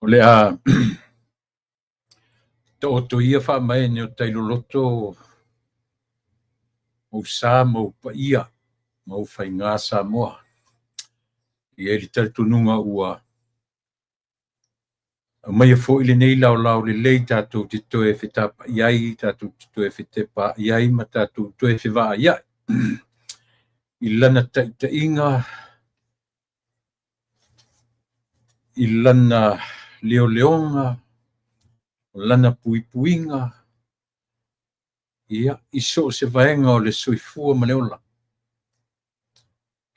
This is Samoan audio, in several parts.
O le a taoto ia faamaene o tai loloto ou sa ma ou paia ma ou faiga Samoa. E i ai le talitonuga ua aumaia foi lenei laolao lelei tatou te toe fetapai ai, tatou te toe fetepaai ai ma tatou toe fevaaiai i lana taitaiga, i lana leoleoga, o lana puipuiga, ia, i so o se vaega o le soifua ma le ola.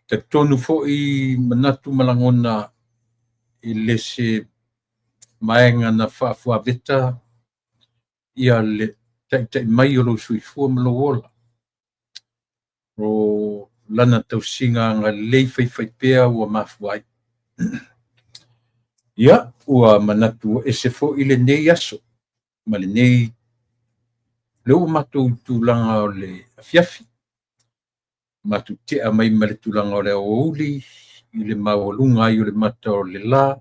Talitonu foi manatu ma lagona i le se vaega na faafuaveta ia le taitai mai o lou soifua ma lou ola. O lana tausiga agalelei faifaipea ua mafua ai. Ia, ua manatu ese foi lenei aso ma lenei lea ua matou tulaga o le afiafi. Matou tea mai ma le tulaga o le aoauli i le maualuga ai o le mata o le la.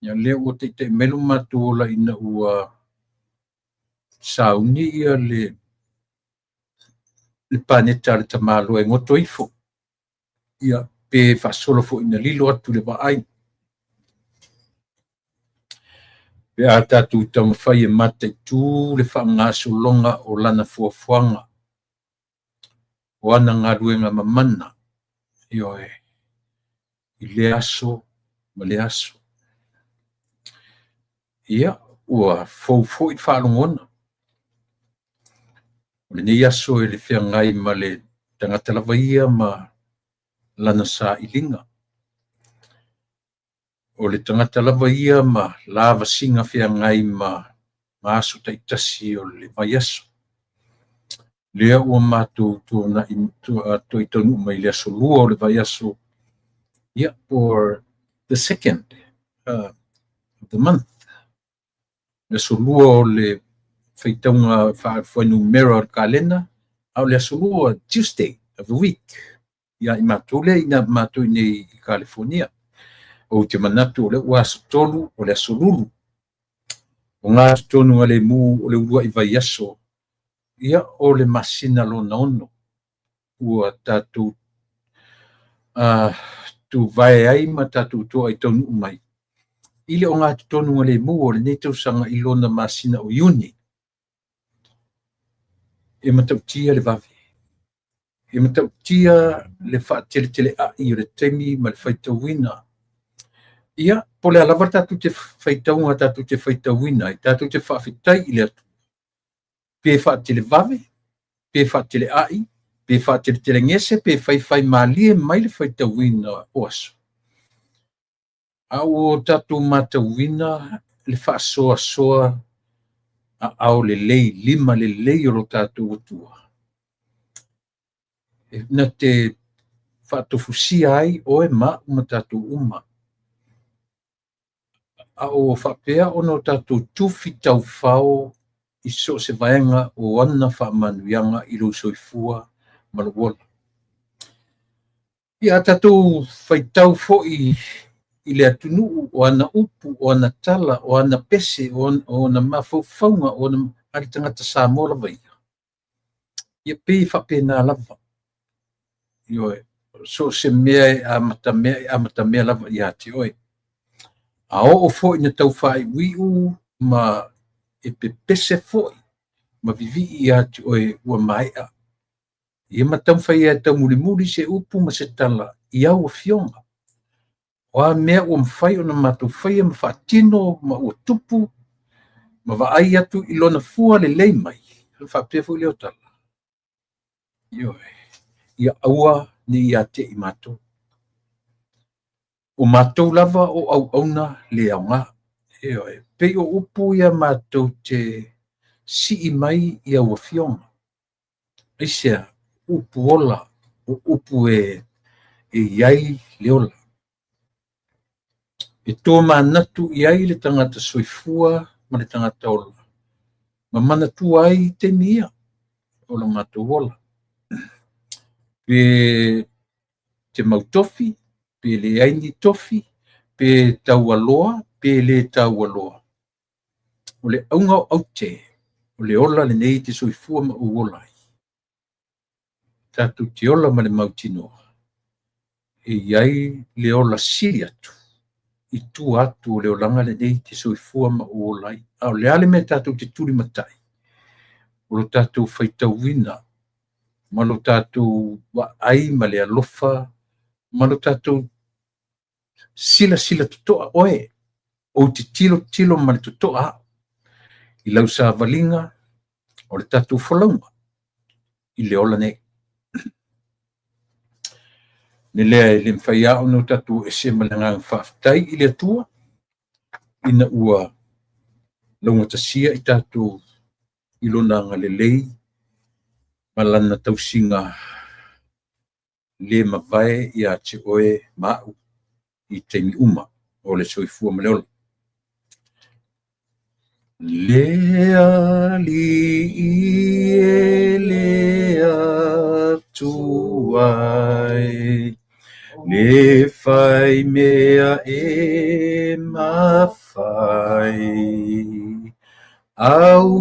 Ia lea ua taitai mai lo matou ola ina ua sauni ia le paneta a le tamaloa e goto ifo. Ia pe faasolo foi ina lilo atu le vaai. Pe a tatou taumafai e mataitu le faagasologa o lana fuafuaga, o ana galuega mamana, ioe, i lea aso ma lea aso. Ia, ua fou foi le faalogona. O lenei aso e le feagai ma le tagata lava ia ma lana sailiga. O le tagata lava ia ma lavasiga feagai ma aso taitasi o le vaiaso. Lea ua matou toe taunuu mai le aso lua o le vaiaso, ia, or the second of the month. Le aso lua o le faitauga faafuainumera o le kalena, a o le aso lua, Tuesday of the week. Ia i matou lea ina matou nei i California. Ou te manatu o lea ua aso tolu o le aso lulu. O ngā totonu a le mu o le uluai vaiaso, ia o le masina lona ono. Ua tatou tuvae ai ma tatou toa i taunuu mai. I le o ngā totonu a le mu o lenei tausaga i lona masina o Iuni. E matautia le vave. E matautia le faateleteleai o le taimi ma le faitauina. Ia, po o le a lava tatou te faitauga tatou te faitauina ai, tatou te faafetai i le Atua. Pe faatelevave, pe faateleai, pe faateletelegese, pe faifaimalie mai le faitauina o aso. A ua tatou matauina le faasoasoa aao lelei, lima lelei o lo tatou Atua. E na te faatofusia ai oe ma au ma tatou uma. A o faapea ona o tatou tufi taufao i so o se vaega o ana faamanuiaga i lou soifua ma lou ola. Ia a tatou faitau foi i le atunuu o ana upu, o ana tala, o ana pese, o ana mafaufauga, o ana a le tagata Samoa lava ia. Ia pei e faapena lava. Ioe, so o se mea e amatamea, e amatamea lava ia te oe. A oo foi na tau faaiuiu ma e pepese foi ma vivii ia te oe ua maea. Ia ma taumafai e taumulimuli se upu ma se tala i au afioga. O a mea ua mafai ona matou faia ma faatino ma ua tupu ma vaai atu i lona fua lelei mai. Ona faapea foi lea o tala. Ioe, ia aua ne i ia te i matou. O matou lava o auauna le aoga. Ioe, pei o upu ia matou te sii mai i au afioga. Aisea, upu ola, o upu e i ai le ola. E tō manatu i ai le tagata soifua ma le tagata ola. Ma manatua ai taimi ia o lo matou ola. Pe te mau tofi, pe leai ni tofi, pe taualoa, pe le taua loa. O le auga o aute, o le ola lenei te soifua ma ou ola ai. Tatou te ola ma le mautinoa, e i ai le ola sili atu i tua atu o le olaga lenei te soifua ma ou ola ai. A o le a le mea tatou te tulimatai, o lo tatou faitauina ma lo tatou vaai ma le alofa ma lo tatou silasila totoa oe, ou te tilotilo ma le totoa au i lau savaliga o le tatou folauga i le ola nei. Le lea e le mafai lava ona tatou ese ma le agaga faafetai i le Atua ina ua laugatasia i tatou i lona agalelei ma lana tausiga le mavae ia te oe ma au i taimi uma o le soifua ma le ola. Le Alii e le Atua e, le fai mea e mafai, au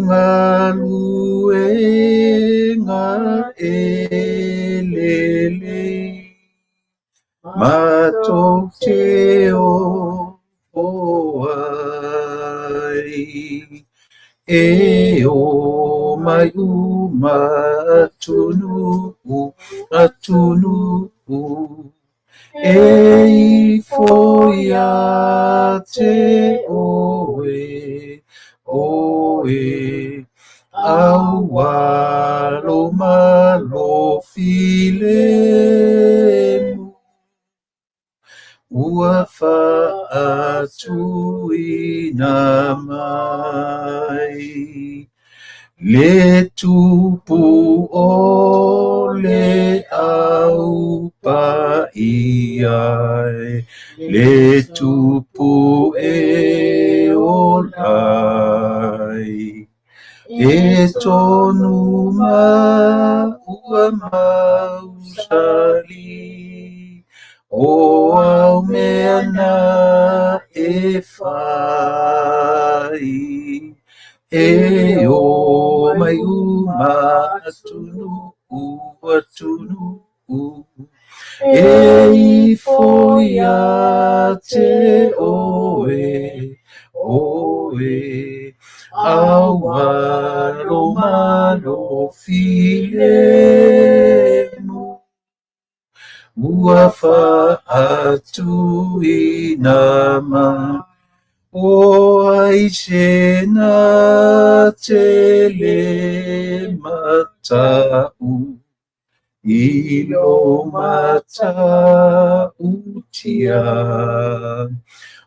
galuega e lelei, matou te ofo ai. E o mai uma atunuu, atunuu, e ifo ia te oe, oe, aua lo malo filemu, ua faatuina mai. Le tupu o le au paia, le tupu e ola ai, e tonu ma ua mausali, o au mea na e fai. E o mai uma atunuu, atunuu, e ifo ia te oe, oe, aua lo malo filemu, ua faatuina mai. O ai se na te le matau, i lo matautia,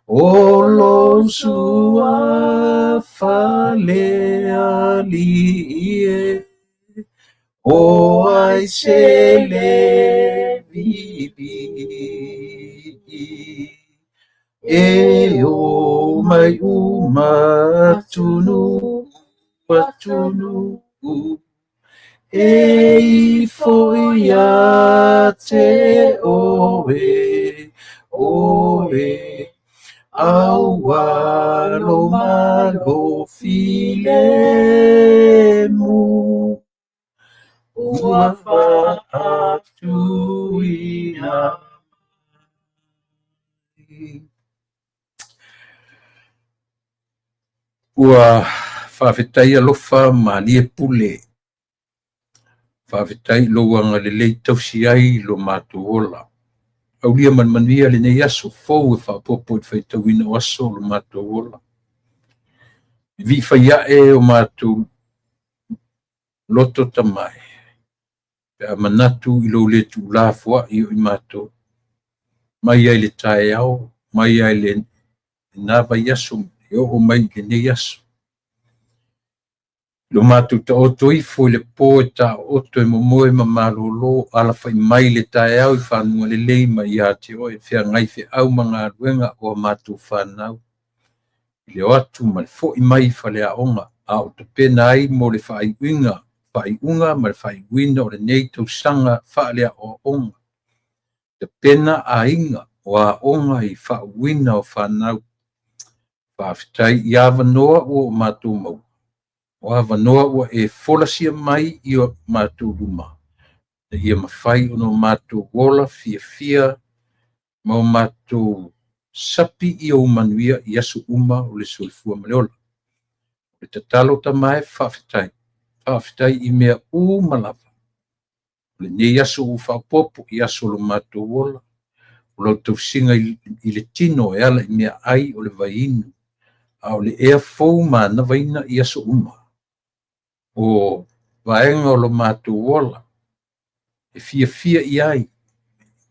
o lo sua fale alii e, o ai se le vivii. E o mai uma atunuu, atunuu, e ifo ia te oe, oe, aua lo malo filemu, ua faatuina mai. Ua faafetai alofa malie pule, faafetai i lou agalelei tausi ai lo matou ola. Aulia ma le manuia lenei aso fou e faaopoopo i le faitauina o aso o lo matou ola. Vivii fai ae o matou loto tamai, pe a manatu i lou le tuulafoai o i matou. Mai ai le taeao, mai ai lena vaiaso, e oo mai i lenei aso. Lo matou taoto ifo i le po e taooto e momoe ma malolo, alafai mai le taeao i fanua lelei ma ia te oe, feagai feau ma galuega o a matou fanau. I le o atu ma le foi mai i faleaoga, a o tapena ai mo le faaiuga ma le faaiuina o lenei tausaga faaleaoaoga. Tapena aiga o aoga i faauuina o fanau. Faafetai i avanoa ua o matou maua, o avanoa ua e folasia mai i o matou luma, ina ia mafai ona o matou ola fiafia ma o matou sapi i ou manuia i aso uma o le soifua ma le ola. O le tatalo Tama e, faafetai, faafetai i mea uma lava. O lenei aso ua faaopoopo i aso o lo matou ola, o lau tausiga i le tino e ala i meaai o le vaiinu, a o le ea fou manavaina i aso uma. O vaega o lo matou ola e fiafia i ai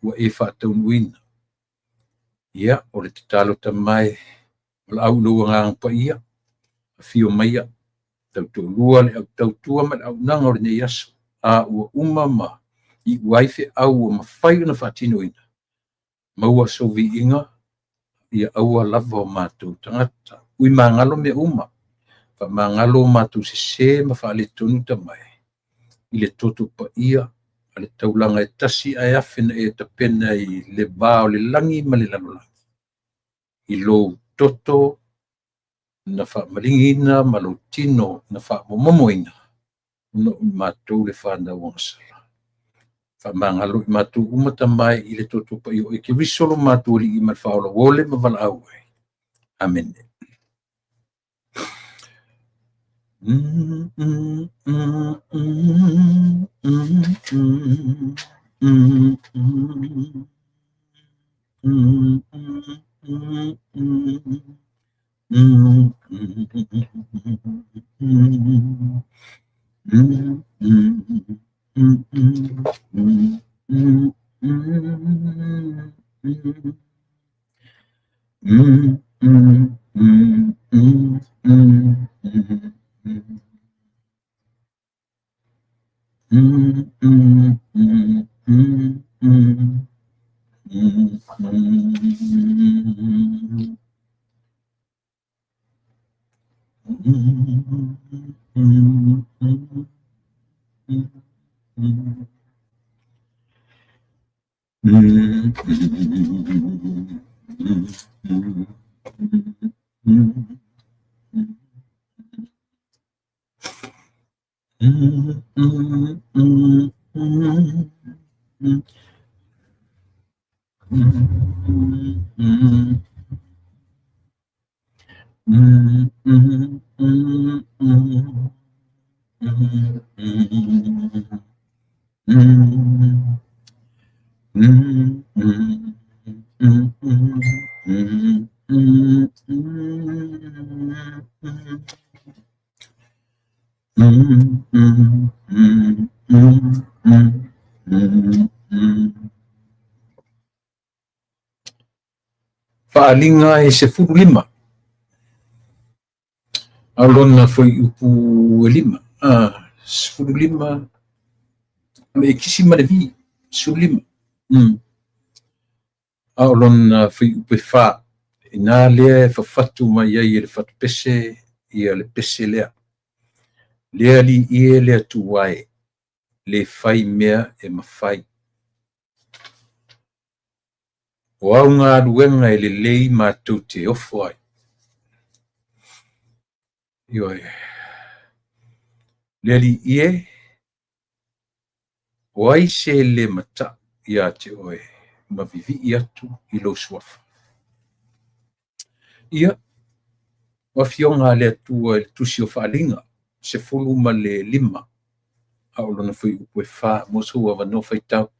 ua e faataunuuina. Ia, o le tatalo Tama e, valaau i lou Agaga Paia, afio maia, tautoalua le au tautua ma le auaunaga o lenei aso, a ua uma ma iu ai feau ua mafai ona faatinoina, maua sou viiga, ia aua lava o matou tagata. Ui magalo mea uma, faamagalo o matou sesē ma faaletonu Tama e, i le toto paia a le taulaga e tasi ae afe na e tapena i le va o le lagi ma le lalolagi, i lou toto na faamaligiina ma lou tino na faamomomoina ona o i matou le fanau agasala. Faamagalo i matou uma Tama e i le toto paia o oe Keriso lo matou Alii ma le Faaola ua ole ma valaau ai. Amene. Faaaliga e 15, a o lona fuaiupu e 5, 15, o le ekisi ma le vi, 15. A o lona fuaiupu e 4, ina lea e fafatu mai ai e le fatupese ia le pese lea. Le Alii e, le Atua e, le fai mea e mafai. O au galuega e lelei matou te ofo ai. Ioe. Le Alii e, o ai se le mata'u ia te oe ma vivii atu i lou suafa? Ia, o afioga a le Atua i le Tusi o Faaaliga, 15, a o lona fuaiupu e 4, mo sou avanoa faitau.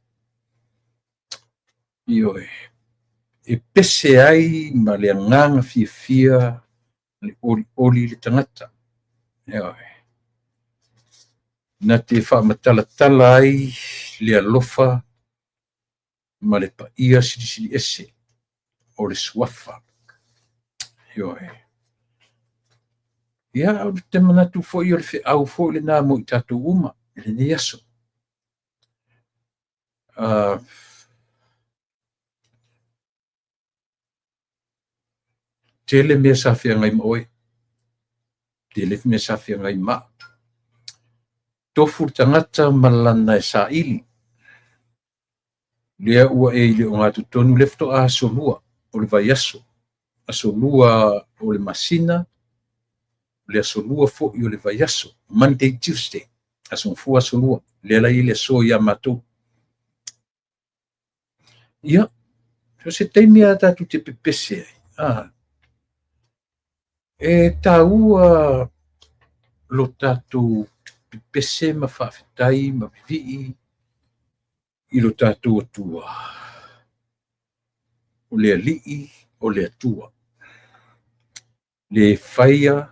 Ioe. E pese ai ma le agaga fiafia le olioli le tagata. Ioe. Na te faamatalatala ai le alofa ma le paia silisili ese o le suafa. Ioe. Ia, ou te manatu foi o le feau foi lena mo i tatou uma i lenei aso. Tele mea sa feagai ma oe, tele mea sa feagai ma au. Tofu le tagata ma lana e saili. Lea ua e i le ogatotonu lea faatoa aso 2 o le vaiaso. Aso Lua o le masina, o le Aso Lua foi o le vaiaso, Monday, Tuesday, Aso Gafua, Aso Lua, lea la e i ai le aso ia matou. Ia, o se taimi lava tatou te pepese ai, a, e taua lo tatou pepese ma faafetai ma vivii i lo tatou Atua, o le Alii o le Atua, le faia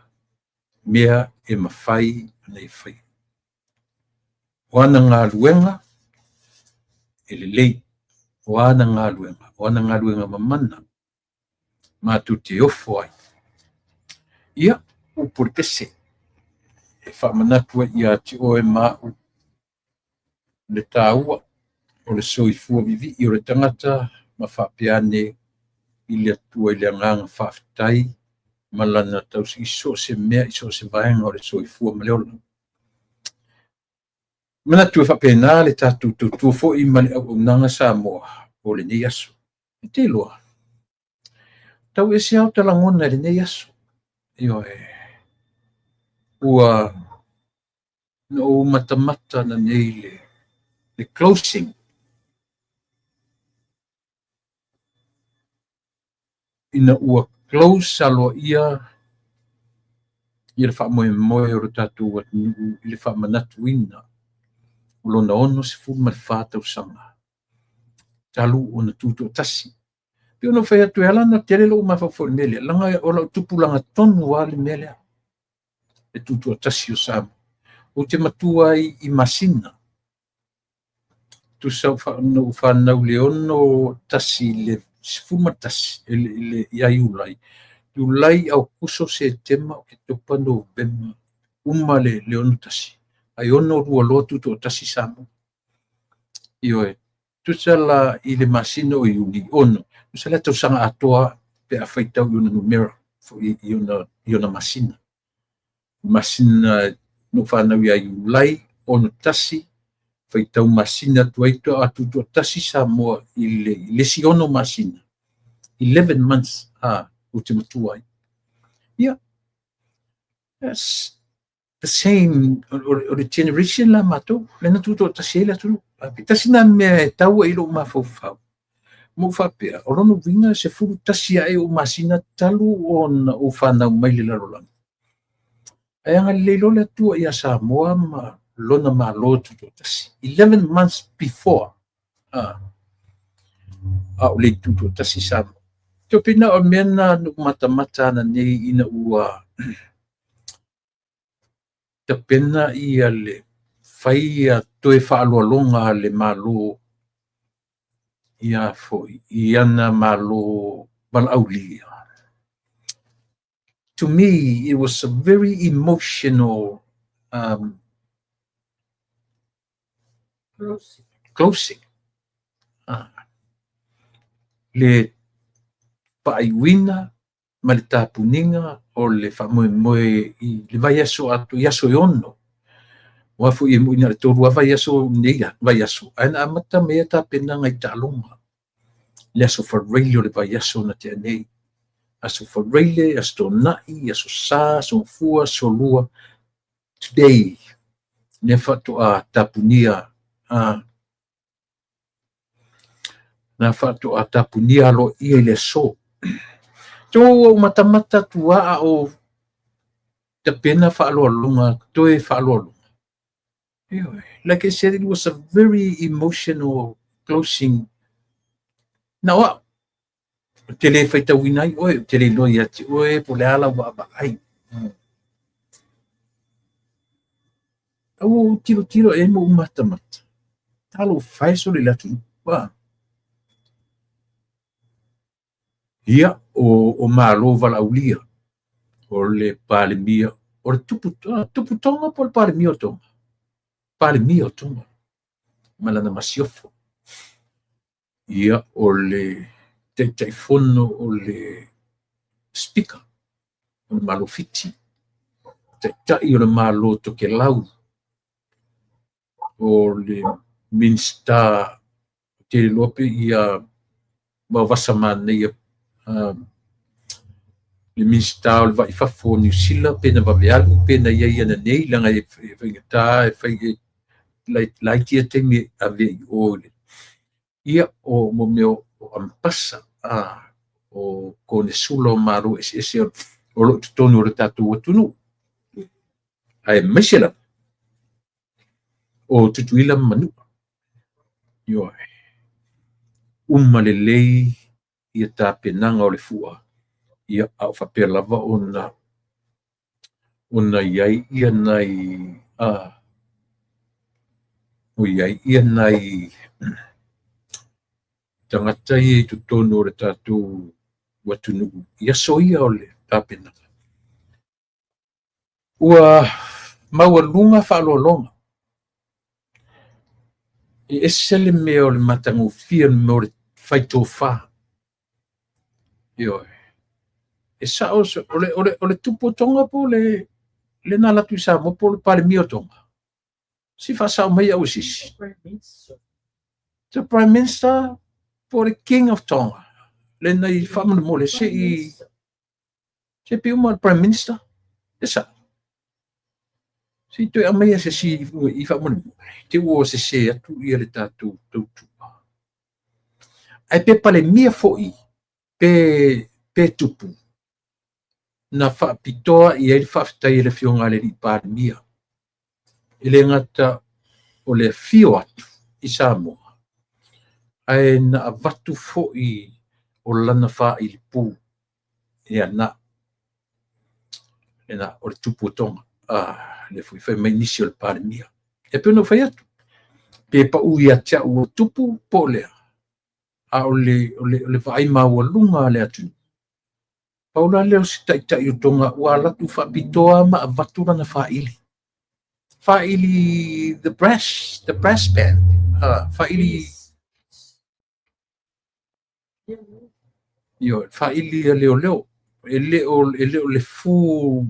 mea e mafai ona e faia. O ana galuega e lelei, o ana galuega, o ana galuega mamana, matou te ofo ai. Ia, upu o le pese, e faamanatu ai ia te oe ma au le taua o le soifua vivii o le tagata ma faapea ane i le Atua i le agaga faafetai ma lana tausi i so o se mea, i so o se vaega o le soifua ma le ola. Manatu e faapena le tatou tautua foi ma le auaunaga Samoa o lenei aso. E te iloa, tau ese lava o ta lagona i lenei aso. Ioe, ua na ou matamata ananei le closing ina ua close aloaia ia le faamoemoe o le tatou atunuu i le faamanatuina o lona 64 tausaga talu ona tutoatasi. Pei ona ou fai atu, e ala ona tele lou mafaufau i le mea lea, leaga o lau tupulaga tonu lava le mea lea, le tutoatasi o Samoa. Ou te matua ai i masina. Tusa na ou fanau i le 61 i le 11 ia Iulai, Iulai, Aokuso, Setema, Oketopa, Novema, uma le 61, ae 62 loa tutoatasi Samoa. Ioe, tusa la i le masina o Iuni, 6, tusa la tausaga atoa pe a faitau i ona numera, foi i ona masina. Masina na ou fanau ia Iulai 61, faitau masina atu ai toa tutoatasi Samoa i le isi 6 masina, 11 months ou te matua ai. Ia, that's the same, o le generation la matou, lea na tutoatasi ai le atunuu. Tasi na mea e taua i lou mafaufau, ma ou faapea, o lona uiga e 11 ae ou masina talu ona ou fanau mai le lalolagi. Ae agalelei loa le Atua ia Samoa ma lona Malo tutoatasi. 11 months before, a o le tutoatasi Samoa. Te pei na o mea na ou matamata ananei ina ua tapena ia le fai ia toe faaloaloga a le Malo ia foi i ana Malo valaaulia. To me, it was a very emotional closing. Le faaiuina ma le tapuniga o le faamoemoe i le vaiaso atoa, i aso e 6. Aua foi e moni na o le 3 lava vaiaso nei vaiaso, ae na amata mai ai tapenaga i taaloga. Le aso Faraile o le vaiaso na tea nei. Aso Faraile, Aso Toonai, Aso Sa, Aso Gafua, Aso Lua. Today, lea faatoa tapunia, na faatoa tapunia aloaia i le aso. Te ua ou matamata atu a o tapena faaloaloga, toe faaloaloga. Like I said, it was a very emotional closing. Na o au, o te le faitauina ai oe, o te le iloa ia te oe, po o le a lau vaavaai. A ua ou tilotilo i ai ma ou matamata. Talofa e sole i le atunuu. Ia, o Malo valaaulia, o le Palemia, o le tupu Tonga po o le Palemia o Tonga? Palemia o Tonga, ma lana masiofo. Ia, o le Taitaifono o le Speaker o le Malo Fiti, Taitai o le Malo Tokelau, o le Minisita te iloa pe ia Vaovasa Manaia le Minisita o le Vai i Fafo o Niu Sila pe na vave alu pe na i ai ananei, leaga e faigata e fai e laiti ia taimi e ave i o i le ia o mo mea o ambasa o konesula o Malo eseese o lo o i totonu o le tatou atunuu, aemaise lava o Tutuila ma Manua. Ioe. Uma lelei ia tapenaga o le fua, ia a o faapea lava ona ona i ai ia nai o i ai ia nai tagata ia i totonu o le tatou atunuu i aso ia o le tapenaga. Ua maualuga faaaloaloga. E ese le mea o le matagofie o le mea o le fai tofa. Ioe. E sao, o le tupu o Tonga po o le na alu atu i Samoa po o le Palemia o Tonga. Se i faasao mai au e sisi. The Prime Minister po o le King of Tonga. Le na i faamolemole se i se pei uma le Prime Minister. E sao. Se i toe aumaia se si i faamolemole. Te ua sese atu ia le tatou tautua. Ae pe Palemia foi pe tupu na faapitoa i ai le faafetai a le Afioga a le Alii Palemia. E le gata o le afio atu i Samoa, ae na avatu foi o lana faailipu ia na lena o le tupu o Tonga. Lea foi fai mai nisi o le Palemia. E pei ona ou fai atu, pe pau ia te au o tupu po o lea, a o le vaai maualuga a le atunuu. Pau la lea o se taitai o Tonga ua alu atu faapitoa ma avatu lana faaili. Faaili the brass band. Faaili io faaili a leoleo. E le o le full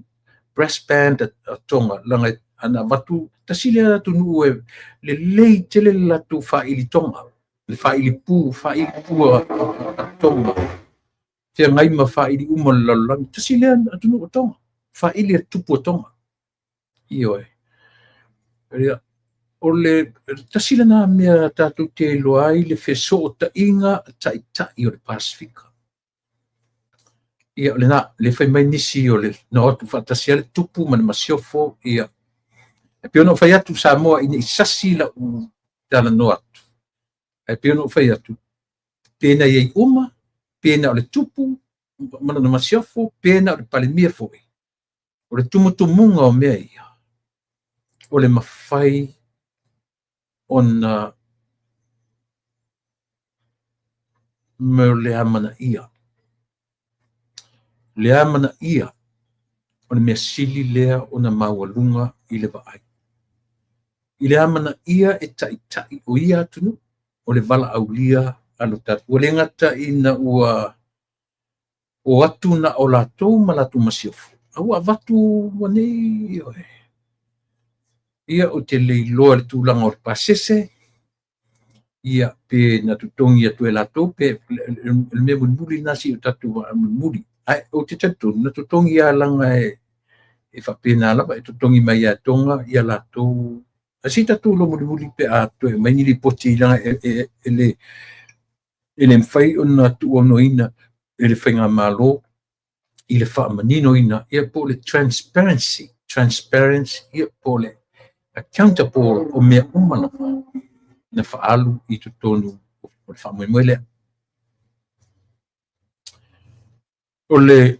brass band a Tonga langa ana avatu tasi lea atunuu e lelei tele le latou faaili Tonga. Le faaili pu a Tonga. Feagai ma faaili uma o le lalolagi. Tasi lea atunuu o Tonga. Faaili a tupu o Tonga. Ioe. O le tasi lena mea tatou te iloa ai le fesootaiga taitai o le Pasefika. Ia o lena, le fai mai nisi o le na o atu faatasi ai le tupu ma le masiofo, ia. E pei ona ou fai atu Samoa ina i sasi lau talanoa atu. Ae pei ona ou fai atu, pe na i ai uma, pe na o le tupu ma lona masiofo, pe na o le Palemia foi. O le tumutumuga o mea ia, o le mafai ona me o le amanaia. Le amanaia o le mea sili lea ona maualuga i le vaai. I le amanaia e taitai o ia atunuu, o le valaaulia a lo tatou. Ua le gata ina ua o atu na o latou ma latou masiofo, a ua avatu ua nei ioe. Ia o te leiloa le tulaga o le pasese, ia pe na totogi atu e latou, pe le mea mulimuli lena si o tatou mulimuli. Ae o te talitonu na totogi ia langa e faapena lava, e totogi mai ia Tonga ia latou. A si tatou lo mulimuli pe a toe mai ni lipoti langa e le mafai ona tuuaunoaina e le faigamalo i le faamaninoina ia po o le transparency ia po o le accountable o mea uma lava na faaalu i totonu o le faamoemoe lea. O le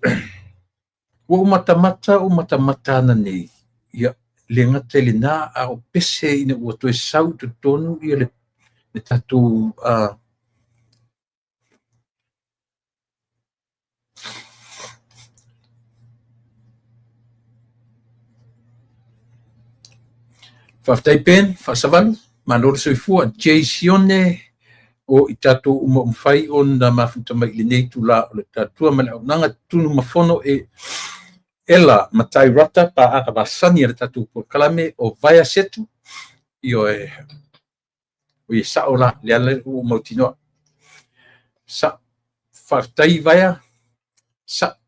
ua ou matamata ana nei, ia le gata i lena a o pese ina ua toe sau i totonu ia le tatou Faafetai Ben, faasavalu, malo le soifua, Jay Sione, o i tatou uma o mafai ona mafuta mai i lenei itulā o le tatua ma le auaunaga tunumafono e Ela Matai Rata paaga masani a le tatou polokalame o Vaea Setu. Ioe, o ia sao la, le ala ua ou mautinoa. Sa, faafetai Vaea, sa.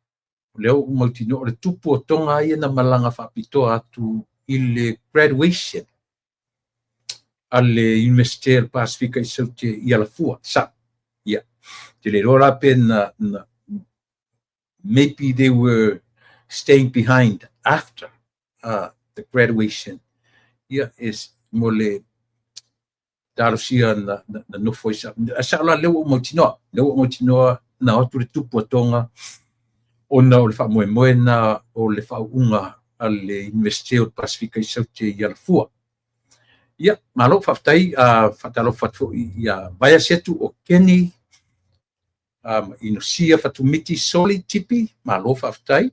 O lea ua ou mautinoa o le tupu o Toga ia na malaga faapitoa atu i le graduation a le Iunivesite o le Pasefika i Saute i Alafua, sa. Ia, te le iloa la pe na, na maybe they were staying behind after the graduation. Ia, es, mo le talosia na, na, na nofo ai sa. A sao la lea ua ou mautinoa, lea ua ou mautinoa na o atu le tupu a Toga ona o le faamoemoe na o le faauuga a le Iunivesite o le Pasefika i Saute i Alafua. Ia, malo faafetai, faatalofa atu foi ia Vaea Setu o Kenny, ma Inosia Fatumiti Soli Tipi, malo faafetai.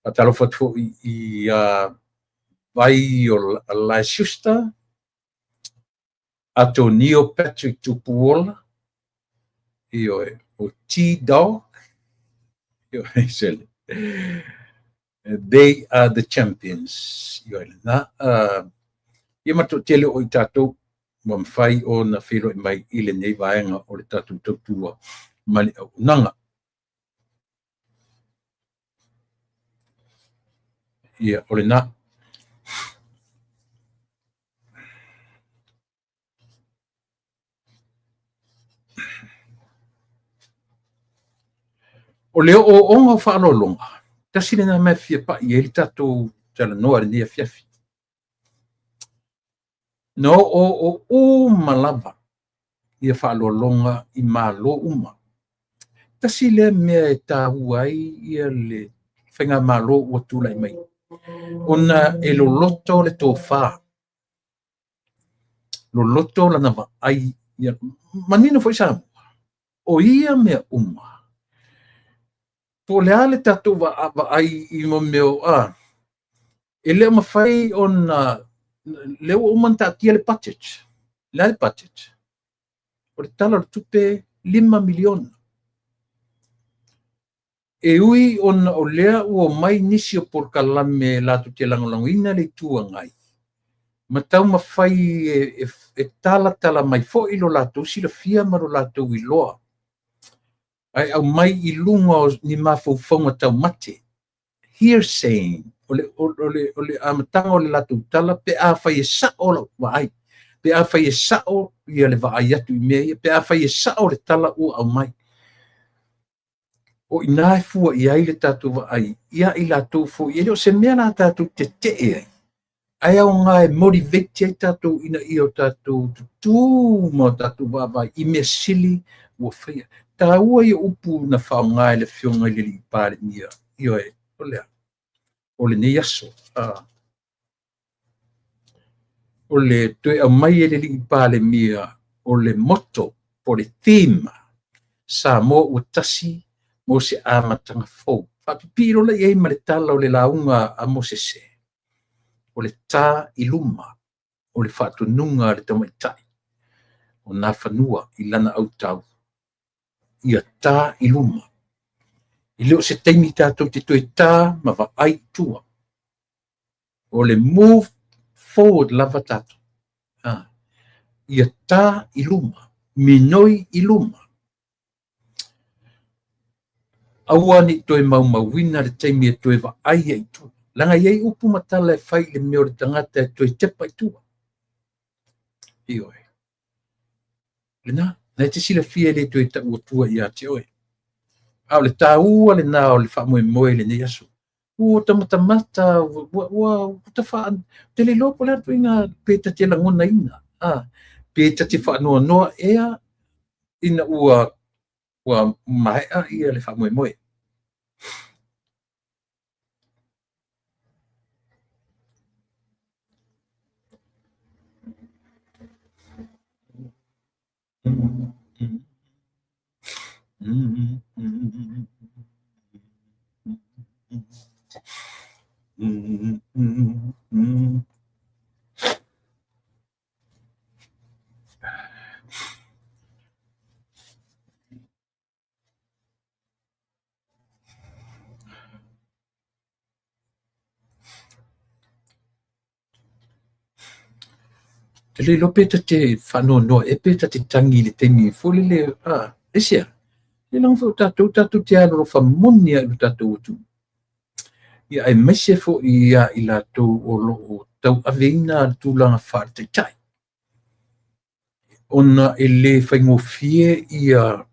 Faatalofa atu foi i Vai o Alae Schuster, Atonio Patrick Tupuola, ioe, o T-Dog, ioe, sele. They are the champions. Ioe lena. Ia ma toatele o i tatou ua mafai ona feiloai mai i lenei vaega o le tatou tautua ma le auaunaga. Ia, o lena. O le ooooga o faaaloaloga, tasi lena mea e fia pai ai le tatou talanoa i lenei afiafi. Na oooo uma lava ia faaaloaloga i Malo uma. Tasi lea mea e taua ai ia le faigamalo ua tulai mai, ona e loloto le tofa, loloto lana vaai, ia manino foi Samoa, o ia mea uma, po o le a le tatou vaai i mo mea o, a, e le o mafai ona, lea ua uma ona taatia le budget. O le a le budget? O le Tala o le Tupe $5 miliona. E ui ona o lea ua omai nisi o polokalame latou te lagolagoina le Itu Agai, ma taumafai e talatala mai foi lo latou silafia ma lo latou iloa, ae aumai i luga o ni mafaufauga taumate, hearsay, o le amataga o le latou tala pe afai e sao lau vaai, pe afai e sao ia le vaai atu i mea ia, pe afai e sao le tala ua aumai. O i ina e fua i ai le tatou vaai ia i latou foi, e le o se mea la tatou tetee ai, ae aoga e motivate ai tatou ina ia o tatou tutū ma o tatou vaavaai i mea sili ua faia. Taua ia upu na faaaoga e le Afioga i le Alii Palemia, ioe, o le a? O lenei aso. O le toe aumai e le Alii Palemia o le motto po o le theme, Samoa ua tasi mo se amataga fou. Faapipii lola i ai ma le tala o le lauga a Mosese, o le tā i luma o le faatonuga a le tamaitai o Nafanua i lana autau, ia tā i luma. E le o se taimi tatou te toe tā ma vaai i tua. O le move forward lava tatou. Ia tā i luma, minoi i luma. Aua ne i toe maumauina le taimi e toe vaai ai i tua. Leaga e i ai upu ma tala e fai i le mea o le tagata e toe tepa i tua. Ioe. Lena, na e te silafia e le toe tau atua ia te oe. A o le taua lena o le faamoemoe i lenei aso. Ua tamatamata, ua tawha, te le iloa po o le a le ituaiga pe ta te lagonaina, pe ta te faanoanoa ea ina ua ua maea ia le faamoemoe. Te le iloa pe ta te faanoanoa ea pe ta te tangi i le taimi foi lele, aisea? Ia leaga foi o tatou, tatou te alolofa moni lava i lo tatou atunuu. Ia aemaise foi ia i latou o lo o tauaveina le tulaga faale-taitai, ona e le faigofie ia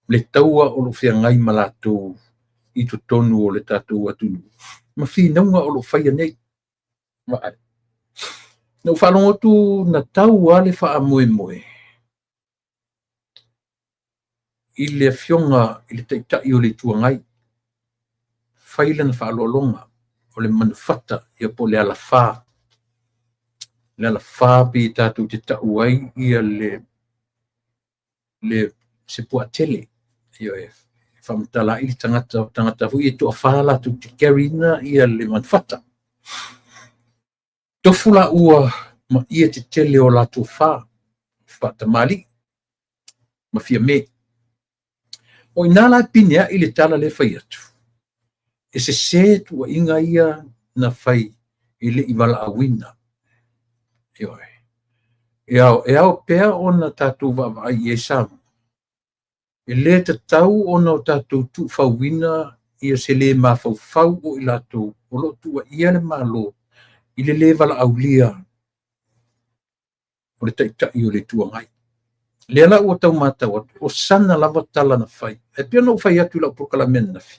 le taua o lo o feagai ma latou i totonu o le tatou atunuu ma finauga o lo o faia nei. Vaai. Na ou faalogo atu na tau lava le faamoemoe i le Afioga i le Taitai o le Itu Agai, fai lana faaaloaloga, o le manufata ia po o le alafa. Le alafa pei tatou te tau ai ia le se puatele. Ioe, faamatala ai le tagata, o tagata foi e toafa latou te carry ina ia le manufata. Tofu laua ma ia tetele o latou fa, faatamalii ma Fiame. O i ina la e pine ai le tala lea e fai atu, e sese tuuaiga ia na fai e le i valaauina. Ioe. E ao pea ona tatou vaavaai i ai Samoa. E le tatau ona o tatou tuufauina ia se le mafaufau o i latou o lo o tuuaia le Malo i le le valaaulia o le Taitai o le Itu Agai. Lea la ua tau matau atu, o sana lava tala na fai. E pei ona ou fai atu i lau polokalame ananafi,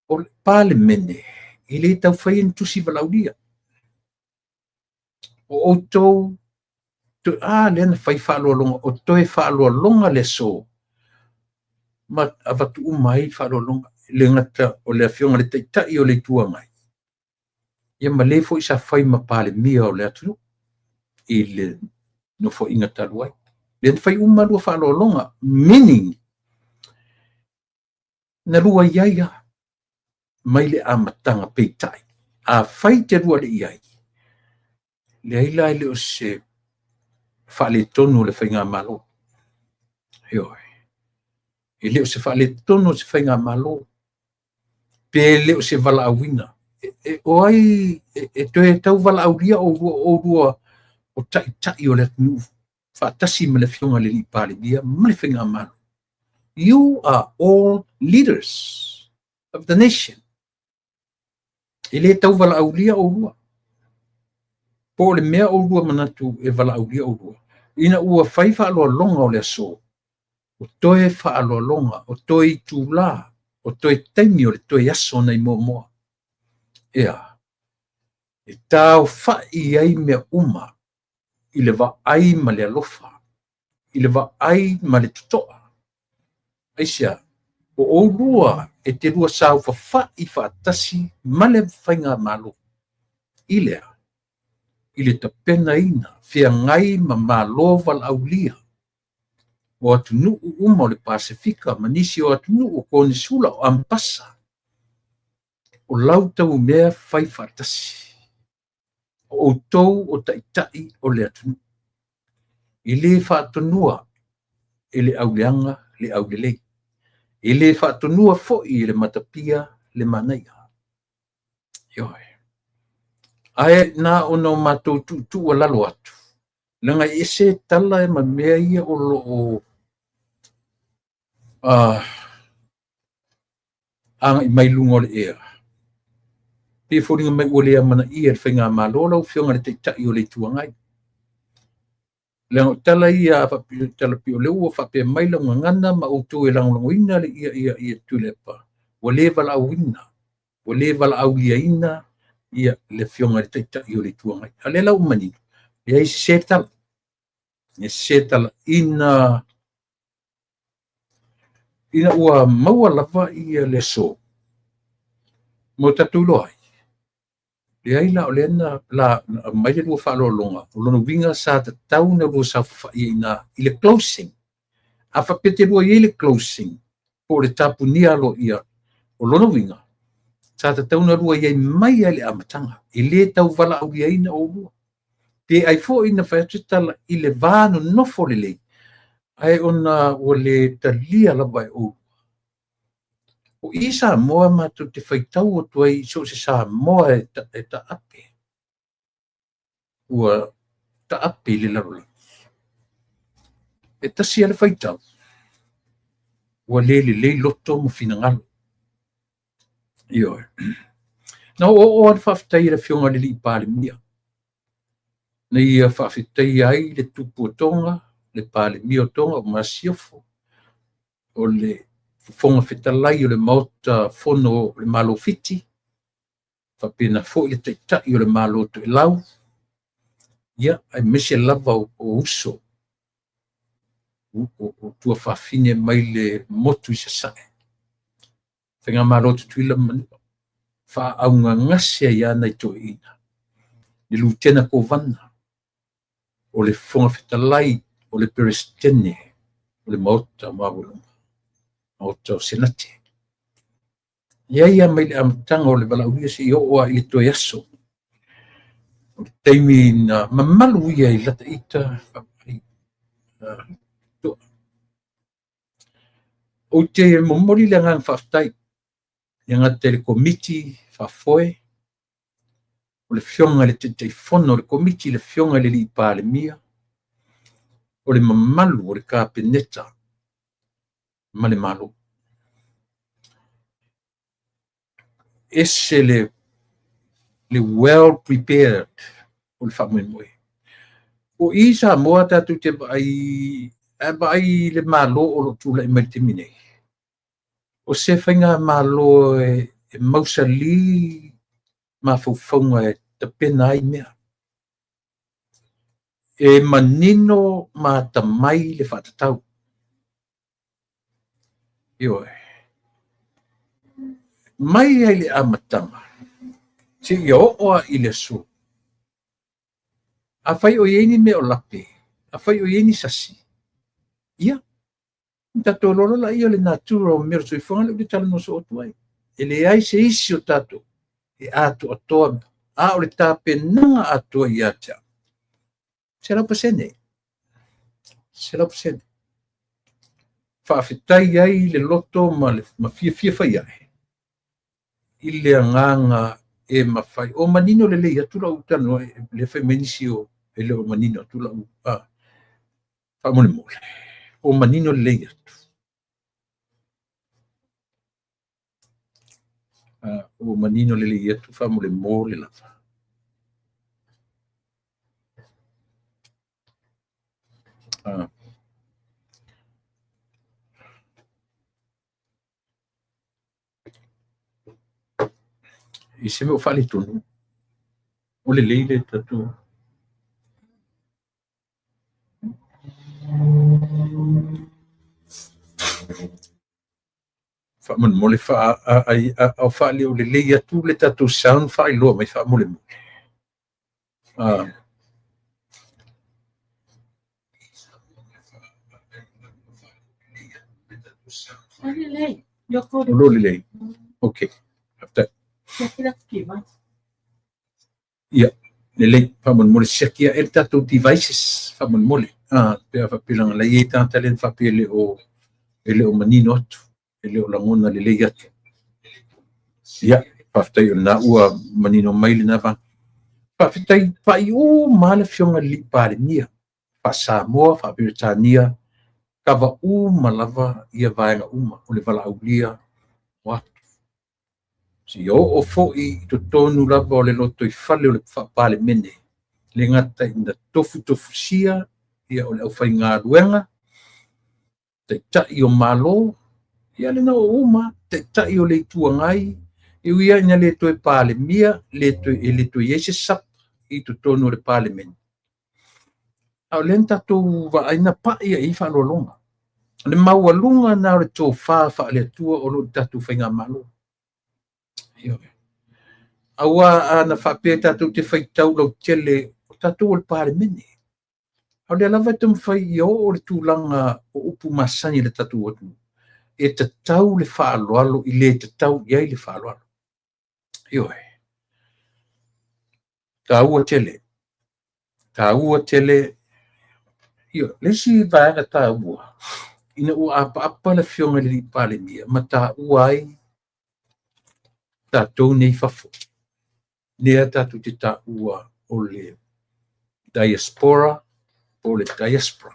o le Palemene e le tau faia ni tusi valaaulia. O outou, lea na fai faaaloaloga, o toe faaaloaloga le aso, ma avatu uma ai faaaloaloga. Le gata o le Afioga i le Taitai o le Itu Agai, ia ma le foi sa fai ma Palemia o le atunuu i le nofoaiga talu ai. Lea na fai uma lua faaaloaloga, meaning, na lua i ai lava mai le amataga, peitai, afai te lua le i ai, leai la e le o se faaletonu o le faigamalo. Ioe. E le o se faaletonu o se faigamalo, pe le o se valaauina. O ai e toe tau valaaulia oulua o taitai o le atunuu faatasi ma le Afioga i le Palemia ma le faigamalo. You are all leaders of the nation. E le tau valaaulia oulua. Po o le mea oulua manatu e valaaulia oulua. Ina ua fai faaaloaloga o le aso, o toe faaaloaloga, o toe itula, o toe taimi o le toe aso nai Moamoa. Ea, e taofai ai mea uma i le vaai ma le alofa, i le vaai ma le totoa. Aisea, o oulua e te lua saofafai faatasi ma le faigamalo i lea, i le tapenaina feagai ma malo valaaulia o atunuu uma o le Pasefika ma nisi o atunuu o Konesula o Ambasa, o lau tau mea fai faatasi. O outou o taitai o le atunuu. E le faatonua e le auleaga le aulelei. E le faatonua foi e le matapia le manaia. Ioe. Ae na ona o matou tuutuualalo atu, leaga e ese tala ma mea ia o lo o agai mai luga o le ea. Pei e foliga mai ua le amanaia e le faigamalo lau Afioga i le Taitai o le Itu Agai. Leaga o tala ia tala pei o lea ua faapea mai lau gagana ma outou e lagolagoina le ia Tuilaepa, ua le valaauina, ua le valaauliaina ia le Afioga i le Taitai o le Itu Agai. A o lea la ua manino, leai, sese le tala. E sese tala ina ua maua lava ia le aso, mo tatou iloa ai, leai la o lea na aumai le lua faaaloaloga, o lona uiga sa tatau na lua saofafai ai i ina i le closing. A faapea te lua i ai le closing, po o le tapunia aloaia, o lona uiga, sa tatau na lua i ai mai lava i le amataga, e le tau valaauliaina oulua. Pe ai foi na fai atu se tala i le va nonofo lelei, ae ona ua le talia lava e oulua. O i Samoa matou te faitau atu ai i so o se Samoa e taape. Ua taape i le lalolagi. E tasi lava le faitau. Ua le lelei loto ma finagalo. Ioe. Na oooo lava le faafetai a le Afioga i le Alii Palemia, na ia faafetaia ai le tupu o Toga, le Palemia o Toga o Masiofo, o le Fofoga Fetalai o le Maota Fono o le Malo o Fiti, faapena foi le Taitai o le Malo o Toelau, ia, aemaise lava o uso, o tuafafine mai le motu i Sasae, Faigamalo a Tutuila ma Manua, faaaaogagase ai lava nai toeaiina, le Lutena Kovana, o le Fofoga Fetalai, o le Peresetene o le Maota Maualuga, Maota o Senate. E i ai lava mai le amataga o le valaaulia seia oo lava i le toe aso, o le taimi na mamalu ia i lata ita toa. Ou te momoli le agaga faafetai e gata i le Komiti Faafoe, o le Afioga i le Taitaifono o le Komiti, le Afioga i le Alii Palemia, o le mamalu o le Kapeneta ma le Malo. Ese le well prepared o le faamoemoe. O i Samoa tatou te vaai, a vaai i le Malo o lo o tulai mai i le taimi nei, o se faigamalo e mausali mafaufauga e tapena ai mea. E manino ma atamai le faatatau. Ioe. Mai ai le amataga seia oo lava i le aso. Afai o i ai ni mea o lape, afai o i ai ni sasi, ia, ona tatou iloa loa lea o le natura o mea o le soifuaga lea ou te talanoa soo atu ai. E leai se isi o tatou e atoatoa, a o le tapenaga atoa ia te au, 100%. 100%. Faafetai ai le loto ma fiafia fai ae i le agaga e mafai. O manino lelei atu lau talanoa, le fai mai nisi o e le o manino atu lau faamolemole. O manino lelei atu. O manino lelei atu faamolemole lava. I se mea o faaletonu, o lelei le tatou. Faamolemole o faaleo lelei atu le tatou sound faailoa mai faamolemole. O lo lelei. Okay. Faafetai. Ia, lelei. Faamolemole siaki ae le tatou devices faamolemole. Pe a faapea leaga la e i ai tagata lea na faapea e le o manino atu, e le o lagona lelei atu. Ia, faafetai o lena ua manino mai lena vaega. Faafetai pai uma lava le Afioga i le Alii Palemia, faa-Samoa, faa-Peretania, kava uma lava ia vaega uma o le valaaulia o atu. Seia oo foi i totonu lava o le lotoifale o le Faa-Palemene, le gata ina tofutofusia ia o le aufaigaluega, taitai o Malo, ia lena ua uma, taitai o le Itu Agai, e ui lava ina le toe Palemia, e le toe i ai se SAP i totonu o le Palemene, a o lea na tatou vaai na pai i ai faaaloaloga. O le maualuga lena o le tofa faale-Atua o lo o i le tatou faigamalo. Ioe. Aua a na faapea tatou te faitau lautele, o tatou o le Palemene. A o lea lava e taumafai ia oo le tulaga o upu masani a le tatou atunuu, e tatau le faaaloalo i le tatau i ai le faaaloalo. Ioe. Taua tele. Taua tele. Ioe. Le isi vaega taua, ina ua apaapa le Afioga i le Alii Palemia ma taua ai tatou nei fafo, lea tatou te taua o le diaspora po o le diaspora.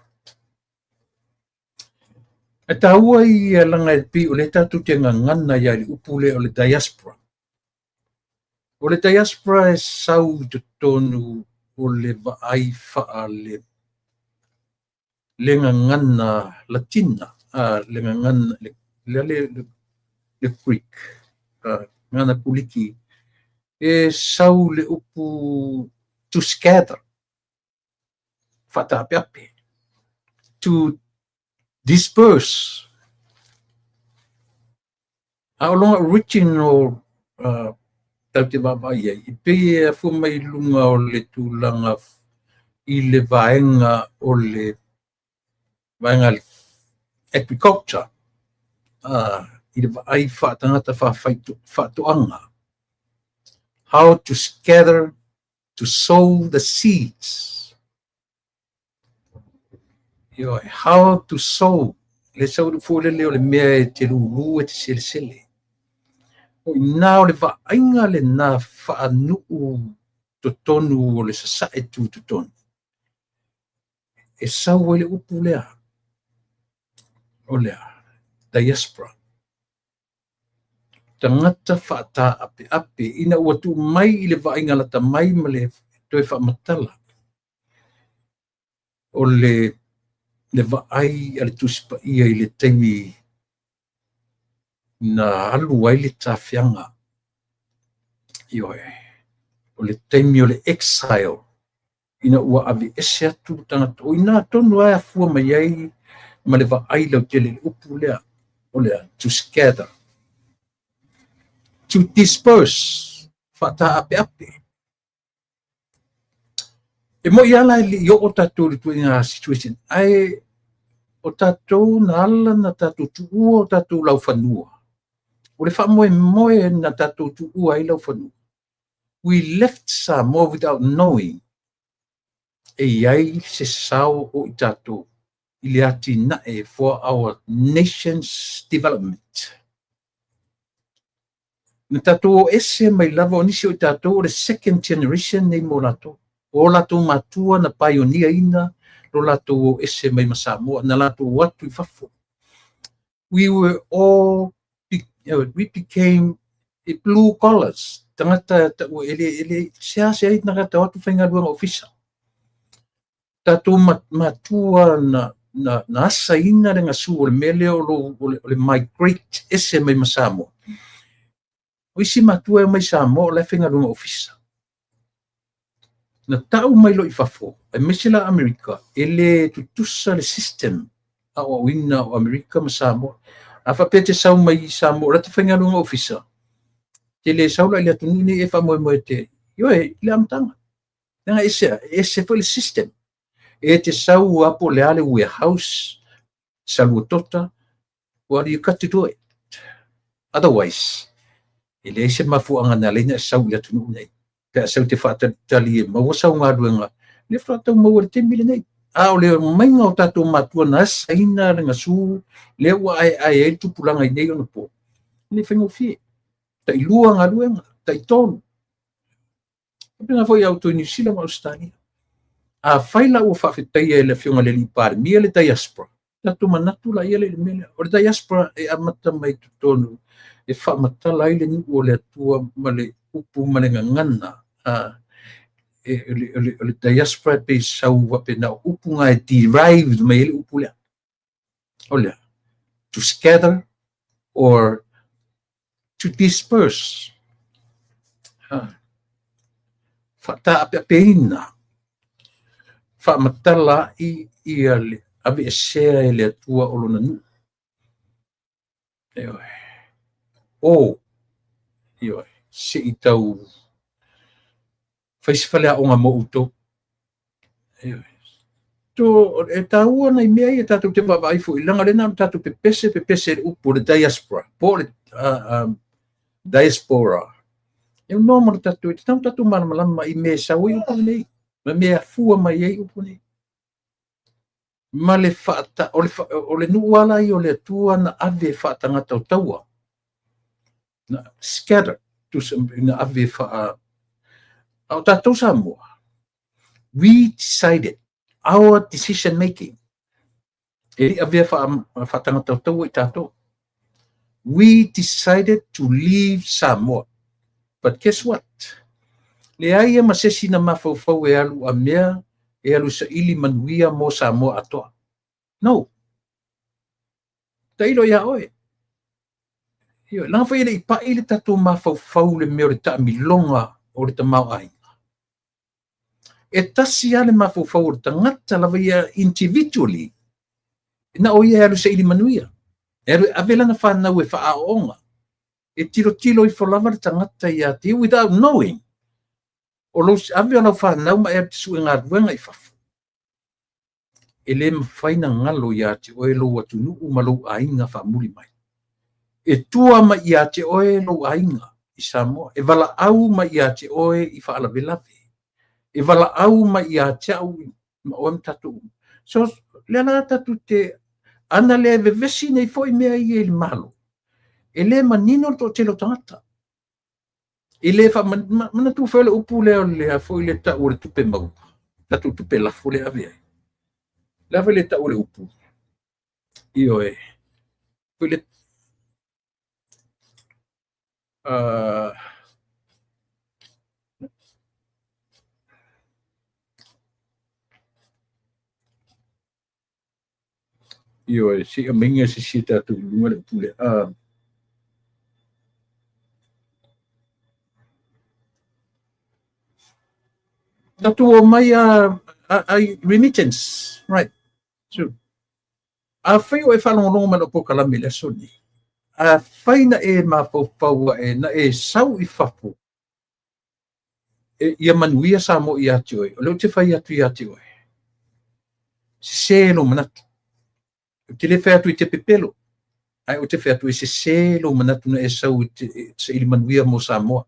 Ae taua ia leaga e pei o lea tatou te gagana ai i le upu lea o le diaspora. O le diaspora e sau i totonu o le vaai faale le gagana Latina, le gagana le Greek, gagana Kuliki, e sau le upu to scatter, faataapeape, to disperse. A o lona original tatou te vaavaai ai, e pei e afua mai i luga o le tulaga i le vaega o le vaega agriculture, i le vaai faatagata faatoaga. How to scatter, to sow the seeds. Ioe, how to sow. Le sau le fua lele o le mea e te lulu e te selesele. O ina o le vaaiga lena faanuu totonu o le sasae tu totonu. E sau ai le upu lea, o lea, diaspora. Tagata faataapeape ina ua tuu mai i le vaaiga lata mai ma le toe faamatala o le vaai a le Tusi Paia i le taimi na alu ai le tafiaga. Ioe, o le taimi o le exile, ina ua aveese atu tagata. O ina tonu ai afua mai ai ma le vaai lautele i le upu lea, o lea, to scatter, to disperse, faataapeape. E moi ala e le i oo tatou i le ituaiga situation, ae o tatou na ala na tatou tuua o tatou laufanua. O le faamoemoe na tatou tuua ai laufanua. We left Samoa without knowing e i ai se sao o i tatou i le atinae for our nation's development. Na tatou o ese mai lava o nisi o i tatou o le second generation nei mo latou. O latou matua na pioneer ina lo latou o ese mai ma Samoa, na latou atu i fafo. We were all, we became blue collars. Tagata tau ele, se se ai tagata o atu faigaluega ofisa. Tatou matua na asaina le gasu o le mea lea o le migrate ese mai ma Samoa. O isi matua e mai Samoa o le faigaluega ofisa. Na tau mai lo i fafo, aemaise la Amerika, e le tutusa le system a o auina o Amerika ma Samoa. A faapea te sau mai i Samoa, o la te faigaluega ofisa, te le sau la i le atunuu nei e faamoemoe te, ioe, i le amataga. Leaga ese, ese foi le system. E te sau a po le a le warehouse, saluatota, well, you got to do it. Otherwise, e leai se mafuaaga na ala ai ona e sau i le atunuu nei. Pe a sau te faatalitali e maua sau galuega, le faatoa tau maua i le taimi lenei. A o le omaiga o tatou matua na asaina le gasu, lea ua aeae ai le tupulaga i nei ona po, e le faigofie. Tailua galuega, taitolu. Faapena foi ia outou i Niu Sila ma Ausetalia. Afai la ua faafetaia e le Afioga i le Alii Palemia le diaspora, tatou manatu laia lea i le mea lea. O le diaspora e amata mai totonu e faamatala ai le nuu o le Atua ma le upu ma le gagana. O le diaspora e pei sau faapena o upu na e derived mai ai le upu lea. O lea, to scatter or to disperse. Faataapeapeina, faamatala ai ia le aveesea e le Atua o lona nuu. Ioe. O, ioe, se i tau fai se faleaoga mo outou. Ioe. To, e taua nai mea ia tatou te vaavaai foi, leaga o lea na o tatou pepese pepese le upu o le diaspora, po o le diaspora. E no mo le tatou, e tatau tatou malamalama i mea e sau ai upu nei, ma mea e afua mai ai upu nei. Ma le faata, o le nuu ala ia o le Atua na ave faatagata o taua. Na scatter, na ave faa... A o tatou Samoa, we decided our decision making. E le i avea faatagata tautaua i tatou. We decided to leave Samoa. But guess what? Leai ia ma sesi na mafaufau e alu a mea e alu saili manuia mo Samoa atoa. No. Tailo ia oe. Ioe, leaga foi e le i pai le tatou mafaufau le mea o le taamiloga o le tamaoaiga. E tasi lava le mafaufau o le tagata lava ia individually, na o ia e alu saili manuia. E alu e ave lana fanau e faaaooga. E tilotilo ifo lava le tagata ia te ia without knowing. O lou ave o lau fanau ma e alu e te sue galuega i fafo. E le mafai na galo ia te oe lou atunuu ma lou aiga faamuli mai. E tua mai ia te oe lou aiga i Samoa. E valaau mai ia te oe i faalavelave. E valaau mai ia te au ma oe ma tatou uma. So, lea la tatou te, ana le vevesi nei foi mea ia i le Malo, e le manino le toatele o tagata. E le faamanatua foi le upu lea o le foi le tau o le tupe maua, tatou tupe lafo lea ave ai. Le foi le tau o le upu. Ioe. Foi le Ioe, se i aumaiga se isi tatou i luga le upu lea. Tatou omai a remittance, right? So, afai o e faalogologo mai lau polokalame i le aso lenei, afai na e mafaufau ae na e sau i fafo e, ia manuia Samoa ia te oe, o lea ou te fai atu ia te oe, sese lou manatu. Ou te le fai atu i te pepelo, ae ou te fai atu e sese lou manatu na e sau e te saili manuia mo Samoa.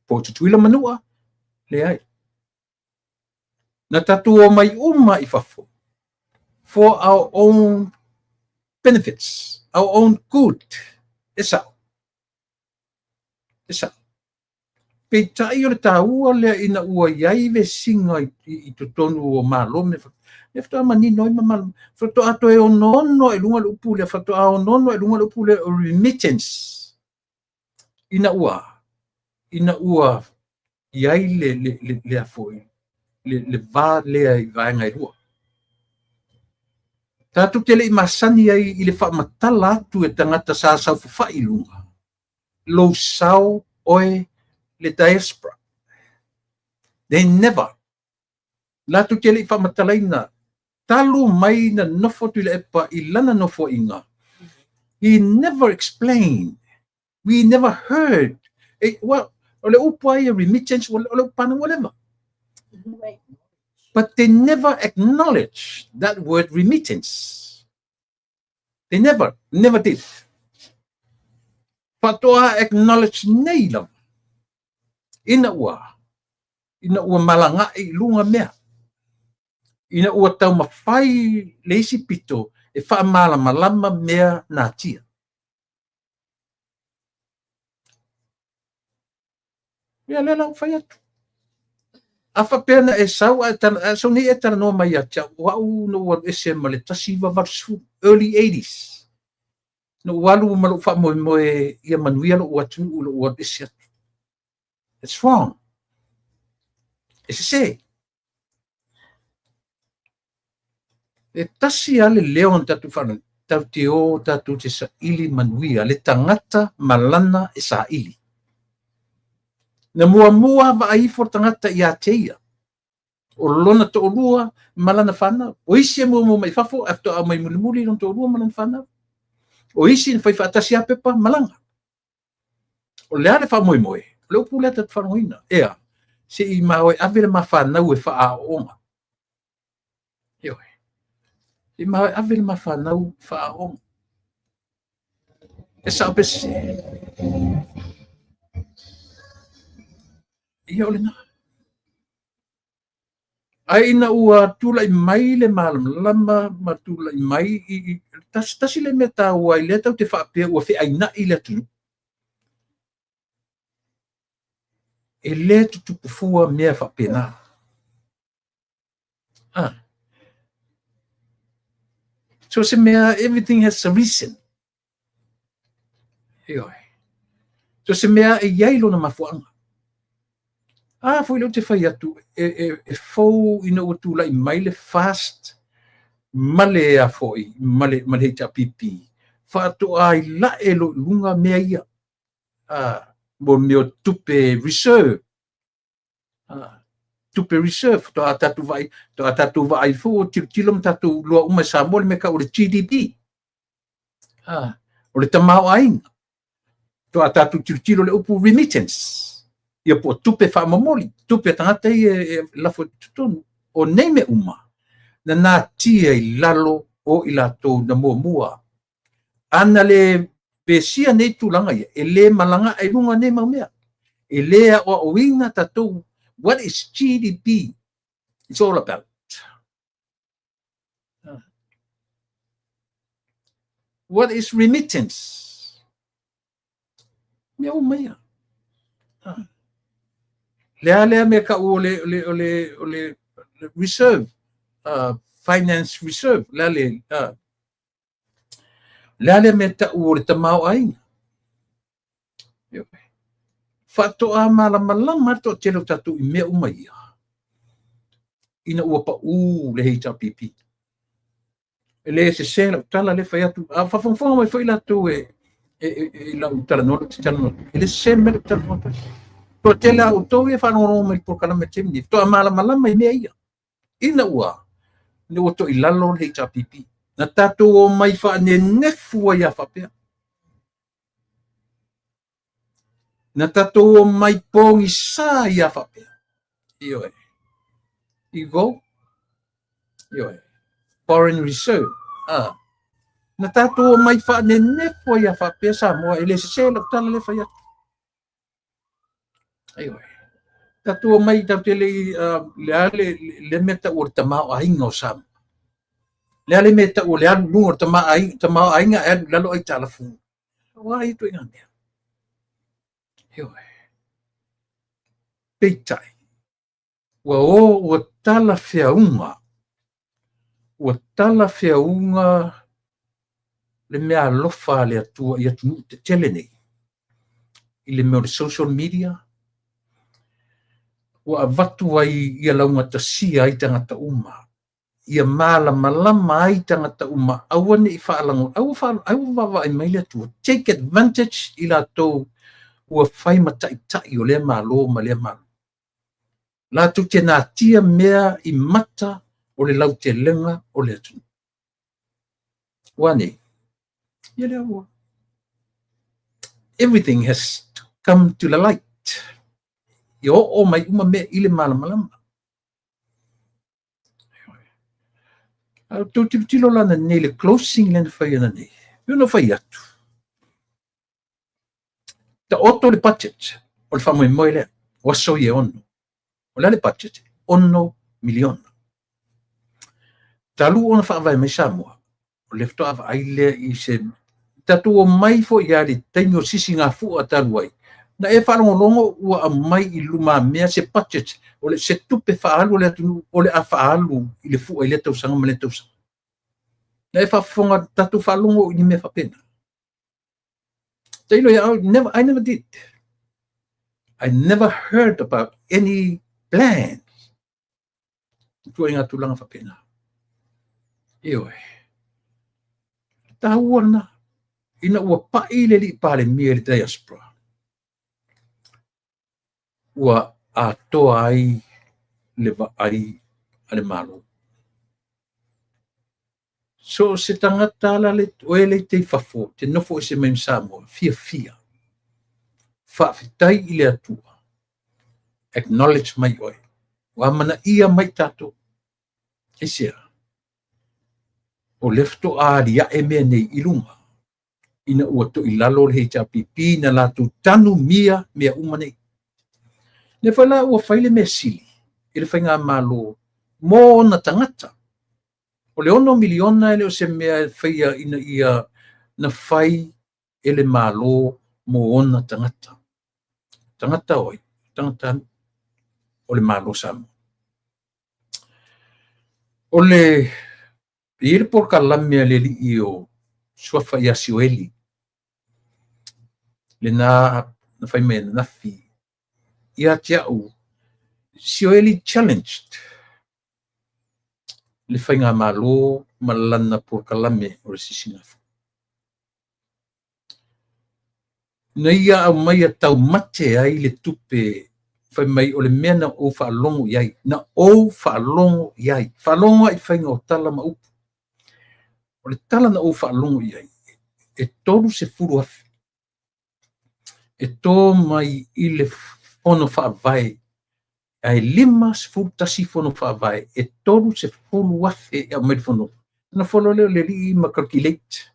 Po o Tutuila Manua, leai. Na tatou omai uma i fafo for our own benefits, our own good. E sao. E sao. Peitai o le taua lea ina ua i ai vesiga i totonu o Malo me lea faatoa manino ai ma malamalama. Faatoa toe onoono i luga le upu lea, faatoa onoono i luga le upu lea o remittance. Ina ua, ina ua i ai le a foi, le va lea i vaega e lua. Tatou te le i masani ai i le faamatala atu e tagata sa saofafai i luga, lou sao oe le diaspora. They never. Latou te le i faamatalaina talu mai na nofo Tuilaepa i lana nofoaiga. He never explained. We never heard. E, well, o le upu ai remittance, o le upu pana, whatever. But they never acknowledge that word remittance. They never, never did. Faatoa acknowledge nei lava. Ina ua malaga'i i luga mea. Ina ua taumafai le isi pito e faamalamalama mea natia. Ia lea la ua fai atu. A faapea na e sau ae tala, sau nei e talanoa mai ia te au, o au na ou alu ese ma le 1980, early 80s. Na ou alu ma lou faamoemoe ia manuia lou atunuu lou alu ese atu. It's wrong. E sese. E tasi lava le leo na tatou faalogo, tatou te o tatou te saili manuia, le tagata ma lana e saili. Na muamua vaai ifo le tagata ia te ia, o lona toalua ma lana fanau. O isi e muamua mai fafo, ae faatoa aumai mulimuli lona toalua ma lana fanau. O isi na fai faatasi lava pepa malaga. O le a le faamoemoe, o le upu lea tatou faalogoina. Ea, se i ma o e ave le ma fanau e faaaooga. Ioe. Se i ma o e ave le ma fanau e faaaooga. E sao pe sese. Ia o lena. Ae ina ua tulai mai le malamalama ma tulai mai i tasi, tasi le mea taua ai lea tatou te faapea ua feaina'i le atunuu. E le tutupu fua mea faapena. Ah. So se mea, everything has a reason. Ioe. So se mea e iai lona mafuaaga. A foi lea ou te fai atu, e fou ina ua tulai mai le FAST ma le a foi, ma le HRPP, faatoa ilae loa i luga mea ia. Mo mea o tupe reserve. Tupe reserve, faatoa tatou vaai, faatoa tatou vaai foi ua tilotilo ma tatou iloa uma e Samoa le mea e tau o le GDP. O le tamaoaiga. Faatoa tatou tilotilo i le upu remittance, ia po o tupe faamomoli, tupe a tagata ia e lafo i totonu. O nei mea uma, na natia i lalo o i latou na muamua. Ana le vesia nei tulaga ia, e le malaga ae i luga nei mau mea. E le aoaoina tatou, what is GDP? It's all about. What is remittance? Mea uma ia. Le a lea mea tau o le reserve, finance reserve, le a le, le a lea mea tau o le tamaoaiga. Faatoa malamalama le toatele o tatou i mea uma ia, ina ua pau le HRPP. E le sese lau tala le fai atu, a faafogafoga mai foi latou e lau talanoa, ou te talanoa atu. E le sese mea lau talanoa atu. Toatele a outou ia faalogologo mai i le polokalame taimi nei, faatoa malamalama i mea ia. Ina ua toilalo le HRPP. Na tatou omai faanenefu ai a faapea. Na tatou omai pogisa ai a faapea. Ioe. You go. Ioe. Foreign reserve. Na tatou omai faanenefu ai a faapea Samoa. E le sese lau tala le fai atu. Ioe. Tatou omai tatou te le i le a le mea tau o le tamaoaiga o Samoa. Le a le mea tau o le alu luga o le tamaoaiga e alu i lalo aitalafu. Ua ai ituaiga mea. Ioe. Peitai, ua o, ua talafeauga. Ua talafeauga le mea alofa a le Atua i atunuu tetele nei. I le mea o le social media, ua avatu ai ia laugatasia ai tagata uma. Ia malamalama ai tagata uma, aua ne i faalago, aua vaavaai mai le Atua. Take advantage i latou ua fai ma taitai o lea malo ma lea malo. Latou te natia mea i mata o le lautelega o le atunuu. Ua nei, ia lea ua. Everything has come to the light. Ia oo mai uma mea i le malamalama. A outou tilotilo la nei le closing lea na fai ana nei. E ono fai atu. Taoto le budget o le faamoemoe lea, o aso ia e 6. O le a le budget? 6 miliona. Talu ona faavae mai Samoa, o le faatoa vaai lea i se tatou omai foi ia le taimi o sisigafua talu ai. Na e faalogologo ua aumai i lumamea se budget, o le se tupe faaalu o le atunuu, o le a faaalu i le fua i lea tausaga ma lea tausaga. Na e faafofoga tatou faalogo i ni mea faapena. Tailo ia au, never, I never did. I never heard about any plans. Ituaiga tulaga faapena. Ioe. Taua lena. Ina ua pai le alii Palemia i le diaspora, ua atoa ai le vaai a le Malo. So se tagata ala le oe le te i fafo, te nofo ese mai ma Samoa, fiafia. Faafetai i le Atua. Acknowledge mai oe. Ua amanaia mai tatou. Aisea? O le faatoa aliae mea nei i luga. Ina ua toilalo le HRPP na latou tanumia mea uma nei. Le foi la ua fai le mea sili i le faigamalo mo ona tagata. O le 6 miliona e le o se mea e faia ina ia na fai e le malo mo ona tagata. Tagata oi, tagata o le Malo Samoa. O le E i ai le polokalame a le alii o Suafa ia Sioeli, lena na fai mai ananafi ia te au, Sioeli challenged le faigamalo ma lana polokalame o le Sisigafua. Na ia aumaia taumate ai le tupe fai mai o le mea na ou faalogo i ai, na ou faalogo i ai, faalogo ai i faiga o tala ma upu. O le tala na ou faalogo i ai, e 30,000 e to mai i le fono faavae, ae 51 fono faavae, e 30,000 e aumai le fono. Ona follow lea o le alii ma calculate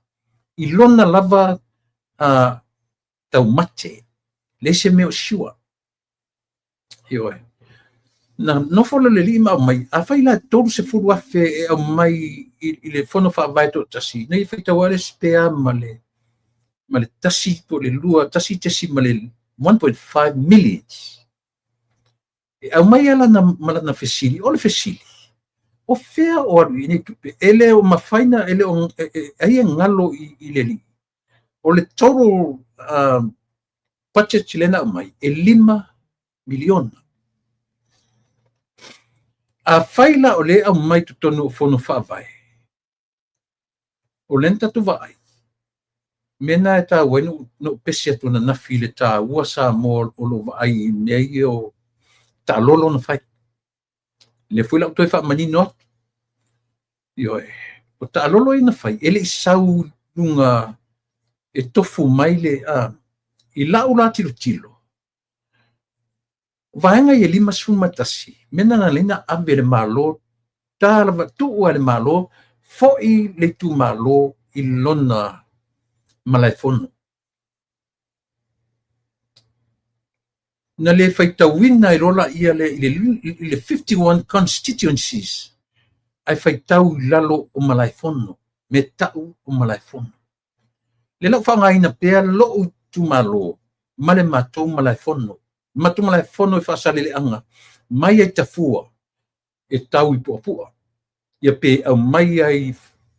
i lona lava taumate, leai se mea o sure. Ioe. Na nofo lea o le alii ma aumai, afai la e 30,000 e aumai i le fono faavae toatasi, na ia faitau lava le spare ma le tasi po o le lua, tasi tesi ma le 1.5 millions. E aumai lana ma lana fesili, o le fesili, o fea o alu i nei tupe? E le o mafai na, e le o, ai e galo i le alii. O le total budget lea na aumai, e 5 miliona. Afai la o lea e aumai totonu o fono faavae, o lea na tatou vaai, mea na e taua ai na ou pese atu ananafi i le taua Samoa o lo o vaai i mea ia o taalolo na fai. Lea foi la ou toe faamanino atu. Ioe, o taalolo ia na fai, e le i sau i luga e tofu mai le i lau la tilotilo, o vaega ia 51, mea na na leina ave le Malo, ta lava tuu a le Malo, foi le itumalo i lona malaefono. Na le faitauina ai loa laia lea i le 51 constituencies, ae faitau i lalo o malaefono, me tau o malaefono. Le lau faaaogaina pea lou itumalo ma le matou malaefono. Matou malaefono e Faasaleleaga mai ai Tafua e tau i Puapua. Ia pe aumai ai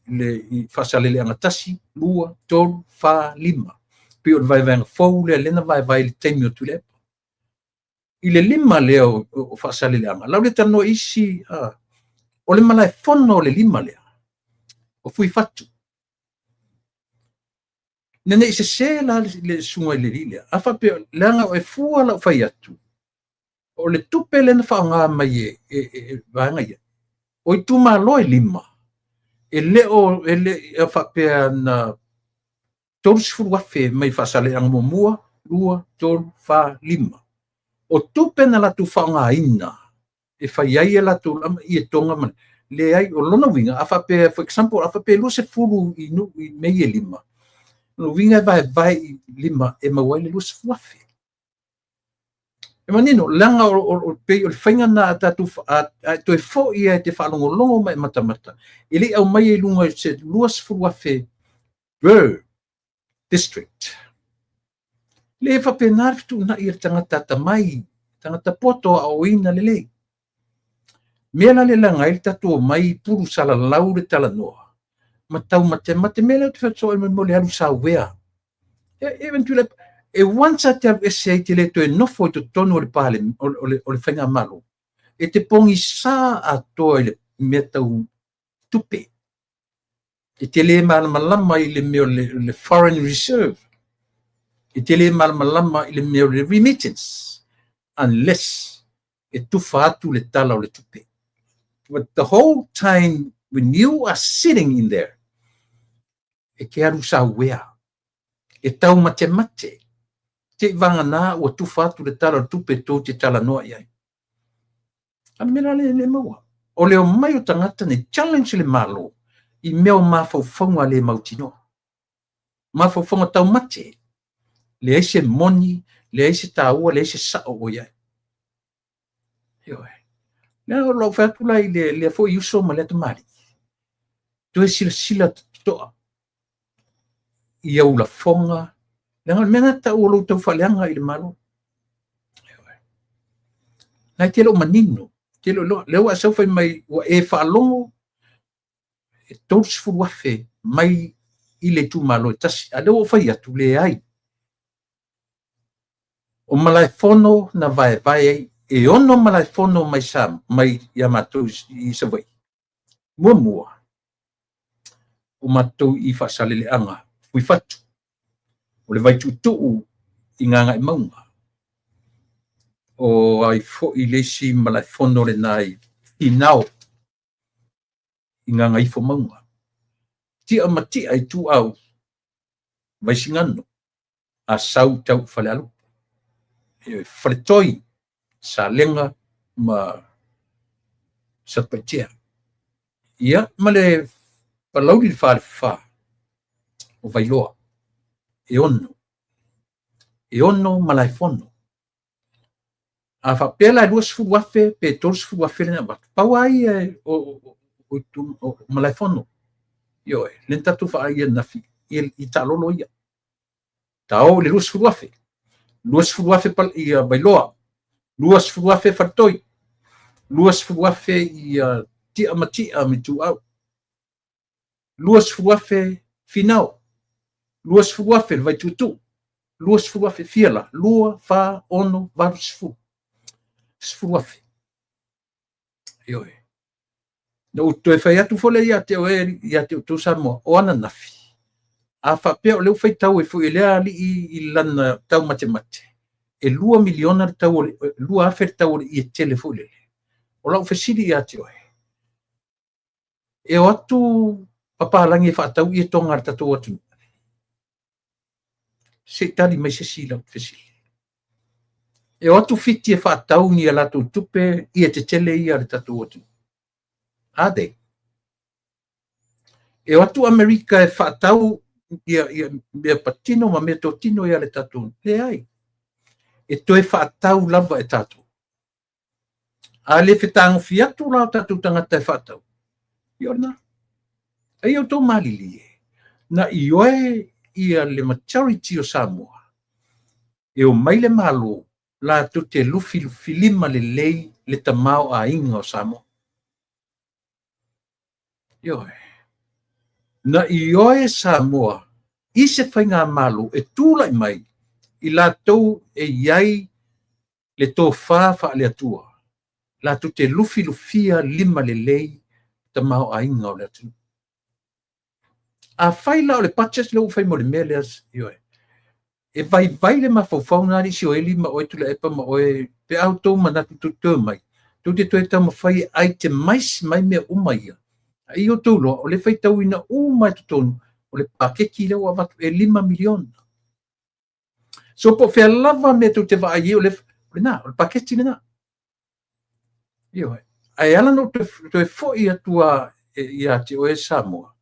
le Faasaleleaga 1, 2, 3, 4, 5. Pe o le vaevaega fou lea lena vaevae i le taimi o Tuilaepa. I le 5 lea o Faasaleleaga, lau le talanoa isi, o le malaefono o le 5 lea, o Fuifatu. Na nei sese la le susuga i le alii lea. A faapea, leaga o e fua lau fai atu, o le tupe lea na faaaoga mai e vaega ia, o itumalo e 5, e le o faapea na 30,000 mai Faasaleleaga 1, 2, 3, 4, 5. O tupe na latou faaaogaina e fai ai e latou ietoga ma leai, o lona uiga, a faapea, for example, a faapea 20 i nuu i mea e 5, lona uiga e vaevae i 5 e maua ai le 20,000. E manino, leaga o pei o le faiga na a tatou a toe foi ai te faalogologo ma e matamata, e le i aumai i luga i se 20,000 per district. Le faapena le fetuunai e le tagata atamai, tagata poto a oina lelei. Mea la le laga ai le tatou omai pulu salalau le talanoa, ma taumatemate mea lea ou te fai atu ai mo le alu sauea. E once a te alu ese ai te le toe nofo i totonu o le pale, o le faigamalo, e te pogisa atoa i le mea tau tupe. E te le malamalama i le mea o le foreign reserve. E te le malamalama i le mea o le remittance, unless e tufa atu le tala o le tupe. But the whole time when you are sitting in there, e te alu sauea, e taumatemate, te i vagana ua tufa atu le tala o le tupe tou te talanoa i ai. A le mea la le maua. O le omai o tagata nei challenge le Malo i mea o mafaufauga le mautinoa. Mafaufauga taumate, leai se moni, leai se taua, leai se sao o i ai. Ioe. Lea o lau fai atu la i lea foi uso ma lea tamalii. Toe silasila totoa i au lafoga, leaga o le mea na tau o lou taufaaleaga i le Malo. Ioe. Na e te le o manino, te le o iloa. Lea ua e sau fai mai, ua e faalogo, E 30,000 mai i le itumalo e tasi. A lea ua ou fai atu, leai. O malaefono na vaevae ai, e 6 malaefono mai, sa, mai ia matou i Savaii. Muamua, o matou i Faasaleleaga, Fuifatu, o le Vaituutuu i Gagaemauga, o ai foi le isi malaefono lena i Finao i Gagaifomauga, Tia ma Tia Ituau, Vaisigano, Asau tau Falealupo, Faletoi, Salega ma Satupaitea. Ia, ma le Palauli le Falefa o Vailoa, e 6. E 6 malaefono. A faapea la e 20,000 pe 30,000 le na avatu, pau lava ia o malaefono. Ioe, lea na tatou vaai ananafi i taalolo ia. Ta o i le 20,000, 20,000 ia Vailoa, 20,000 Faletoi, 20,000 ia Tia ma Tia ma Ituau, 20,000 Finao, 20,000 le Vaituutuu, 20,000 fia la, 2, 4, 6, 8, 10. 10,000. Ioe. Na ou toe fai atu foi lea ia te oe, ia te outou Samoa, o ananafi, a faapea o lea ua faitau ai foi e lea alii i lana taumatemate, e 2 miliona le tau o le, 2,000 le tau o le ie tele foi lele. O lau fesili ia te oe, e o atu papalagi e faatau ie toga a le tatou atunuu? Se i tali mai se isi i lau fesili. E o atu Fiti e faatau ni a latou tupe ie tetele ia a le tatou atunuu? A de? E o atu Amerika e faatau ia mea patino ma mea totino ia le tatou? Leai. E toe faatau lava e tatou. A le fetagofi atu la o tatou tagata e faatau, ia o lena. Ai outou malilie, na ioe ia le majority o Samoa e o mai le Malo latou te lufilufilima lelei le tamaoaiga o Samoa. Ioe. Na ioe Samoa i se faigamalo e tulai mai i latou e i ai le tofa faale-Atua, latou te lufilufia lima lelei tamaoaiga o le atunuu. A fai la o le budget lea ua fai mo le mea lea, ioe, e vaivai le mafaufau na alii Sioeli ma oe Tuilaepa ma oe, pe a outou manatu tou te omai, tou te toe taumafai e itemize mai mea uma ia. A ia outou iloa, o le faitauina uma i totonu o le paketi lea ua avatu e $5 miliona. So po o fea lava mea tou te vaai ai, o le lena, o le paketi lena. Ioe. Ae ala ona ou toe foi atu ia te oe Samoa,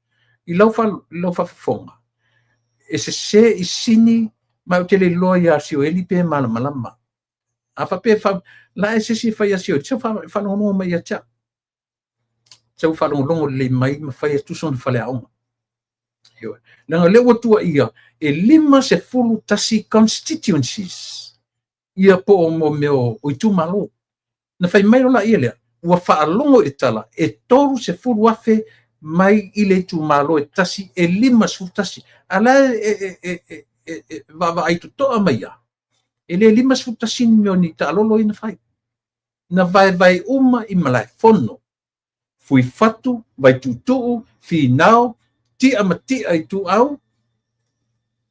i lau faafofoga, e sese i sini, ma ou te le iloa ia Sioeli pe malamalama. A faapea la e se isi e fai ia Sioeli, sau faalogologo mai ia te au. Sau faalogologo lelei mai ma fai atu sona faleaoga. Ioe. Leaga o lea ua tuuaia e 51 constituencies ia po o mo mea o itumalo. Na fai mai loa laia lea, ua faalogo i le tala e 30,000 mai i le itumalo e tasi e 51. A la e vaavaai totoa mai ia, e le 51 ni mea o ni taalolo ia na fai. Na vaevae uma i malaefono, Fuifatu, Vaituutuu, Finao, Tia ma Tia Ituau,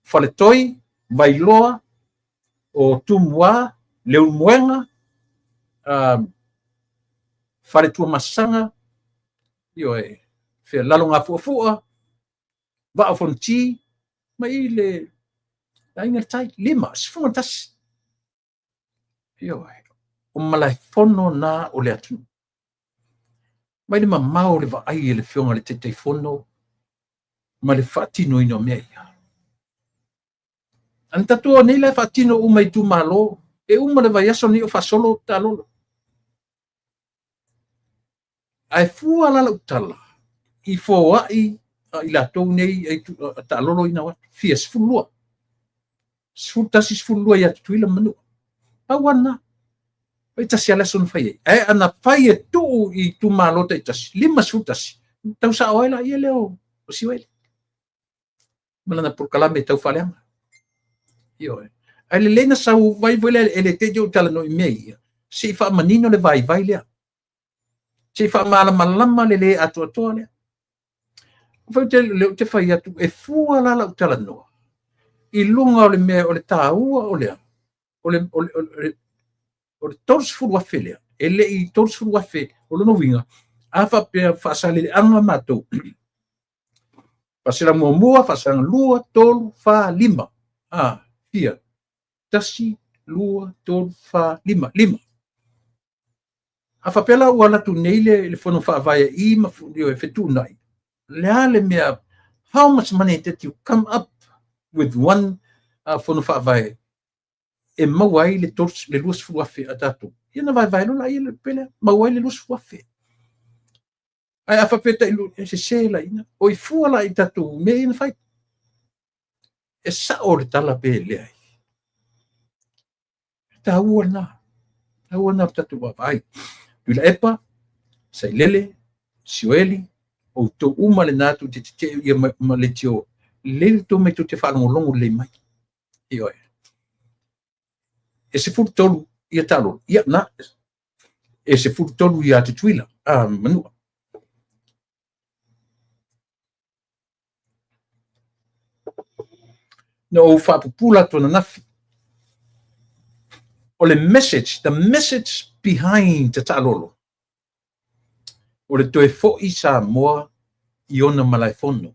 Faletoi, Vailoa, o Tumua, Leulumoega, Faletuamasaga, ioe, fea Lalogafuafua, Vaa o Fonoti, ma i le Aiga i le Tai, 51. Ioe, o malaefono na o le atunuu. Mai le mamao o le vaai e le Afioga i le Taitaifono ma le faatinoina o mea ia. Ana tatou o nei la e faatino uma i itumalo, e uma le vaiaso nei o faasolo taalolo. Ae fua la lau tala i foai a i latou nei a taalolo ina o atu, fia 12. 11, 12 ia Tutuila ma Manua. Pau lava lena. Pai tasi lava le aso na fai ai. Ae ana fai e tuu i itumalo taitasi, 51, Tau sa'o ai laia lea o Sioeli ma lana polokalame tau faaleaga. Ioe. Ae lelei na sau vai foi lea e le te i ou talanoa i mea ia, se i faamanino le vaivai lea. Se i faamalamalama le lē atoatoa lea. Fai te lea ou te fai atu, e fua la lau talanoa i luga o le mea o le taua o lea, o le 30,000 lea, e le i 30,000, o lona uiga, a faapea Faasaleleaga matou, Faasaleleaga 1, Faasaleleaga 2, 3, 4, 5. A, fia? 1, 2, 3, 4, 5, 5. A faapea la ua alu atu nei le fono faavae i ma fetuunai, le a le mea, how much money did you come up with one fono faavae e maua ai le 20,000 a tatou? Ia na vaevae loa laia le tupe lea, maua ai le 20,000. Ae a faapea tai e sese la ina, o i fua la i tatou mea ia na fai. E sao le tala pe leai. E taua lena. Taua lena o tatou vaavaai. Tuilaepa, Sailele, Sioeli, outou uma lena tou te tetee ia ma leitio, lelei le tou mai tou te faalogologo lelei mai. Ioe. E 13 ia taalolo, ia na, e 13 ia Tutuila, Manua. Na ou faapupula atu ananafi. O le message, the message behind the taalolo, o le toe foi Samoa i ona malaefono.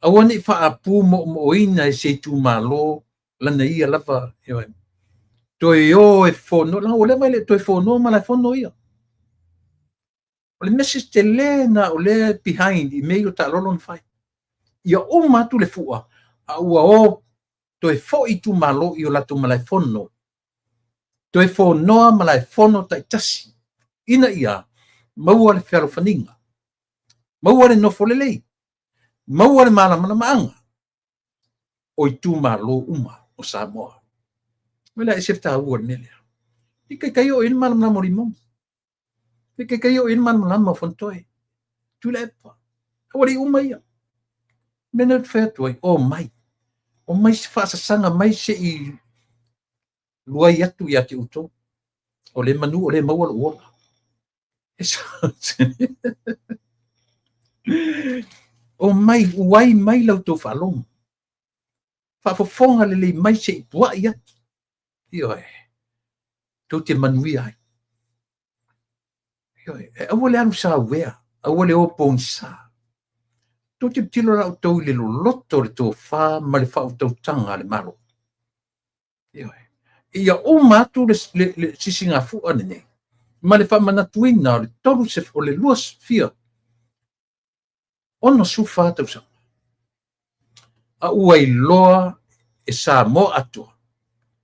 Aua ne i faapu moomooina e se itumalo lana ia lava, ioe. Toe o e fono, langa ua leva e le toe fonoa malaefono ia. O le message tele na o lea behind i mea ia o taalolo na fai. Ia uma atu le fua, a ua o toe foi itumalo i o latou malaefono. Toe fonoa malaefono taitasi, ina ia maua le fealofaniga, maua le nofo lelei, maua le malamalamaaga o itumalo uma o Samoa. O le a ese le taua o le mea lea. I kaikai o i le malamalama o Limogi. I kaikai o i le malamalama o Fonotoe. Tuilaepa. Aua le uma ia. Mea na fai atu ai, o mai. O mai se faasasaga mai se i luai atu ia te outou. O le manu o le maua lou ola. O mai, uai mai lau tou faalogo. Faafofoga lelei mai se i puai atu. Ioe. Tou te manuia ai. Ioe. E aua le alu sauea, aua le o pogisa. Tou te tilotilo la outou i le loloto o le tofa ma le faautautaga a le Malo. Ioe. Ia uma atu le sisigafua lenei ma le faamanatuina o le tolu o le lua fia 64 tausaga. A ua iloa e Samoa atoa.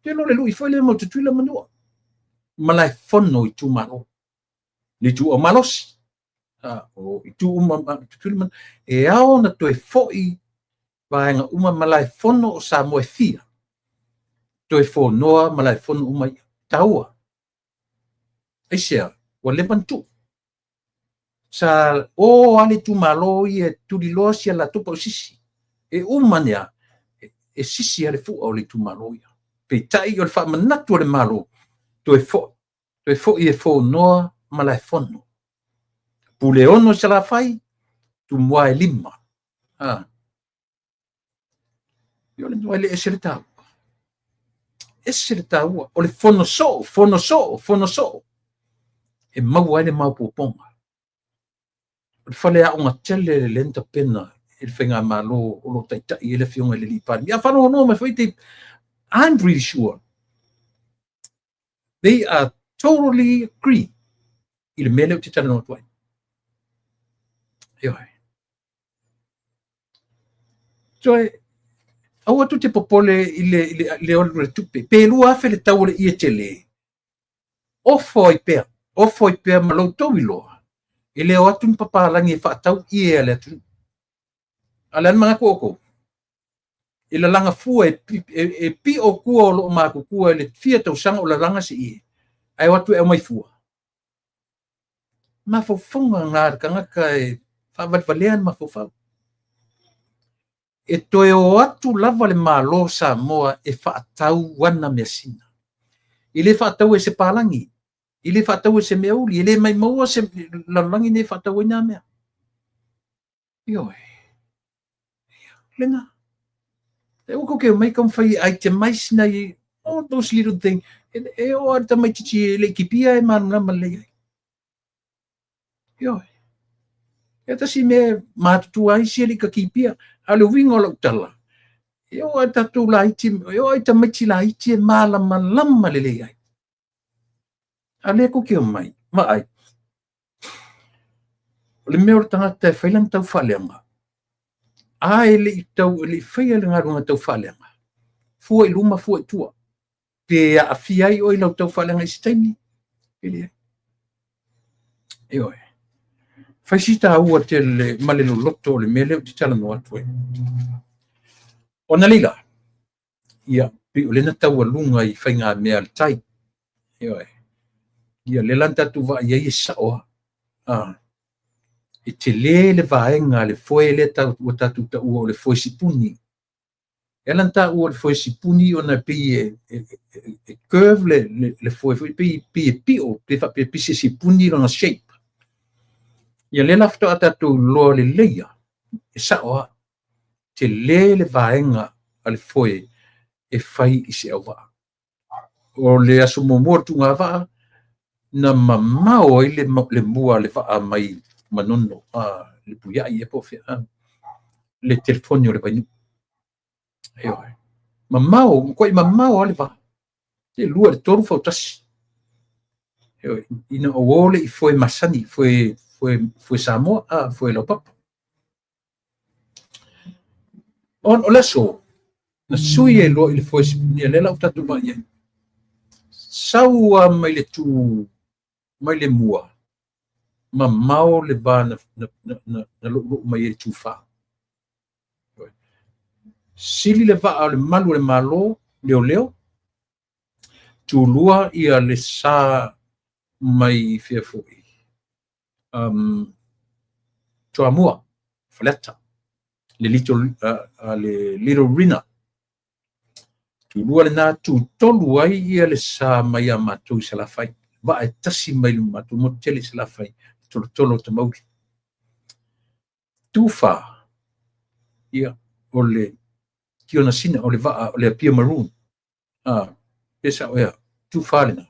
Te lo le lui foi le mo Tutuila Manua. Malaefono itumalo. Le itu o malosi. O itu uma Tutuila Manua. E ao na toe foi vaega uma malaefono o Samoa e fia. Toe fonoa malaefono uma ia. Taua. Aisea, ua leva na tuu. Sa o ale itumalo ia tuliloa sia latou pausisi. E uma nea, e sisi ale fua o le itumalo ia. Peitai o le faamanatu o le Malo, toe foi e fonoa malaefono. Pule 6 i Salafai, Tumua e 5. Ia o le le ese le taua. Ese le taua. O le fono soo, fono soo, fono soo. E maua ai le maopoopoga. O le fale aoga tele le lea na tapena e le faigamalo o lo o taitai ai le afioga i le alii Palemia. A faalogologo mai foi te, I'm pretty sure they are totally agree i le mea lea ou te talanoa atu ai. Ioe. Toe, aua tou te popole i le alu o le tupe. Pe 2,000 le tau o le ie tele. Ofo ai pea. Ofo ai pea ma loutou iloa. E le o atu ni papalagi e faatau ie a le atunuu. A le a le manatu o outou? E lalaga fua e pio tua o loo matutua i le fia tausaga o lalaga se ie. Ae o atu e aumai fua. Mafaufauga na a le tagata e faavalevalea le mafaufau. E toe o atu lava le Malo o Samoa e faatau ana measina. E le faataua e se palagi, e le faataua e se meauli, e le maimaua se lalolagi nei e faatau ai na mea. Ioe. Lena. E ua tou te omai taumafai e itemize nai all those little things. E oo lava i le tamaitiiti e le i kipia e malamalama lelei ai. Ioe. E tasi mea matutua ai isi e le i kakipia. A o le uiga o lau tala, e oo lava i tatou laiti, e oo lava i tamaiti laiti e malamalama lelei ai. A o lea tou te omai, vaai, o le mea o le tagata e fai lana taufaaleaga, a e le i tau, e le i faia le galuega taufaaleaga, fua i luma, fua i tua. Pe aafia ai oe i lau taufaaleaga i se taimi, pe leai. Ioe. Fai si taua tele ma le loloto o le mea lea ou te talanoa atu ai. Ona laila, ia, pei o lea na taualuga i faigamea a le tai. Ioe. Ia, lea la na tatou vaai ai e sao lava. Ah, e tele le vaega a le foe lea ua tatou taua o le foe sipuni. E ala ona taua o le foe sipuni ona e pei e curve le foe foi, pei e pio, pe faapea pei se sipuni lona shape. Ia lea la faatoa tatou iloa lelei lava, e sao lava, tele le vaega a le foe e fai i se auvaa. O le aso muamua o le tuuga vaa, na mamao ai le mua o le vaa mai Manono, le Puiai ea po o fea, le telefoni o le Vainuu. Ioe. Mamao, matuai mamao lava le va. E 2 i le 3 fautasi. Ioe. Ina ua o lea i foe masani, foe Samoa, foe laupapa. O le aso, na sui ai loa i le foe sipuni, lea la ua tatou vaai ai. Sau lava mai le tu, mai le mua, mamao le va na loulou mai ai le tufa. Sili le vaa o le malu o le Malo, leoleo, tulua ia le sa mai fea foi, Toamua, Faleata, le Little Rina. Tulua lena, tutolu ai ia le sa mai a matou i Salafai. Vaa e tasi mai le matou motu tele i Salafai, tolotolo o Tamauli. Tufa, ia, o le Tionasina, o le vaa, o le Apia Maroon. Pe sao ea, tufa lena.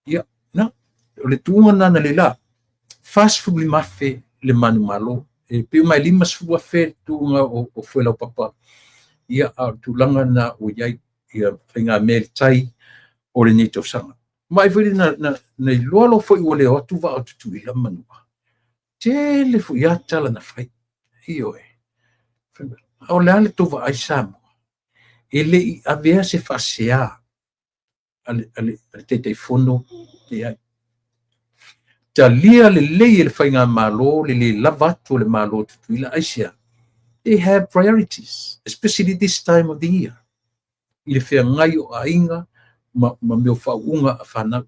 Ia, na, o le tuuga na na leila, 45,000 le manumalo. E pei mai 50,000 le tuuga o foe laupapa. Ia, a o le tulaga na ua i ai, ia, faigamea i le tai o lenei tausaga. Vaai foi na iloa loa foi ua le o atu vaa o Tutuila ma Manua. Tele foi a tala na fai. Ioe. O le a le tou vaai Samoa? E le i avea se faasea a le Taitaifono leai. Talia lelei e le faigamalo le le lava atu o le Malo o Tutuila aisea. They have priorities, especially this time of the year. I le feagai o aiga ma mea o faauuga a fanau.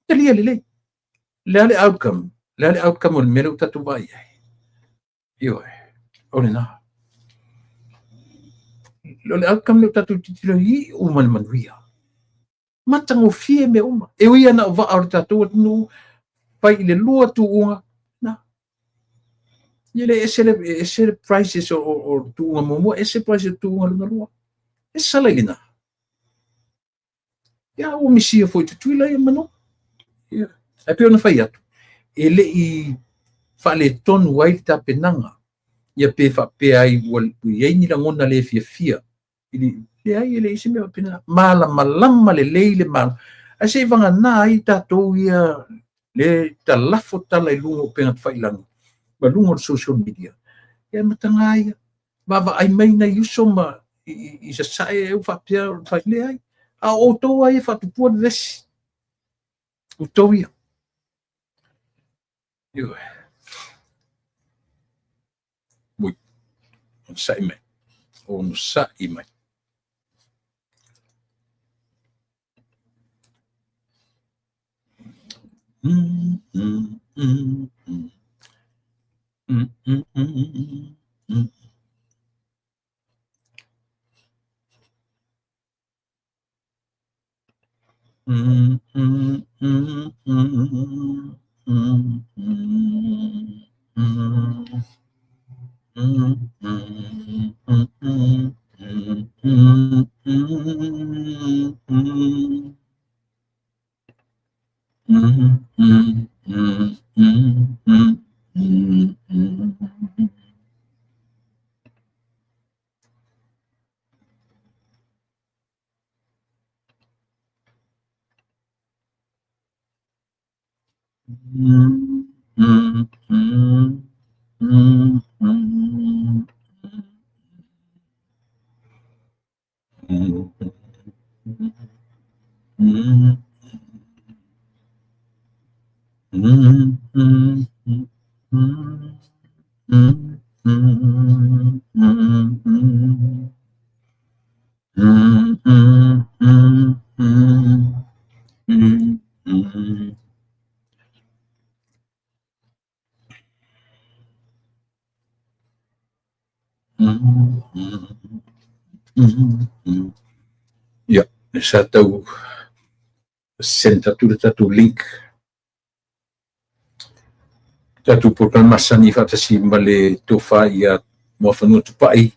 Talia lelei. Le a le outcome? Le a le outcome o le mea lea ua tatou vaai ai? Ioe, o lena. O le outcome lea ua tatou tilotilo i iu ma le manuia. Matagofie mea uma. E ui ana o vaa o le tatou atunuu, fai i le lua tuuga, na. Ia le ese le prices o tuuga muamua, ese prices o tuuga lona lua. E sala i lena. Ia, ua misia foi Tutuila ia Manono. Ia, ae pei ona fai atu, e le i faaletonu ai le tapenaga, ia pe faapea ai ua i ai ni lagona le fiafia. Leai, e leai se mea faapena. Malamalama lelei le Malo. Ae se i vagana ai tatou ia le talafo tala i luga o upega tafailagi ma luga o le social media. Ia mataga ia. Vaavaai mai nai uso ma i sasae e faapea fai leai. A o outou ai e faatupua le vesi. Outou ia. Ioe. Ui. Onosai mai. Onosai mai. Ia, sa tau send atu le tatou link, tatou polokalame masani faatasi ma le tofa ia Muafanua Tupai,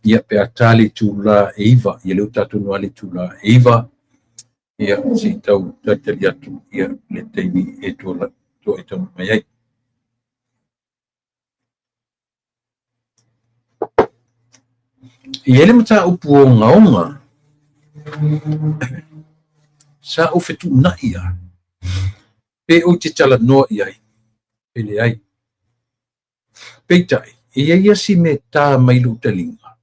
ia pe a ta le itula e 9, ia lea ua tatou noa le itula e 9, ia se i tau talitali atu ia le taimi e toa e taunuu mai ai. E i ai le mataupu ogaoga sa ou fetuunai lava pe ou te talanoa i ai pe leai. Peitai, e i ai lava si mea e ta mai i lou taliga.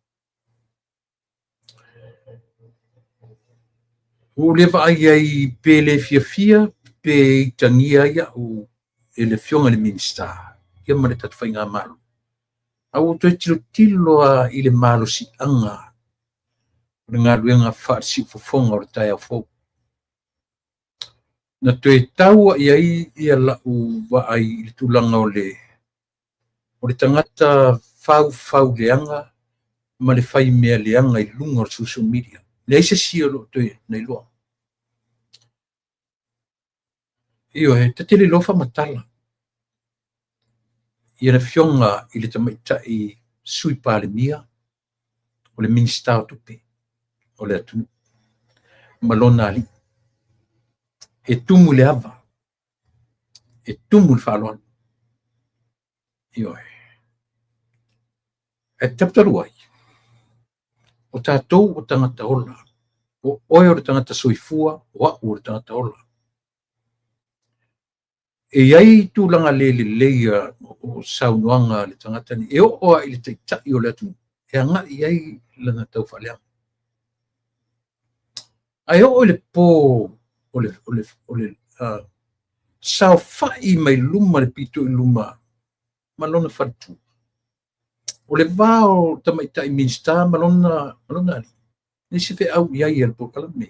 Ua ou le vaai ai pe le fiafia pe itagia ai au e le Afioga i le Minisita ia ma le tatou faigamalo. A ua ou toe tilotilo lava i le malosiaga o le galuega faale-siufofoga o le taeao fou. Na toe tau ai ai ia lau vaai i le tulaga o le tagata faufau leaga ma le fai mea leaga i luga o le social media. Leai se isi o lo o toe na iloa. Ioe, ta te le iloa faamatala ia le Afioga i le Tamaitai Sui Palemia o le Minisita o Tupe o le atunuu ma lona alii. E tumu i le ava, e tumu i le faaaloalo. Ioe. Ae talutalu ai, o tatou o tagata ola, o oe o le tagata soifua, o au o le tagata ola. E i ai tulaga le lelei o saunoaga a le tagata nei, e oo lava i le taitai o le atunuu, e agai i ai lana taufaaleaga. Ae oo i le po o le saofai mai luma le pito i luma ma lona faletua. O le va o tamaitai Minisita ma lona alii, leai se feau i ai a le polokalame.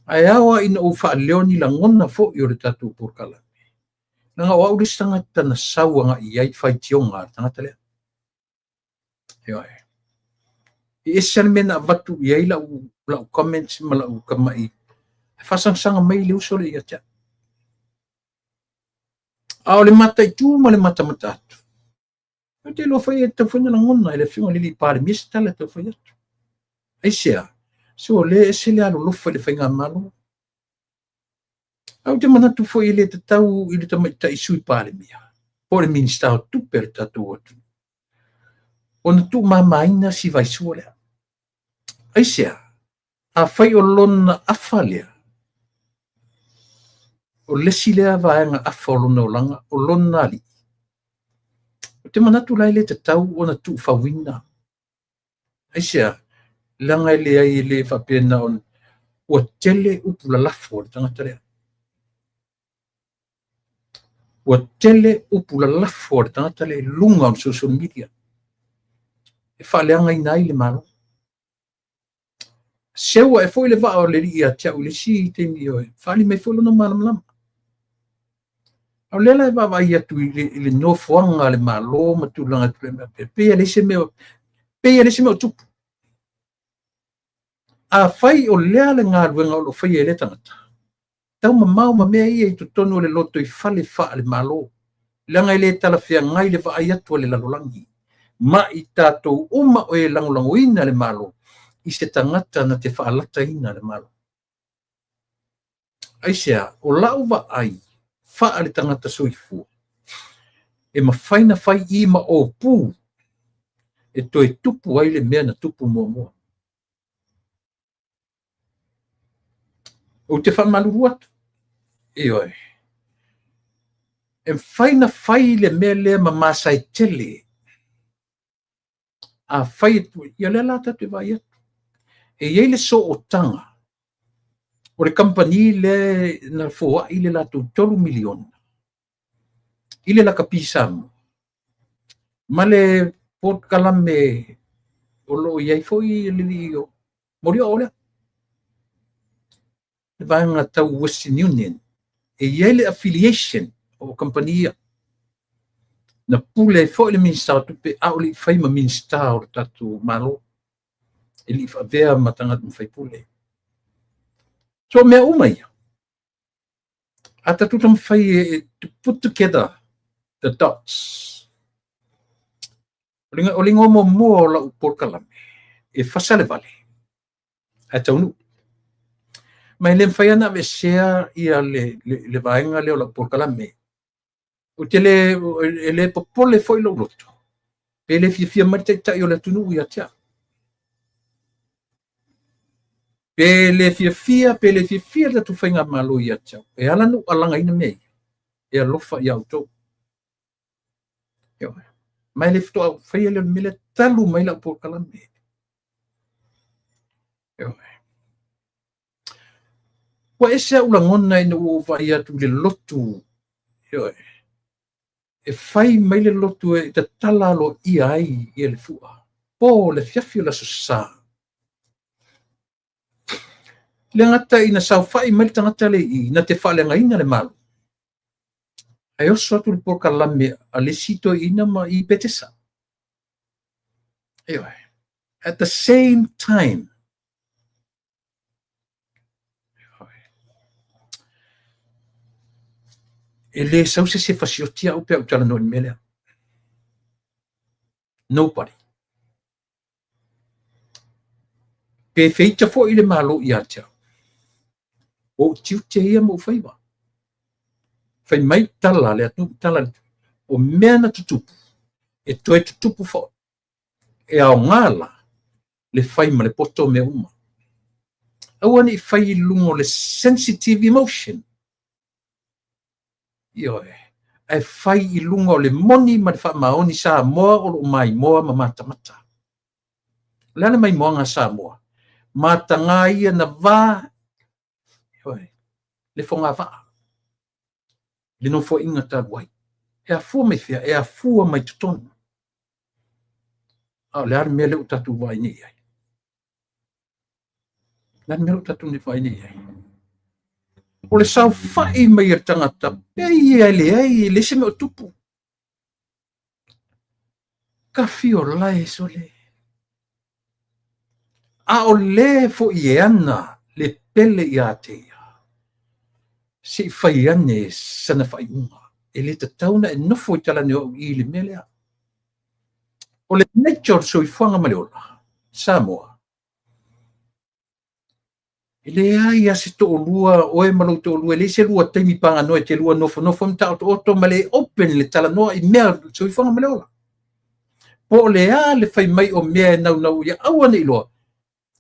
Ae ao lava ina ou faaleo ni lagona foi o le tatou polokalame. Leaga o au le isi tagata na sau agai i ai faitioga a le tagata lea. Ioe. E ese le mea na avatu i ai lau comments ma lau kamai e faasagasaga mai le uso lea ia te au. A o le mataitu ma le matamata atu, ou te iloa foi e tatau foi ona lagona e le Afioga i le alii Palemia se tala e tau fai atu. Aisea? Se o lea e ese le alolofa i le faigamalo. Ae ou te manatu foi e le tatau i le tamaitai Sui Palemia po o le Minisita o Tupe a le tatou atunuu ona tuumamaina si vaisua lea. Aisea? Afai o lona afa lea, o le isi lea vaega afa o lona olaga, o lona alii, ou te manatu la e le tatau ona tuufauina. Aisea? Leaga e leai e le faapena ona ua tele upu lalafo a le tagata lea. Ua tele upu lalafo a le tagata lea i luga o le social media e faaleagaina ai le Malo. Seu ae foi le vaa o le alii ia te au i le isi taimi, ioe, faaali mai foi lona malamalama. A o lea la e vaavaai atu i le nofoaga a le Malo ma tulaga e tulai mai pea, pei e leai se mea, pei e leai se mea o tupu. Afai o lea le galuega o lo o faia e lea tagata, taumamao ma mea ia i totonu o le lotoifale faale-Malo, leaga e le talafeagai le vaai atu a le lalolagi ma i tatou uma o e lagolagoina le Malo i se tagata na te faalataina le Malo. Aisea? O lau vaai faale tagata soifua, e mafai ona fai i ma opu e toe tupu ai le mea na tupu muamua. Ou te faamalulu atu, ioe, e mafai ona fai le mea lea ma masae tele. A fai e ia lea la tatou te vaai atu. E i ai le sootaga o le kamupani lea na foai le latou $3 miliona i le lakapi Samoa ma le polokalame o lo o i ai foi le alii o Molioo lea, le vaega tau Western Union. E i ai le affiliation o kamupani ia. Na pule ai foi le Minisita o Tupe a o le i fai ma Minisita o le tatou Malo, e le i faavea ma tagata ma faipule. So mea uma ia, a tatou taumafai e to put together the dots. O le igoa muamua o lau polokalame, e fasa le vale, ae taunuu. Ma e le mafai ona aveesea ia le vaega lea o lau polokalame. Ou te le, e le popole foi lou loto, pe le fiafia mai le taitai o le atunuu ia te au. Pe le fiafia, pe le fiafia le tatou faigamalo ia te au. E ala ona ou alagaina mea ia, e alofa ia outou. Ma e le faatoa ou faia lea o le mea lea talu mai lau polokalame. Ua ese au lagona ina ua ou vaai atu i le lotu, e fai mai le lotu e tatala aloaia ai ia le fua po le afiafi o le Aso Sa. Le gata ina saofai mai le tagata le i na te faaleagaina le Malo, ae oso atu le polokalame a le isi toeaina ma i Petesa. Ioe. At the same time, e le sau se isi e fasioti au pe a ou talanoa i le mea lea. Nobody. Pe feita foi le Malo ia te au, o ou tiute ia ma ou faiva. Fai mai tala a le atunuu, tala a le atunuu, o mea na tutupu, e toe tutupu foi. E aoga la le fai ma le poto mea uma. Aua ne i fai i luga o le sensitive emotion. Ioe, ae fai i luga o le moni ma le faamaoni Samoa o lo o maimoa ma matamata. O le a le maimoaga a Samoa? Mataga ia na va, ioe, le fogavaa, le nofoaiga talu ai. E afua mai fea? E afua mai totonu. A o le a le mea lea ua tatou vaai nei i ai? O le a le mea lea ua tatou vaai nei i ai? O le saofai mai a le tagata, pei e leai, e leai se mea o tupu. Kafi o lae sole. A o le foi e ana le pele ia te ia, se i fai ane sana faaiuga. E le tatau ona e nofo i talane o au i le mea lea. O le nature o le soifuaga ma le ola, Samoa, e leai lava se toalua, oe ma lou toalua, e leai se lua taimi paganoa e te lua nofonofo ma taotooto ma le open le talanoa i mea o le soifuaga ma le ola. Po o le a le fai mai o mea e naunau ia aua ne i iloa,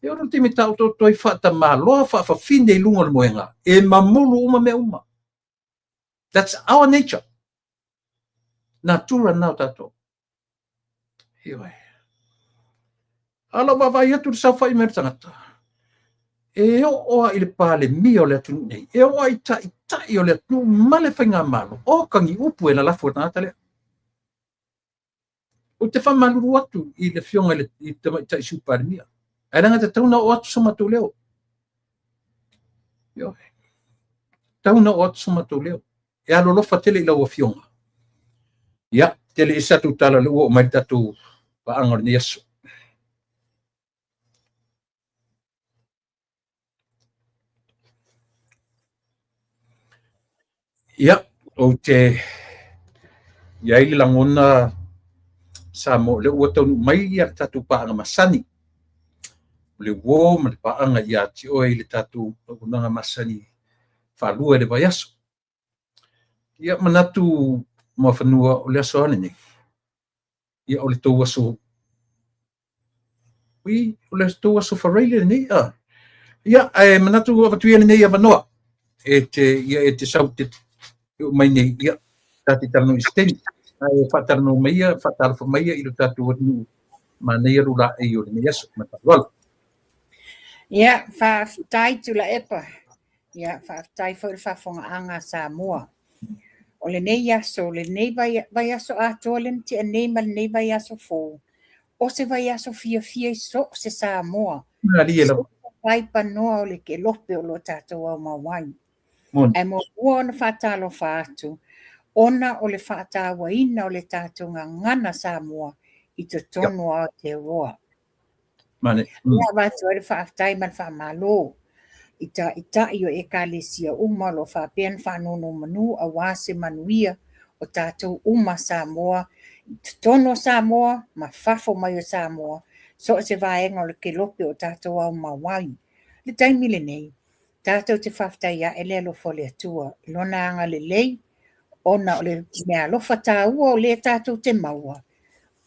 e ono le taimi e taotooto ai faatamaloa, faafafine i luga o le moega, e mamulu uma mea uma. That's our nature. Natura na o tatou. Ioe. A lau vaavaai atu le saofai mai le tagata, e oo lava i le Palemia o le atunuu nei, e oo lava i taitai o le atunuu ma le faigamalo, o ka ni upu e lalafo e le tagata lea. Ou te faamalulu atu i le afioga i le tamaitai Sui Palemia, ae leaga e tatau ona oo atu so matou leo. Ioe. Tatau ona oo atu so matou leo. E alolofa tele i lau Afioga. Ia, tele ese atu tala le ua o mai le tatou paaga o lenei aso. Ia, ou te i ai le lagona Samoa o lea ua taunuu mai ia le tatou paaga masani. O le uo ma le paaga ia te oe i le tatou auaunaga masani faalua i le vaiaso. Ia manatu Muafanua o le aso lava lenei. Ia o le tou aso ui o le tou aso faraile lenei a. Ia ae manatu avatu ia lenei avanoa e te ia e te sau te oo mai nei ia ta te talanoa i se taimi. Ae faatalanoa mai ia faatalofa mai ia i lo tatou atunuu manaia lo laei o lenei aso ma le faaaloalo. Ia, faafetai Tuilaepa. Ia, faafetai foi i le faafofogaaga a Samoa. O lenei aso, lenei vaiaso atoa lea na tea nei ma lenei vaiaso fou, o se vaiaso fiafia i so o se Samoa. Malie lava. Vaipanoa o le kelope o lo o tatou aumau ai. Ae muamua ona faatalofa atu ona o le faatauaina o le tatou gagana Samoa i totonu o Aotearoa. Mane. Ia avatu ai le faafetai ma le faamalo i taitai o Ekalesia uma o lo o faapea ona faanonomanu aua se manuia o tatou uma Samoa i totonu o Samoa ma fafo mai o Samoa, so o se vaega o le kelope o tatou aumau ai. I le taimi lenei, tatou te faafetai ae le alofa o le Atua i Lona agalelei ona o le meaalofa taua o lea tatou te maua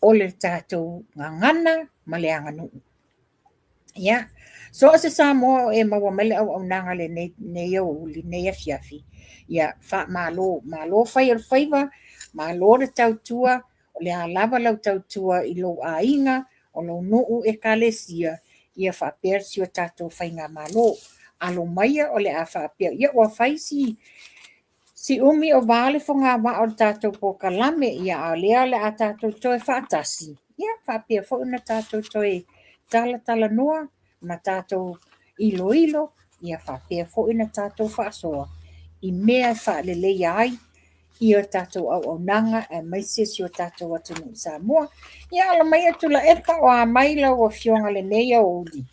o le tatou gagana ma le aganuu. Ia, so o se Samoa o e maua mai le auaunaga lenei, nei aoauli, nei afiafi, ia faamalo, malo fai o le faiva, malo le tautua, o le a lava lau tautua i lou aiga, o lou nuu, ekalesia, ia faapea si o tatou faigamalo. Alo maia o le a faapea, ia ua fai si Si umi o vā le fogavaa o le tatou polokalame, ia a o lea o le a tatou toe faatasi, ia faapea foi ona tatou toe talatalanoa ma tatou iloilo, ia faapea foi ona tatou faasoa i mea e faaleleia ai ia tatou auaunaga aemaise si o tatou atunuu Samoa. Ia ala maia Tuilaepa, o a mai lau Afioga i lenei aoauli?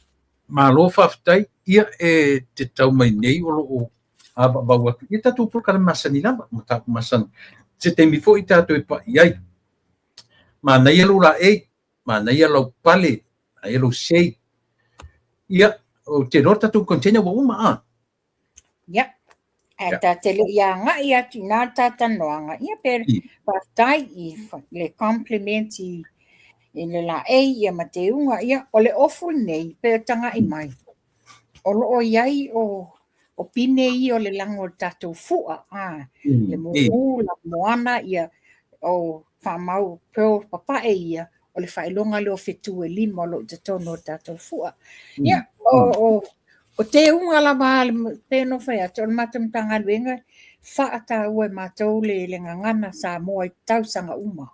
Malo faafetai. Ia e te tau mai nei o lo o avaavau atu ia tatou polokalame masani lava, mataupu masani. Se taimi foi tatou e pai ai. Manaia lou laei, manaia lau pale, manaia lou sei. Ia, ou te iloa le tatou container ua uma a. Ia, ae ta te le i agai atu i ina le talatalanoaga, ia pe faafetai i le compliment i le laei ia ma teuga. Ia, o le ofu lenei, pe o taga'i mai, o lo o i ai o pine ia o le lago o le tatou fu'a, a, le mumu, la moana, ia, o faamau pearl papae ia, o le faailoga lea o fetu e lima o lo o i totonu o le tatou fu'a. Ia, o teuga lava a pei ona fai atu, o le matou Matagaluega, faataua e matou le gagana Samoa i tausaga uma.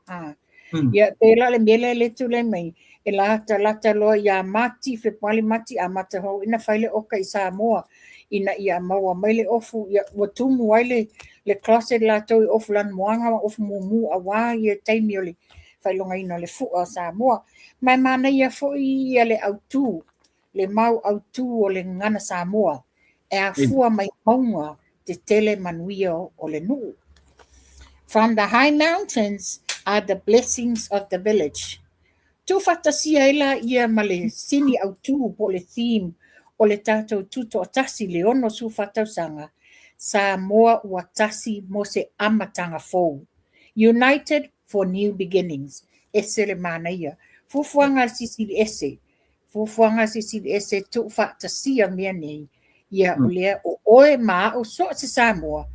Ia, pei la o le mea lea e tulai mai, e latalata loa ia Mati, Fepuari, Mati, amata hou ina fai le oka i Samoa, ina ia maua mai le ofu, ia, ua tumu ai le closet latou i ofu lanumoana ma ofu mumu aua ia taimi o le faailogaina o le fu'a o Samoa. Ma e manaia foi ia le autu, le mau autu o le gagana Samoa, e afua mai mauga tetele manuia o le nuu. From the high mountains are the blessings of the village. Tuufaatasia ai laia ma le sini autu po o le theme o le tatou tutoatasi le 64 tausaga, Samoa ua tasi mo se amataga fou. United for new beginnings. Ese le manaia. Fuafuaga a le Silisili Ese. Fuafuaga a le Silisili Ese tuufaatasia mea nei. Ia o lea o oe ma a'u so o se Samoa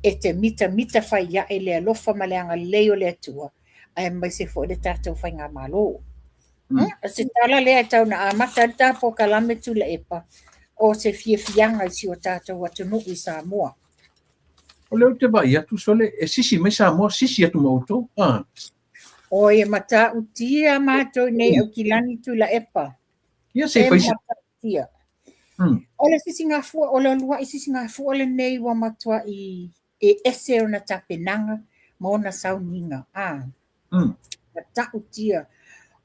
e te mitamita fai ae le alofa ma le agalelei o le Atua aemaise foi le tatou faigamalo. O se tala lea e tau na amata ai le ta polokalame Tuilaepa, o se fiafiaga i si o tatou atunuu i Samoa. O lea ou te vaai atu sole e sisi mai Samoa, sisi atu ma outou. Ah. Oi, e matautia matou nei Aukilani Tuilaepa. Ia se fai se. O le sisigafua, o le uluai sisigafua lenei ua matuai. E ese ona tapenaga ma ona sauniga, a. Matautia,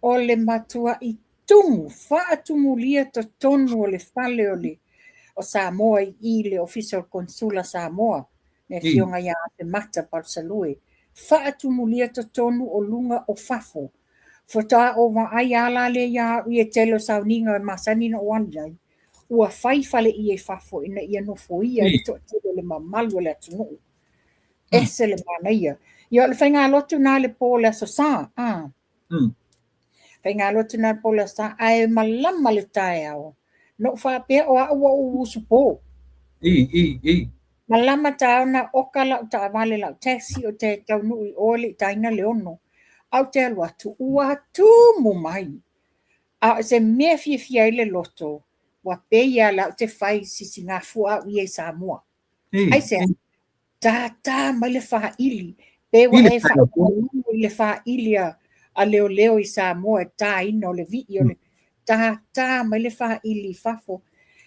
o le matua'i tumu faatumulia totonu o le fale o le o Samoa i i le Ofisa o le Konesula Samoa, le Afioga ia Afemata Palusalue, faatumulia totonu o luga o fafo. Faatoa ou vaai a la lea ia au ia i tele o sauniga e masani na ou alu i ai, ua fai fale ia i fafo ina ia nofoia ai le toatele o le mamalu o le atunuu. Ese le manaia. Ia o le faigalotu na le po o le Aso Sa, a. Faigalotu na le po o le Aso Sa, ae malama le taeao. Na ou faapea o au ua ou usupo. Malama taeao na oka lau taavale lau taxi ou te taunuu i o e le i taina le 6. Ae ou te alu atu, ua tumu mai. A o se mea e fiafia ai le loto, ua pei lava o lea ou te fai sisigafua au ia i Samoa. Aisea? Tātā mai le fāili, pe ua e faalogologo i le fāili a leoleo i Samoa e tāina o le vii o le tātā mai le fāili i fafo.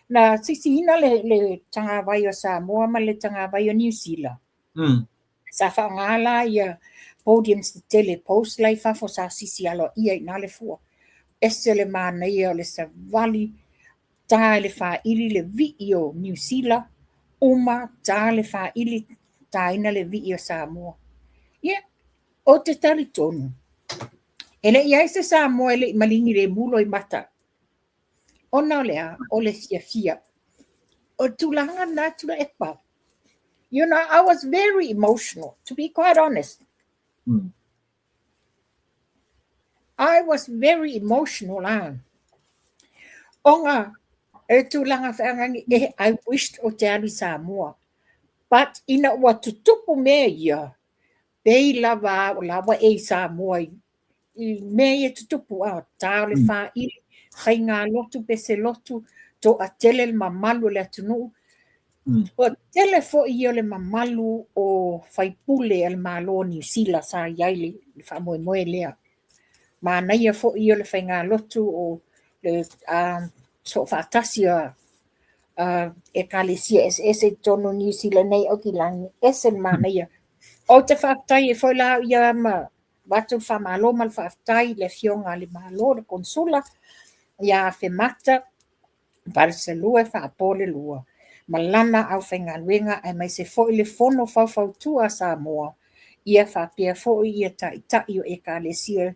Na sisiina le, le tagavai o Samoa ma le tagavai o Niu Sila. Sa faaaoga la ia podiums tetele post la i fafo sa sisi aloaia i ina le fua. Ese le manaia o le savali ta i le faaili le vii o Niu Sila, uma ta le faaili taina le vii o Samoa. Ia, ou te talitonu, e le i ai se Samoa e le i maligi lemu loimata. Ona o le a? O le fiafia. O le tulaga lena Tuilaepa. You know, I was very emotional, to be quite honest. I was very emotional ah. Ona e tulaga feagani e I wished o te alu i Samoa. But ina ua tutupu mea ia, pei lava o la ua e i Samoa i i mea ia tutupu, a, tā o le fāili, faigalotu, pese lotu, toatele le mamalu o le atunuu. Ua tele foi ia o le mamalu o faipule a le Malo o Niu Sila sa i ai le faamoemoe lea. Manaia foi ia o le faigalotu o le soofaatasi a ekalesia eseese i totonu o Niu Sila nei Aukilani, ese le manaia. Ou te faafetai ai foi la au ia ma avatu le faamalo ma le faafetai i le Afioga a le Malo, le Konesula ia Afemata Palusalua Faapolelua ma lana aufaigaluega aemaise foi le Fono Faufautua a Samoa, ia faapea foi ia taitai o Ekalesia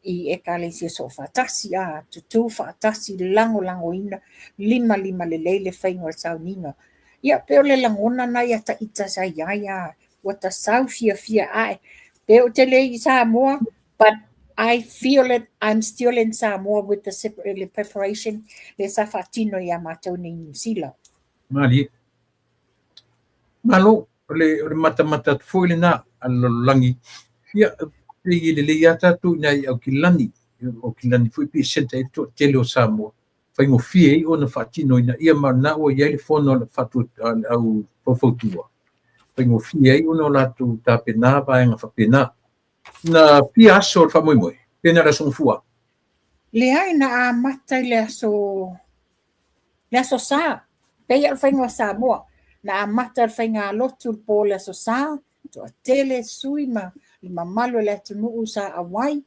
i Ekalesia Soofaatasi, a tutū faatasi, lagolagoina, limalima lelei le faiga o le sauniga. Ia, pei o le lagona na ia ita sa i ai, a ua tasau fiafia ae. Pe ou te le i Samoa, but I feel it, I'm still in Samoa with the le preparation le sa faatino ia matou nei Niu Sila. Malie. Malo, o le matamata atu foi lena a le lalolagi. Ia, pei e lelei lava tatou i nai Aukilani, o Aukilani foi pei e centre ai le toatele o Samoa, faigofie ai ona faatinoina ia ma o lena ua i ai le fono a le au faufautua, faigofie ai ona o latou tapena vaega faapena. Na fia aso o le faamoemoe, pe na o le Aso Gafua? Leai, na amata i le aso, le Aso Sa, pei o le faiga o Samoa. Na amata le faigalotu le po o le Aso Sa, toatele sui ma le mamalu o le atunuu sa auai,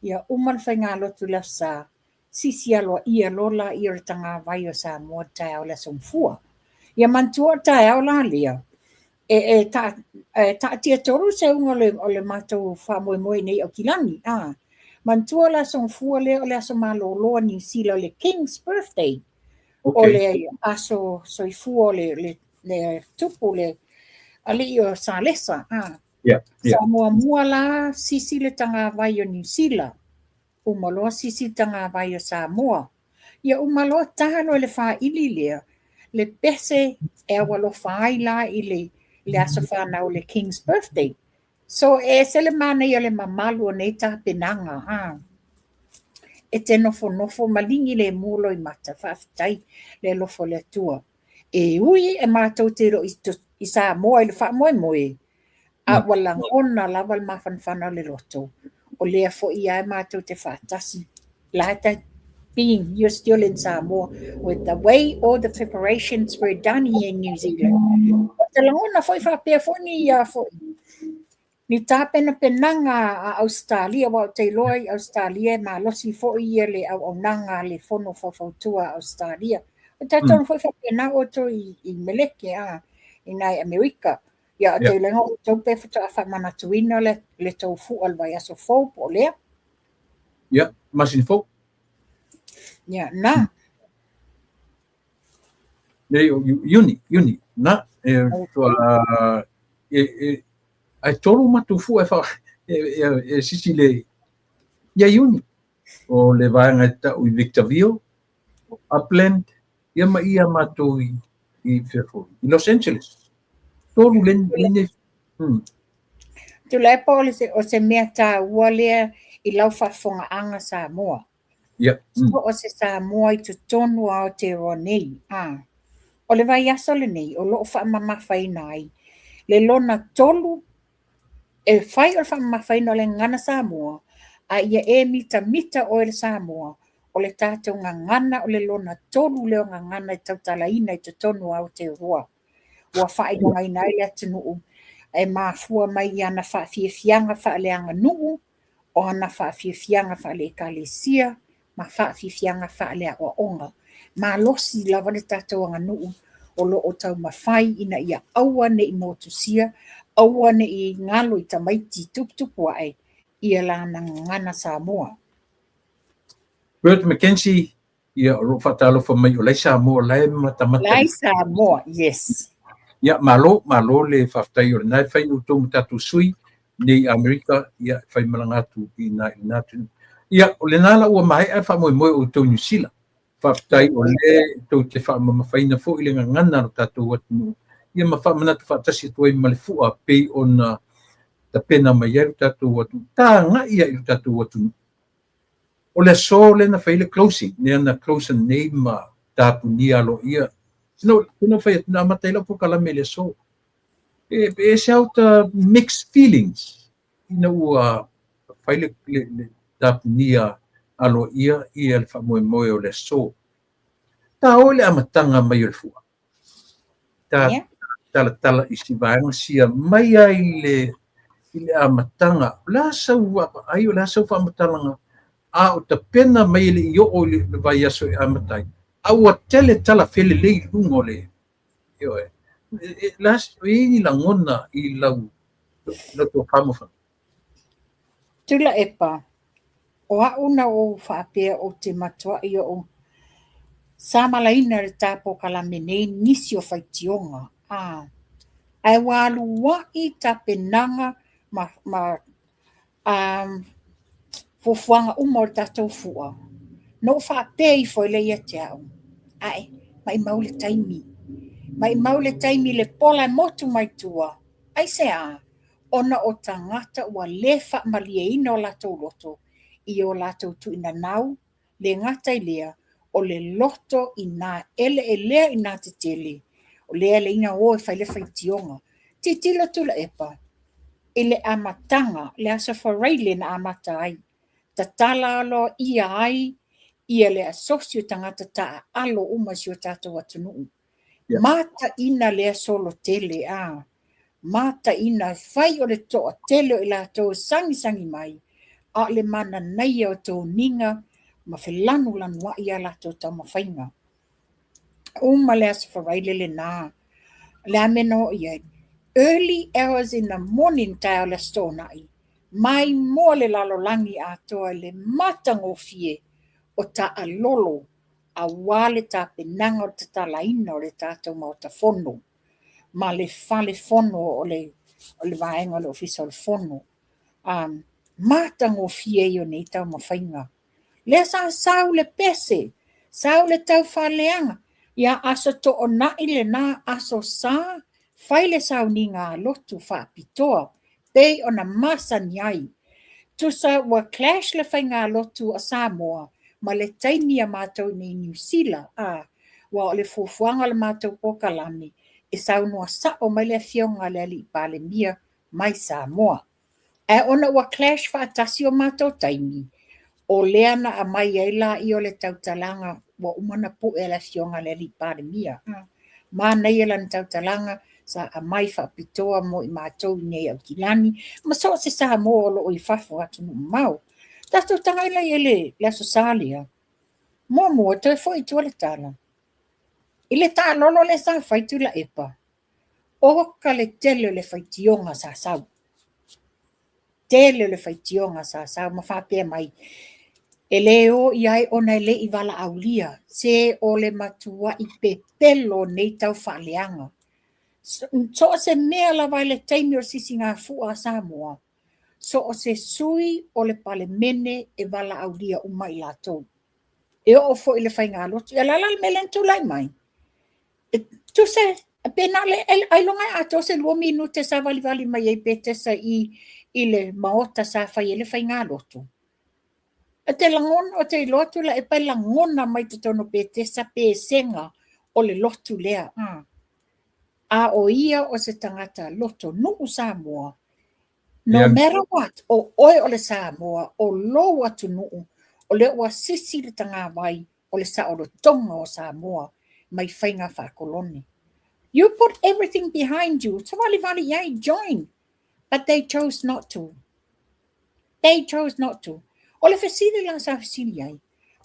ia uma le faigalotu i le Aso Sa, sisi aloaia loa laia o le tagavai o Samoa i le taeao o le Aso Gafua. Ia manatua o le taeao la lea, e taatia tolu se uga o le matou faamoemoe nei Aukilani. A, manatua le Aso Gafua lea o le aso malolo a Niu Sila o le King's Birthday. O le aso soifua o le tupu le alii o Salesa. A, Sa muamua la sisi le tagavai o Niu Sila. Uma loa sisi le tagavai o Samoa. Ia uma loa ta loa i le fāili lea, le pese e aualofa ai la i le, le aso whanau o le King's Birthday. So e ese le manaia o le mamalu o nei tapenaga, ha. E te nofonofo ma ligi lemu loimata, faafetai le alofa o le Atua. E ui e matou te le o i Samoa i le faamoemoe, a ua lagona lava le mafanafana o le loto, o lea foi lava e matou te faatasi, la e being you're still in Samoa with the way all the preparations were done here in New Zealand. O te lagona foi faapea foi ni ia foi ni tapenapenaga a Ausetalia, aua ou te iloa i Ausetalia e malosi foi ia le auaunaga a le Fono Faufautua a Ausetalia. O talitonu foi faapena outou i Meleke a i nai Amerika. Ia ou te iloa outou pe faatoa faamanatuina le tou fua le vaiaso fou po o lea. Ia, masina fou. Ia, na. Nei, o Iuni, Iuni, na, e, tua, e, e, ai tolu matou fua e, fa, e, e, e sisi le, ia Iuni, o le vaega e tau i Victorville, Upland, ia ma ia matou i, i fea foi, i Los Angeles. Tolu le, le, Tuilaepa o, le, o se mea tāua lea i lau faafofogaaga Samoa. Yeah. So o se Samoa i totonu o Aotearoa nei, ā, o le vaiaso lenei o lo o faamamafaina ai le lona tolu e fai o le faamamafaina o le gagana Samoa, a ia e mitamita oe le Samoa, o le tatou gagana o le lona tolu lea o gagana e tautalaina i totonu o Aotearoa. Ua faailogaina ai le atunuu e mafua mai i ana faafiafiaga faaleaganuu, o ana faafiafiaga faale-Ekalesia ma faafiafiaga faale-aoaoga. Malosi lava le tatou aganuu o lo o taumafai ina ia aua ne i motusia, aua ne i galo i tamaiti tuputupu ae ia lana gagana Samoa. Bert McKenzie, Ia, o lo o faatalofa mai o la e Samoa, o la e matamata. La e Samoa, yes. Ia, malo, malo le faafetai o lena e fai outou ma tatou sui nei i Amerika, ia, e faimalaga atu i ina i lena atunuu. Ia, o lena la ua maea le faamoemoe o outou i Niu Sila. Faafetai o lea tou te faamamafaina foi le gagana a lo tatou atunuu, ia ma faamanatu faatasi atu ai ma le fua pei ona tapena mai ai lo tatou atunuu, tagai ai i lo tatou atunuu. O le aso lea na fai ai le closing, lea na close nei ma tapunia aloaia. No, na fai atu, na amata ai lau polokalame i le aso. E, e ese lava uta mixed feelings ina ua fai le, le, le tapunia aloaia ia le faamoemoe o le aso. Ta o i le amataga mai o le fua. Ta talatala i si vaega sia mai lava i le i le amataga, o le a sau vaavaai, o le a sau faamatalaga, a o tapena mai e le i oo i le vaiaso e amata ai, a ua tele tala felelei i luga o le, ioe, o le a, o i ai ni lagona i lau, lau tofa ma fana? Tuilaepa, o au na ou faapea ou te matuai ou samalaina le ta polokalame nei nisi o faitioga, a, ae ua alua'i tapenaga ma, ma a, fuafuaga uma o le tatou fua, na ou faapea ifo ai lea ia te au, ae, maimau le taimi, maimau le taimi i le pola e motu mai tua, aisea? Ona o tagata ua le faamalieina o latou loto i o latou tuuinanau, le gata i lea, o le loto i nā eleelea i nā tetele, o lea e leina o e fai le faitioga. Tilotilo Tuilaepa i le amataga, le Aso Faraile na amata ai, tatala aloaia ai ia le asosi o tagata taaalo uma i si o tatou atunuu. Mataina lea solo tele, a. Mataina, e fai o le toatele o i latou e sagisagi mai, a o le mananaia o toniga ma felanulanuai a latou taumafaiga. Uma le Aso Faraile lena, o le a mea na oo i ai? Early hours in the morning taeao le Aso Toonai, maimoa le lalolagi atoa i le matagofie o taalolo aua le tapenaga o le tatalaina o le tatou Maota Fono ma le Fale Fono o le, o le vaega o le Ofisa o le Fono. Um, matagofie ia o nei taumafaiga. Lea sa sau le pese, sau le taufaaleaga, ia Aso Toonai lena, Aso Sa, fai le sauniga a lotu faapitoa pei ona masani ai. Tusa ua clash le faigalotu a Samoa ma le taimi a matou i nei Niu Sila, a, ua o le fuafuaga o le matou polokalame e saunoa sao mai le afioga a le Alii Palemia mai Samoa. Ae ona ua clash faatasi o matou taimi, O lea na aumai ai laia o le tautalaga ua uma ona pue e le Afioga i le Alii Palemia. Manaia lana tautalaga sa aumai faapitoa mo i matou i inei i Aukilani ma so o se Samoa o lo o i fafo o atunuu mamao. Tatou tagai la i ai i le Aso Sa lea. Muamua, toe foi i tua le tala. I le taalolo lea sa fai Tuilaepa, oka le tele o le faitioga sa sau. Tele o le faitioga sa sau ma faapea mai, e le o i ai ona e le i valaaulia, se o le matuai pepelo o nei tau faaleaga. So o se mea lava i le taimi o le sisigafua a Samoa, so o se sui o le Palemene e valaaulia uma i latou. E oo foi i le faigalotu. Ia o le a la le mea lea na tulai mai? E tusa pe na o le ailoga e atoa se 2 minute sa valivali mai ai Petesa i i le maota sa fai ai le faigalotu. Ou te lagona, ou te iloa Tuilaepa e lagona mai totonu o Petesa pesega o le lotu lea. A o ia o se tagata lotonuu Samoa, no matter what, o oe o le Samoa, o lou atunuu, o lea ua sisi le tagavai o le saolotoga o Samoa mai faiga faakolone. You put everything behind you, savalivali i ai, join, but they chose not to. They chose not to. O le fesili la sa fesili ai,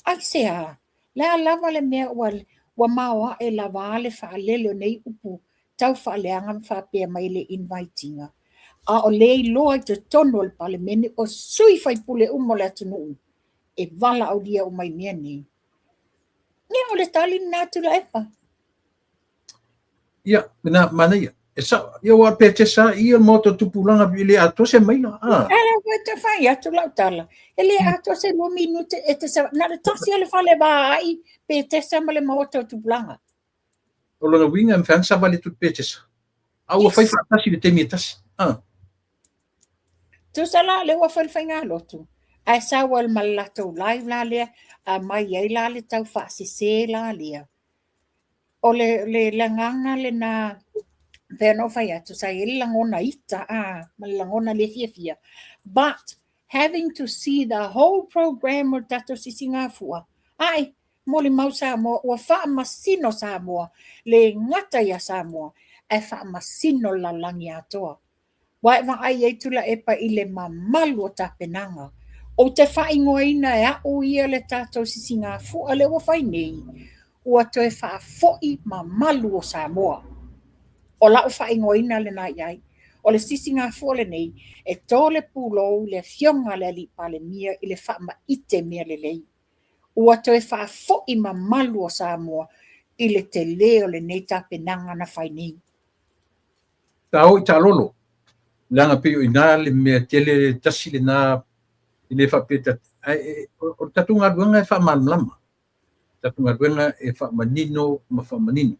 aisea, le a lava le mea ua, ua maoae lava le faalele o nei upu tau faaleaga ma faapea mai le invite ina, a o le iloa i totonu o le Palemene o sui faipule uma o le atunuu e valaaulia uma i mea nei. Ia, o le tali lena Tuilaepa. Ia, na manaia. E sao, ia ua Petesa i o le maota o tupulaga e le atoa se maila. Ah. Ala ua te whai atu lau tala. E le atoa se lua minute e te sa, na le tasi o le fale vaai Petesa ma le maota o tupulaga. O lona uiga e mafai ona savali atu le Petesa. A ua fai faatasi i le taimi e tasi. Ah. Tusa la lea ua fai le faigalotu, ae sau ai ma le latou live la lea, aumai ai la le tau faasese la lea. O le, le, le agaga lena, pei ona ou fai atu, sa i ai le lagona ita, a, ma le lagona le fiafia. But, having to see the whole program o le tatou sisigafua, ae, molimau Samoa, ua faamasino Samoa, le gata ia Samoa, ae faamasino le lalolagi atoa. Ua e vaai ai Tuilaepa i le mamalu o tapenaga. Ou te faaigoaina e au ia le tatou sisigafua lea ua fai nei, ua toe faafoi mamalu o Samoa. O lau faaigoaina lena i ai. O le sisigafua lenei, e to le pulou i le Afioga a le Alii Palemia i le faamaite mea lelei. Ua toe faafoi mamalu o Samoa i le tele o lenei tapenaga na fai nei. Ta o i taalolo, leaga pei o i ina le mea tele tasi lena e le faapea ta, ae o le tatou galuega e faamalamalama, tatou galuega e faamanino ma faamanino.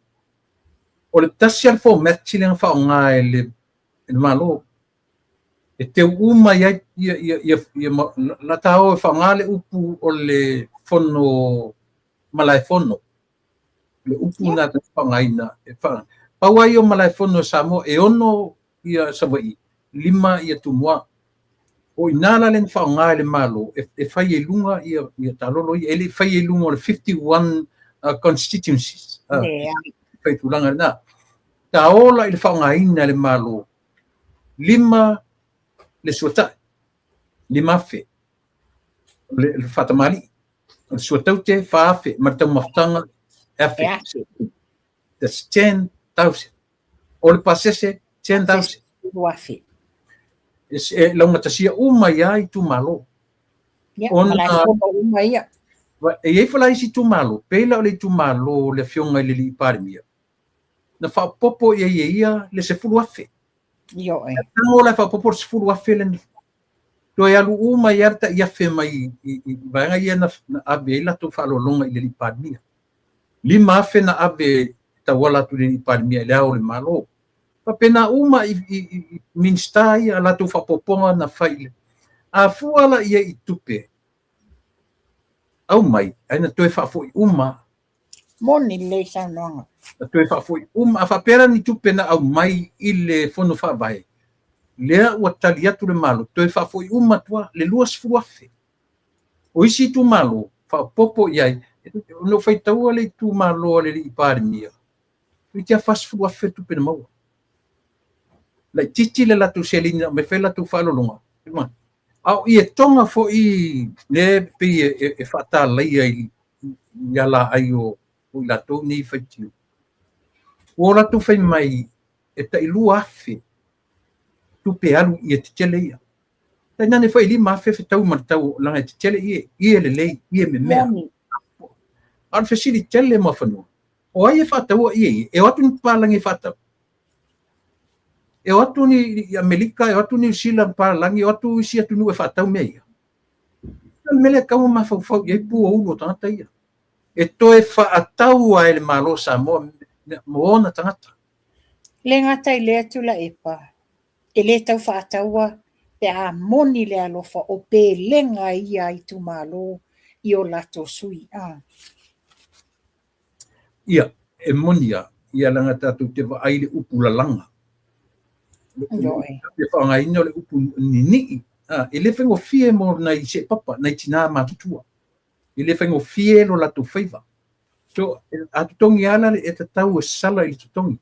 O le tasi lava le format lea na faaaoga e le Malo, e teu uma i ai ia, ia, ia, ia, la ta o e faaaoga le upu o le fono malaefono. Le upu lena ta te faaaogaina e fa, pau lava ia o malaefono e Samoa, e 6 ia Savaii, 5 ia Tumua. O i ina la lea na faaaoga e le Malo e, e fai ai luga ia, ia taalolo ia, e le i fai ai luga o le 51 constituencies. Fai tulaga lena. Ta o la i le faaaogaina e le Malo, 5 le suatai, 5,000 le, le faatamalii. O le suataute, 4,000 ma le taumafataga, e 1,000. That's 10,000. O le pasese, 10,000. 2,000. E laugatasia uma ai lava itumalo. Ia, Ona, malaefono uma ia. E i ai foi la isi itumalo, pei la o le itumalo o le Afioga i le Alii Palemia, na faaopoopo i ai e ia le 10,000. Ioe. Tago la e faaopoopo le 10,000 le toe alu uma ai lava le tai afe mai i, i, i vaega ia na, na ave ai latou faaaloaloga i le Alii Palemia. 5,000 na ave e tauala atu i le Alii Palemia i le Ao o le Malo. Faapena uma i, i, i Minisita ia a latou faaopoopoga na fai i le. A fua la i ai i tupe, aumai, ae na toe faafoi uma. Moni lelei saunoaga. Na toe faafoi uma. A faapea la ni tupe na aumai i le Fono Faavae, lea ua tali atu le Malo, toe faafoi uma atu lava le 20,000. O isi itumalo, faaopoopo i ai, na ou faitaua le itumalo a le alii Palemia, toeitiiti lava $40,000 le tupe na maua. Laitiiti le latou seleni na aumai fai le latou faaaloaloga, a o ietoga foi lea e pei e faatalaia i alaai o i latou nei faitio, ua o latou fai mai e tai 2,000 tupe alu i ie tetele ia. Tainane foi e 5,000 fetaui ma le tau leaga e tetele ie, ie lelei, ie memea. A o le fesili tele Muafanua, o ai e faataua ie ia? E o atu ni papalagi e faatau? E o atu ni Amerika, e o atu Niu Sila papalagi, o atu isi atunuu e faatau mea ia? O le mea lea e tatau ona mafaufau i ai pua o ulu o tagata ia. E toe faatau lava e le Malo o Samoa mo ona tagata. Le gata i lea Tuilaepa, e le tau faataua pe a moni le alofa o pelega ia a itumalo i o latou sui. Ia, e moni lava, ia leaga tatou te vaai i le upu lalaga. E faaaogaina o le upu ninii. E le faigofie mo nai seepapa, nai tina matutua. E le faigofie lo latou faiva. So, a totogi lava la, e tatau e sala i le totogi.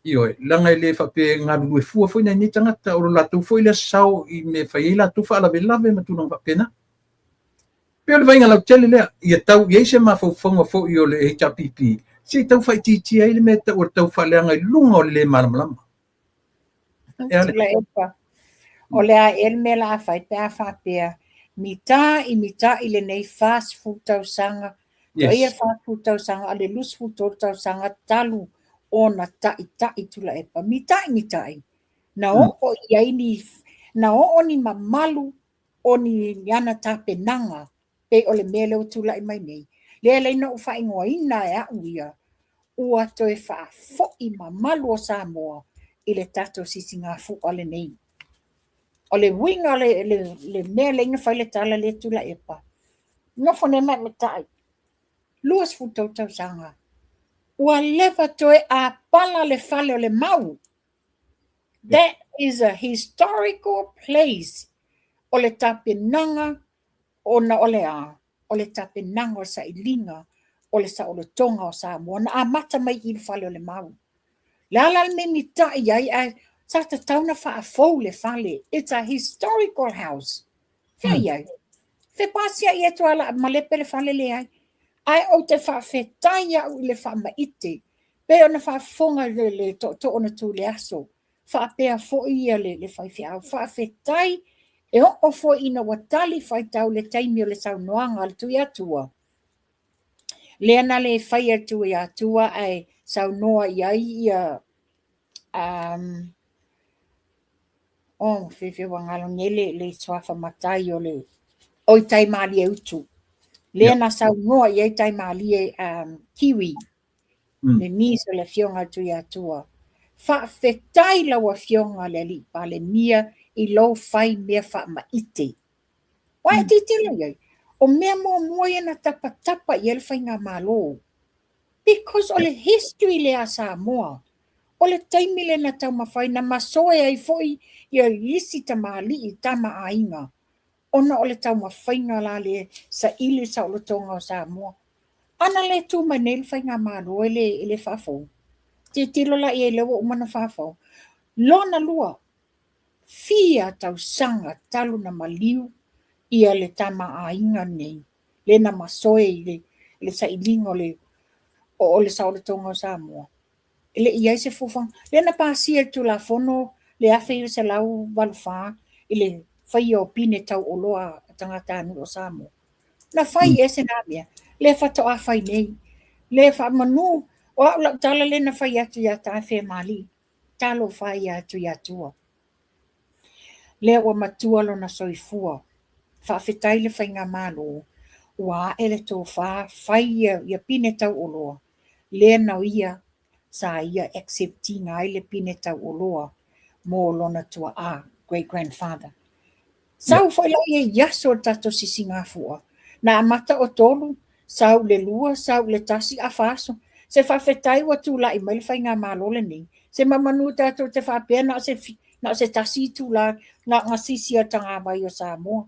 Ioe, leaga e le faapea e galulue fua foi nai nei tagata, o lo latou foi lea sao i mea e fai ai latou faalavelave ma tulaga faapena. Pei o le vaaiga lautele lea, ia tau i ai se mafaufauga foi o le HRPP, se i tau faaitiitia ai le mea e tau o le tau faaleaga i luga o le le malamalama. Tuilaepa, o le a ea le mea o le a fai pe a faapea mita'i mita'i lenei 40 tausaga, toia le 40 tausaga a o le 23 tausaga talu ona ta'ita'i Tuilaepa, mita'i mita'i, na oo i ai ni, na oo ni mamalu o ni ana tapenaga pei o le mea lea ua tulai mai nei. Lea e ala ai ona ou faaigoaina e au ia, ua toe faafoi mamalu o Samoa i le tatou sisigafua lenei. O le uiga o le, le, le mea lea na fai le tala lea Tuilaepa, nofo nei ma matai, 23 tausaga, ua leva toe apala le fale o le mau. That is a historical place o le tapenaga ona o le a? O le tapenaga o le sailiga o le saolotoga o Samoa na amata mai i le fale o le mau. Le a la le mea mita'i ai ae sa tatau ona faafou le fale. It's a historical house. Fea i ai? Fe pasia'i atu a la malepe le fale leai. Ae ou te faafetai au i le faamaite pei ona faafofoga le, le tootoo na tu i le aso faapea foi ia le, le faifeau. Faafetai e oo foi ina ua tali faitau le taimi o le saunoaga a le Tuiatua, lea na le faia e le Tuiatua ae saunoa i ai ia um, oh, fefe ua galo nei le, le suafa matai o le oi tai malie utu. Lea na saunoa i ai tai malie um, Kiwi le niece o le Afioga a le Tuiatua. Faafetai lau Afioga le Alii Palemia i lou fai mea faamaite. Ua e tilotilo i ai, o mea muamua ia na tapatapa i ai le faigamalo. Because o le history lea a Samoa, o le taimi lea na taumafai, na masoe ai foi ia isi tamalii, tama a aiga, ona o le taumafaiga la le saili le saolotoga o Samoa. Ana le tu mai nei le faigamalo e le, e le faafou. Tilotilo la i ai lea ua uma ona faafou. Lona lua, fia tausaga talu na maliu ia le tama a aiga lenei, le na masoe i le, le sailiga o le, o le saolotoga o Samoa. E le i i ai se fuafuaga. Lea na pasia e le Tulafono le 1984 i le faia o pine tauoloa a tagatanuu o Samoa. Na fai ea se na mea? Lea faatoa fai nei. Le faamanu, o au lau tala lea na fai atu ia Taefe-ma-alii, talofa e ia Tuiatua. Lea ua matua lona soifua. Faafetai le faigamalo, ua ae le tofa, fai ia pine tauoloa. Lea na ia sa ia accept ina ai le pine tauoloa mo lona tuaa, great grandfather. Sau foi la ia i aso o le tatou sisigafua, na amata o tolu, sau i le lua, sau i le tasi, afa aso. Se faafetai ua tulai mai le faigamalo lenei, se mamanu tatou te faapea na o se, na o se tasi itula na, na sisi a le tagavai o Samoa.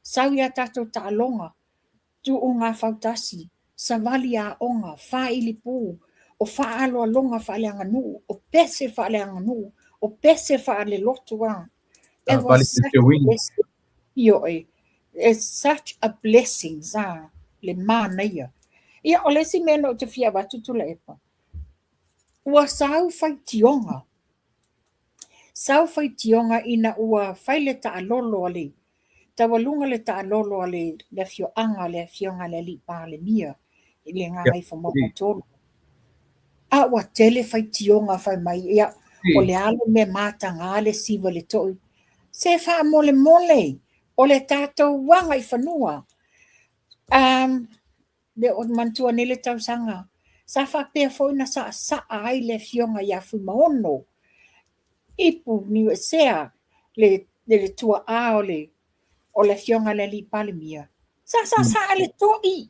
Sau i a tatou taaloga, tuuga fautasi, savali aoga, faaili pū, o faaaloaloga faaleaganuu, o pese faaleaganuu, o pese faalelotu a. It was such a blessing. Ioe. It's such a blessing, sa, le manaia. Ia, o le isi mea na ou te fia avatu Tuilaepa, ua sau faitioga. Sau faitioga ina ua fai le taalolo a le taualuga le taalolo a le afioaga a le Afioga i le Alii Palemia i le Gagaifomauga 3. A ua tele faitioga fai mai, ia, o le a le mea mataga le siva i le toi. Se faamolemole, o le tatou agaifanua. Le o manatua nei le tausaga, sa faapea foi ona saasaa ai le afioga ia Fuimaono, Ipu Niuesea, le, le, le tuaa o le, o le afioga i le alii Palemia. Sa saasaa le toi.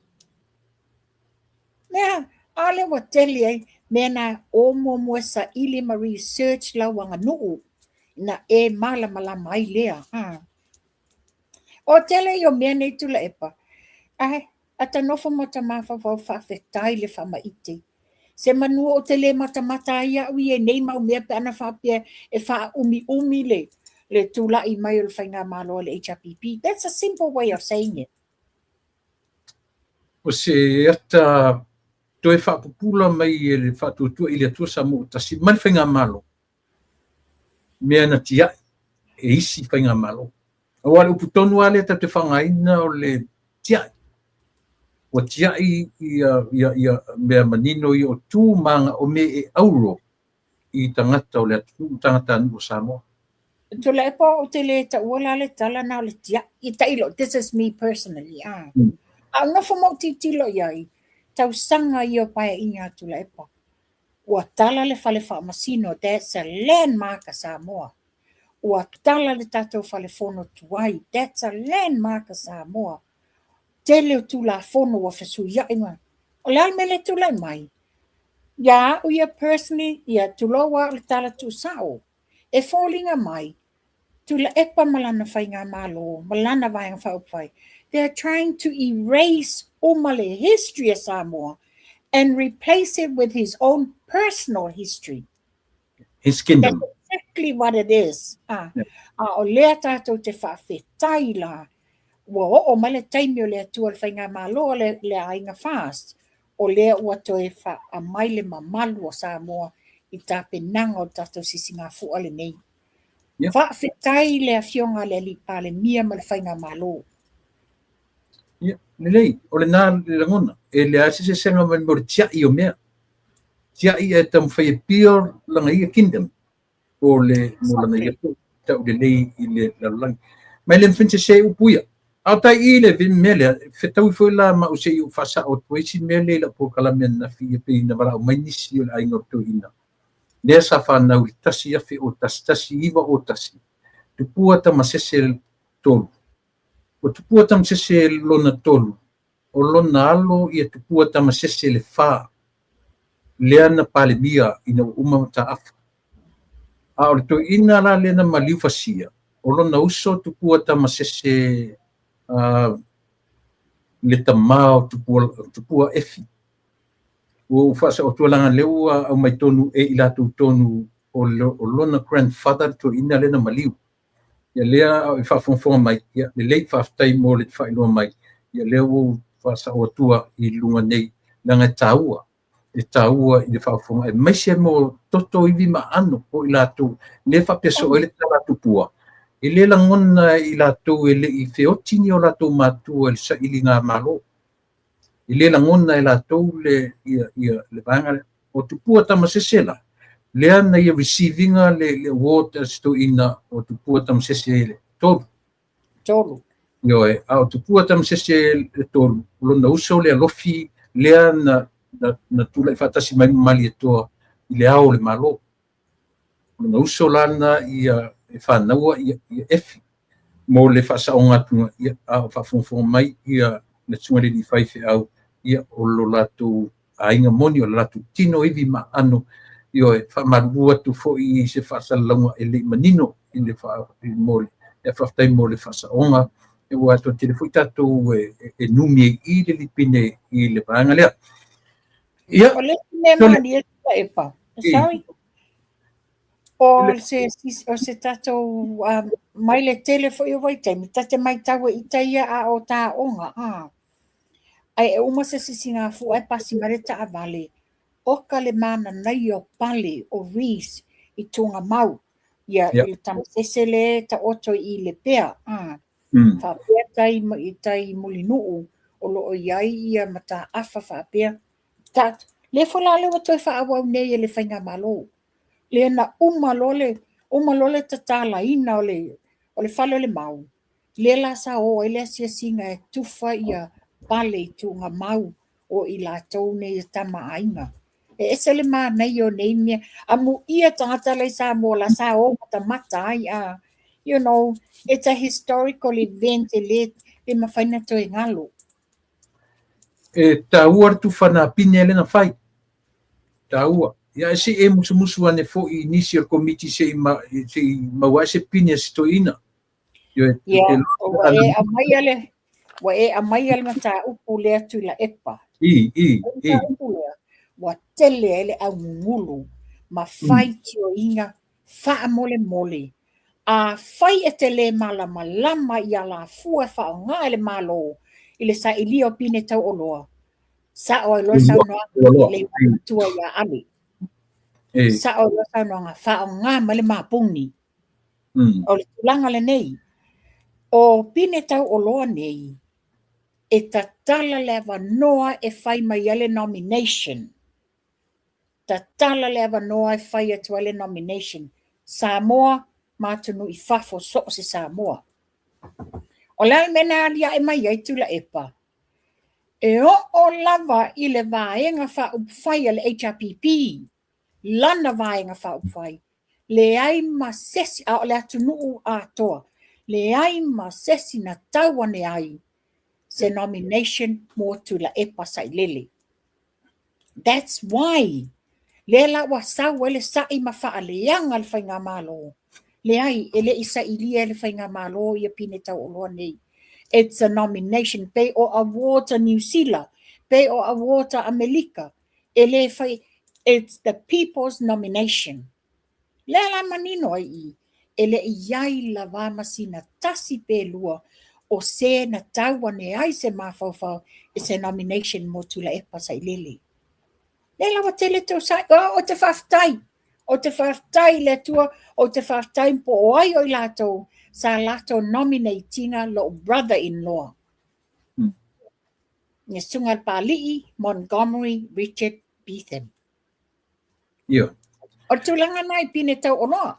Mea, a lea ua tele ai, mea na o muamua e saili ma research lau aganuu, ina e malamalama ai lea. Ha. O tele ia o mea nei Tuilaepa, ae a ta nofo ma ta mafaufau faafetai le faamaite. Se manu ou te le matamata ai au ia i nei mau mea pe ana faapea e faaumiumi le, le tulai mai o le faigamalo a le HRPP. That's a simple way of saying it. O se ata toe faapupula mai e le Faatuatua i le Atua Samoa ua Tasi ma le faigamalo mea na tiai e isi faigamalo. Aua o le upu tonu lava lea tatou te faaaogaina o le tiai. Ua tiai ia, ia, ia mea manino ia o tu ma aga o mea e auro i tagata o le atunuu, tagatanuu o Samoa. Tuilaepa ou te le taua la le tala na o le tiai. I tailo, this is me personally. Ah. A o nofo ma ou tilotilo i ai, tausaga ia o paeaiga a Tuilaepa. Ua tala le fale faamasino, that's a landmark a Samoa. Ua tala le tatou fale fono tuai, that's a landmark a Samoa. Tele o Tulafono ua fesuiai ma. O le a le mea lea e tulai mai? Ia au ia personally, ia tulou lava o le tala tuusao, e foliga mai Tuilaepa ma lana faigamalo ma lana Vaega Faaupufai, they are trying to erase uma le history a Samoa and replace it with his own personal history. His kingdom. That's exactly what it is. Ah, yeah. A o lea tātou te faafetai la, ua oo mai le taimi o le Atua le faigamalo a le, le aiga FAST, o lea ua toe faamai le mamalu o Samoa i tapenaga o le tatou sisigafua lenei. Yeah. Faafetai le Afioga a le Alii Palemia ma le Faigamalo. Ia, lelei, o lena le lagona. E leai se sesega mai mo le tiai o mea. Tiai e taumafai e pure lana ia kingdom. O le mo lana ia foi tau lelei i le lalolagi. Ma e le mafai ona sese upu ia. A o tai i le mea lea, fetaui foi la ma au se i ou faasao atu ai si mea lea i lau polokalame ananafi ia pei na valaau mai nisi o le aiga o le toeaina. Lea sa fanau i le 111901, Tupua Tamasese 3. O Tupua Tamasese lona tolu, o lona alo ia Tupua Tamasese le fa, lea na Palemia ina ua uma mataafa. A o le toeaina la lea na maliu fasia, o lona uso Tupua Tamasese le tama o Tupua, Tupua Efi. Ua ou faasao atu leaga lea ua aumai tonu e i latou tonu o, o lona grandfather le toeaina lea na maliu. Ia lea e faafogafoga mai, ia lelei faafetai mo le faailoa mai, ia lea ua ou faasao atua i luga nei, leaga e taua, e taua i le faafofoga, aemaise mo toto ivi ma aano o i latou, lea faapea soo ai le tala a tupua, e le lagona e i latou e le i feoti ni o latou matua i le sailiga malo. E le lagona e latou le, ia, ia, le vaega lea. O Tupua Tamasese la, lea na ia receive ina le, le award a se toeaina o Tupua Tamasese le tolu. Tolu. Ioe, a o Tupua Tamasese le tolu, o lona uso le alofi lea na, na, na tulai faatasi mai ma Malietoa i le ao o le Malo. O lona uso la na ia e fanaua ia, ia Efi mo le faasaoga atuga, ia, a o faafogafoga mai ia le susuga i le alii faifeau, ia, o lo latou aiga moni, o le latou tino ivi ma aano, ioe, faamalulu atu foi i se faasalalauga e le i manino i le faa, mo le, ia faafetai mo le faasaoga Ua toatele foi tatou e numi ai i le lipine i le vaega lea. Ia, O le isi mea malie Tuilaepa, sorry, o se tatou mai le tele foi o vaitaimi, ta te matau ai i ita ia a o taoga, ae uma se sisigafua ae pasi mai le taavale, oka le mananaia o pale o reefs i Tugamau, ia i le tamasese lea e taoto i Lepea, faapea tai i tai Mulinuu o lo o i ai ia mataafa faapea. Lea foi la lea ua toe faaauau nei e le Faigamalo, lea na uma loa le uma loa le tatalaina o le fale o le mau, lea la sa o ai le asiasiga e tufa ia pale i Tugamau o i latou nei e tama aiga. E ese le manaia o nei mea. Amuia tagata la i Samoa la sa o matamata ai a it's a historical event e le e mafai na toe galo. E taua le tufa na pine lea na fai. Taua. Ia e se i e musumusu ane foi i nisi o le komiti se i maua ai se pine a se toeaina. Ia, ua e aumaia le ua e aumaia le mataupu lea Tuilaepa. I, i, i. Mataupu lea, ua tele ai le augugulu ma faitioina faamolemole. Afai e te le malamalama i alafua e faaaoga e le Malo i le sailia o pine tauoloa, sao ai loa le saunoaga le matua ia Ale. Sao ai loa le saunoaga, faaaoga mai le mapuni. O le tulaga lenei, o pine tauoloa nei, e tatala le avanoa e fai mai ai le nomination. Tatala le avanoa e fai atu ai le nomination. Samoa ma atunuu i fafo so o se Samoa. O le a le mea na aliae mai ai Tuilaepa? E oo lava i le vaega faaupufai a le HRPP, lana vaega faaupufai, leai ma sesi, a o le atunuu atoa, leai ma sesi na tau ane ai se nomination mo Tuilaepa Sailele. That's why lea la ua sau ai le sa'i ma faaleaga le Faigamalo. Leai, e le i sailia e le Faigamalo ia pine tauoloa nei. It's a nomination, pei o awards a Niu Sila, pei o awards a Amelika, e le fai, it's the people's nomination. Lea la manino ai i, e le i i ai lava ma sina tasi pe lua o se na tau ane ai se mafaufau i se nomination mo Tuilaepa Sailele. Lea la ua tele tou sa'i, oh, ou te faafetai, ou te faafetai i le Atua, ou te faafetai po o ai o i latou sa latou nominate ina lou brother-in-law. Le Susuga i le Pālii Montgomery Richard Beetham. Ia. O le tulaga na i pine tauoloa.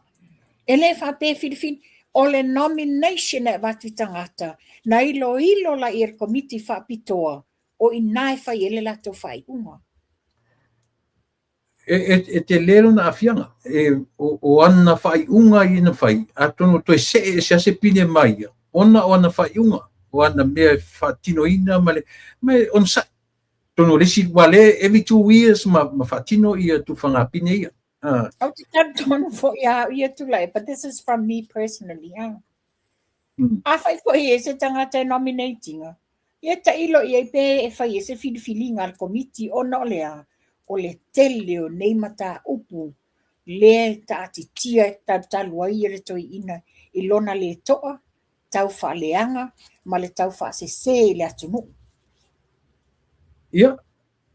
E le faapea e filifili. O le nomination e avatu i tagata, na iloilo la i e le komiti faapitoa, o i ina e fai ai le latou faaiuga. E tele lona aafiaga. O ana faaiuga ia na fai, atonu toe see ese lava se pine ma ia, ona o ana faaiuga, o ana mea e faatinoina ma le, ma e onosai. Atonu o le isi, aua o lea every 2 years ma faatino ia tufaga pine ia. Ou te talitonu foi ia au ia Tuilaepa, but this is from me personally. Afai foi e se tagata e nominate ina, ia tailo i ai pe e fai ai se filifiliga a le komiti ona o le a? O le tele o nei mataupu lea e taatitia e talutalu ai le toeaina i lona le toa, tau faaleaga ma le tau faasese i le atunuu. Ia,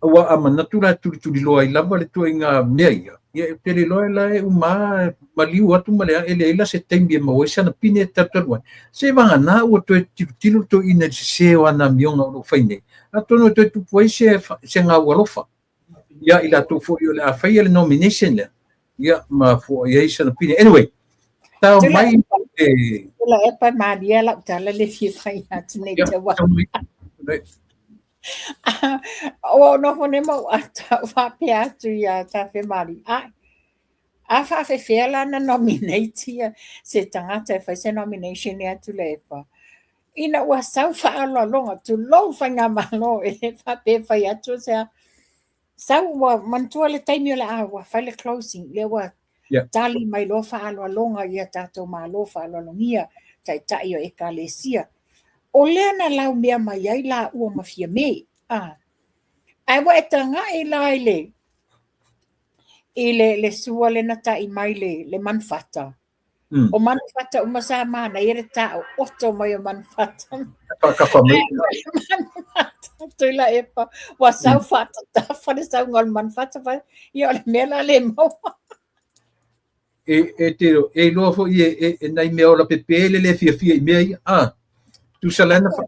aua a manatu la e tulituliloa ai lava le ituaiga mea ia, ia ou te le iloa la e uma lava maliu atu ma le a, e leai la se taimi e maua ai sana pine e talutalu ai. Se vagana ua toe tilotilo le toeaina i le sese o ana amioga o lo o fai nei, atonu e toe tupu ai se gau alofa ia i latou foi o le a faia le nomination lea, ia ma foai ai sana pine. Anyway, tao mai e Tuilaepa malie lau tala le fia fai atu nei te wā. Ua ou nofo nei ma ou ata faapea atu ia Tafemali. Ai, a faafefea la na nominate ia se tagata e fai se nomination ia Tuilaepa. Ina ua sau faaaloaloga, tulou Faigamalo e le faapea e fai atu se a. Sau ua manatua le taimi o le a ua fai le closing, lea ua tali mai loa faaaloaloga ia tatou Malo faaaloalogia, taitai o Ekalesia. O lea na laumea mai ai laua ma Fiame. A. Ae ua e tagai la i le i le, le sua le na ta'i mai le, le manufata. O manufata uma sa manaia le taooto mai o manufata. Faakafa mai. Manufata, Tuilaepa, ua sau faatatafa le sauga o le manufata, fa, ia o le mea la le maua. E, e te, e iloa foi e, e, e nai mea ola pepe le le fiafia i mea ia. Ah, tusa la na fa,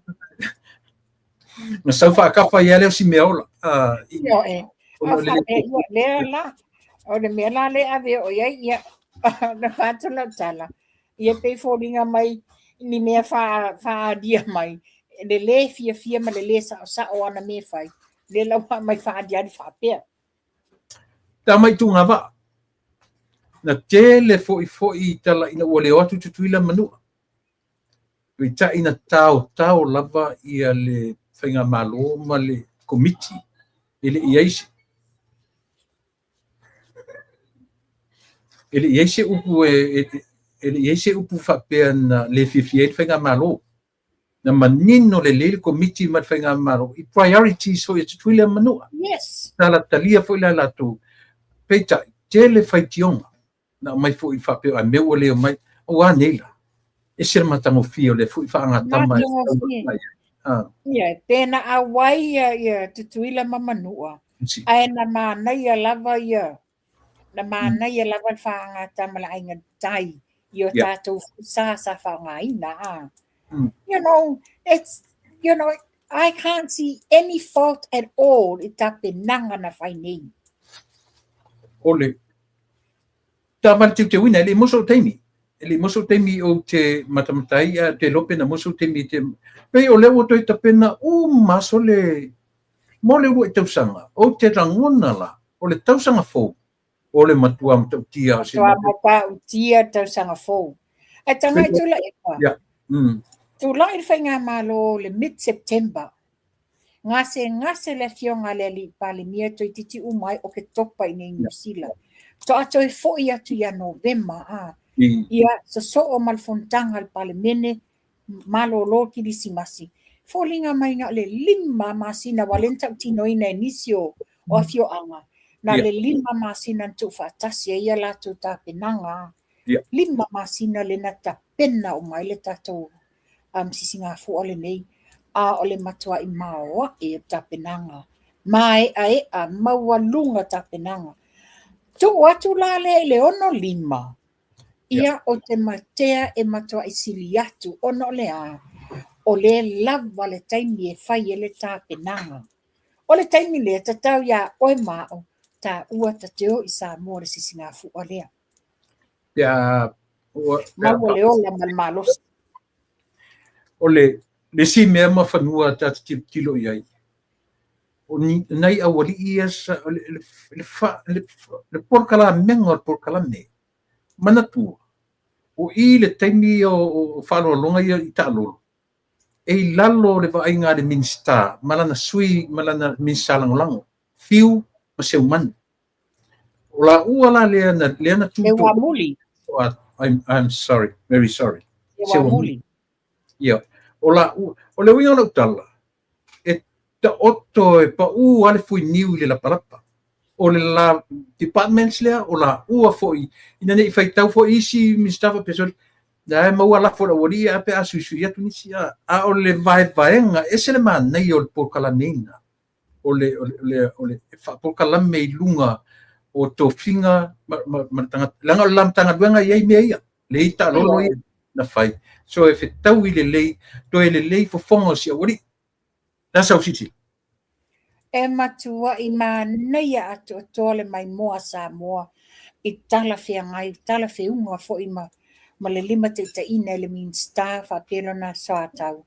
na sau faakafa ia lea o si mea ola. Ah, i, Ioe. ona O o le le faapea, ia, lea la, o le mea la le ave o i ai, ia, na fa'atu lau tala, ia pei foliga mai ni mea fa'aalia mai, le lē fiafia ma le lē sa'osa'o o ana mea e fai, lea la ua aumai fa'aaliali fa'apea. Tama i tugavaa. Na tele foi foi i tala ina ua le o atu Tutuila ma Manua. Peitai na taotao lava ia le faigamalo ma le komiti e le i ai se e le i ai se upu e, e, e le i ai se upu faapea na le fiafia ai le faigamalo. Na manino lelei le komiti ma le faigamalo i priorities foi a Tutuila ma Manua. Yes. Sa talia foi la latou. Peitai, tele faitioga na aumai foi faapea a mea ua le omai, ua nei la. Ese le matagofie o le foi faagatama e Matagofie. ai. Ah, Ia, pe na auai ia, ia Tutuila ma Manua, si. ae na manaia lava ia, na manaia lava le faagatama le Aiga i le Tai i o tatou sa sa faaaogaina. Ah. You know, it's, you know, I can't see any fault at all i tapenaga na fai nei. O le taavale teuteuina, e le i maua sou taimi. E le i maua sou taimi ou te matamata ai, ae ou te iloa pe na maua sou taimi e te... Pei o lea ua toe tapena uma aso le... mo le uluai tausaga. Ou te lagona la, o le tausaga fou, o le matua matautia o se Matua matautia le tausaga fou. Ae tagai Tuilaepa. Yeah. Tulai le faigamalo le mid-September. Gasegase le afioga a le alii Palemia toeitiiti uma ai Oketopa i nei Niu Sila. To'a toe fo'i atu ia Novema, a. Ia sosoo ma le fonotaga a le Palemene, malolo Kilisimasi. Foliga mai na o le 5 masina, aua o lea na tautinoina e nisi o, o afioaga, na o le 5 masina na tuufaatasi ai a latou tapenaga. 5 masina lea na tapena uma ai le tatou sisigafua lenei, a o le matuai maoae o tapenaga, maeaea, maualuga tapenaga. Tuu atu la lea i le 65, ia o te matea e matuai sili atu, ona o le a? O lea lava le taimi e fai ai le tapenaga. O le taimi lea, tatau iā oe ma a'u, taua ta te o i Samoa i le sisigafua lea. Pe a ua pe a Maua le ola ma le malosi. O le le isi mea ma fanua ta te tilotilo i ai, o ni nai aualii ia sa o le le le fa le, le polokalamega o le polokalame. Manatua, o i le taimi o, o faaaloaloga ia i taalolo, e i lalo o le vaaiga a le Minisita ma lana sui ma lana Minisita lagolago, Fiu ma Seumanu. O laua la lea na, lea na tuto. Seuamuli. I'm sorry, very sorry. Seuamuli. Ia. O laua, o le uiga o lau tala, e taoto e pau lava le fuiniu i le lapalapa. O le la departments lea, o laua foi, ina ne i faitau foi isi Minisita faapea, sorry, la e maua lafo i le aualii ae pe a suisui atu nisi, a, a o le vaevaega, ese le manaia o le polokalameina. O le, o le, o le, o le faapolokalame i luga o tofiga ma, ma, ma le tagata. Leaga o le la Matagaluega e i ai mea ia, le i taalolo ia na fai. So e fetaui lelei, toe lelei fofoga o si aualii. La sau silasila. E matuai manaia atoatoa le maimoa a Samoa i talafeagai, talafeuga foi ma, ma le limataitaiina e le Minisita faapea lona soatau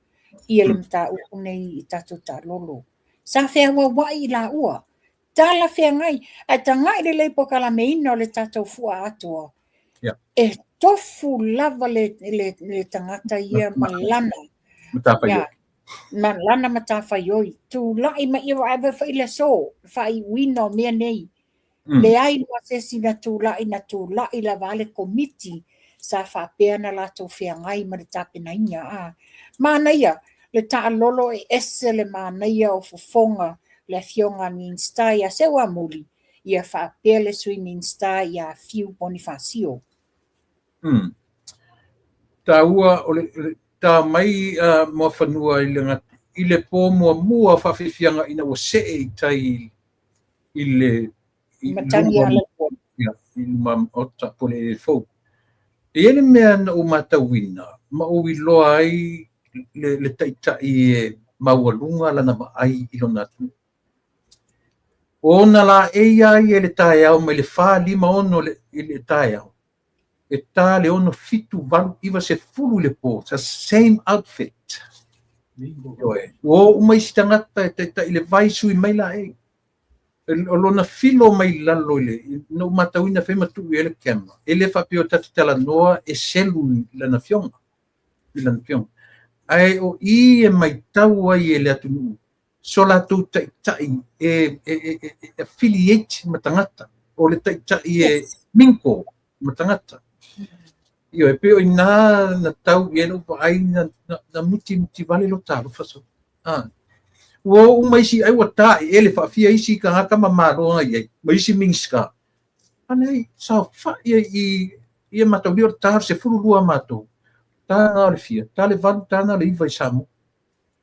ia le mataupu nei i tatou taalolo. Sa feauauai i laua, talafeagai, ae tagai lelei polokalameina o le tatou fua atoa. Yeah. E tofu lava le, le, le tagata ia ma lana. Matafaioi. Yeah, ma lana matafaioi. Tulai mai ia vaai foi le aso, le faaiuina o mea nei. Leai ma se isi na tulai, na tulai lava a le komiti sa faapea na latou feagai ma le tapenaina. A manaia. Le taalolo e ese le manaia o fofoga le Afioga a le Minisita ia Seuamuli ia faapea le Sui Minisita ia Fiu Ponifasio. Taua o le ta mai Muafanua i le po muamua o faafiafiaga ina ua see i tai i le Matagi luma i luma maota po o le eleele fou. E i ai le mea na ou matauina ma ou iloa ai le taitai e maualuga lana vaai i lona atunuu. O ona laei lava ia i le taeao mai le 4, 5, 6 i le taeao, e ta le 6, 7, 8, 9, 10 i le po, the same outfit. Ioe. Ua o uma isi tagata e taitai i le vai, sui mai laei. O lona filo mai lalo i le, na ou matauina fai ma tuu i ai le camera. E le faapea o ta te talanoa e selu i lana afioga. I lana afioga. Ae o i e matau ai e le atunuu, so latou taitai e affiliate ma tagata. O le taitai e mingle ma tagata. Ioe, pei o i ina na tau i ai lou vaai na mutimuti vale lo talofa so. Ua o uma isi ai ua taeele faafia isi tagata ma malo na i ai, ma isi Minisita. Ane saofai ai i ia mataulia o le ta o le 12 a matou. Ta na o le fia, ta le 8, ta na o le 9 i Samoa.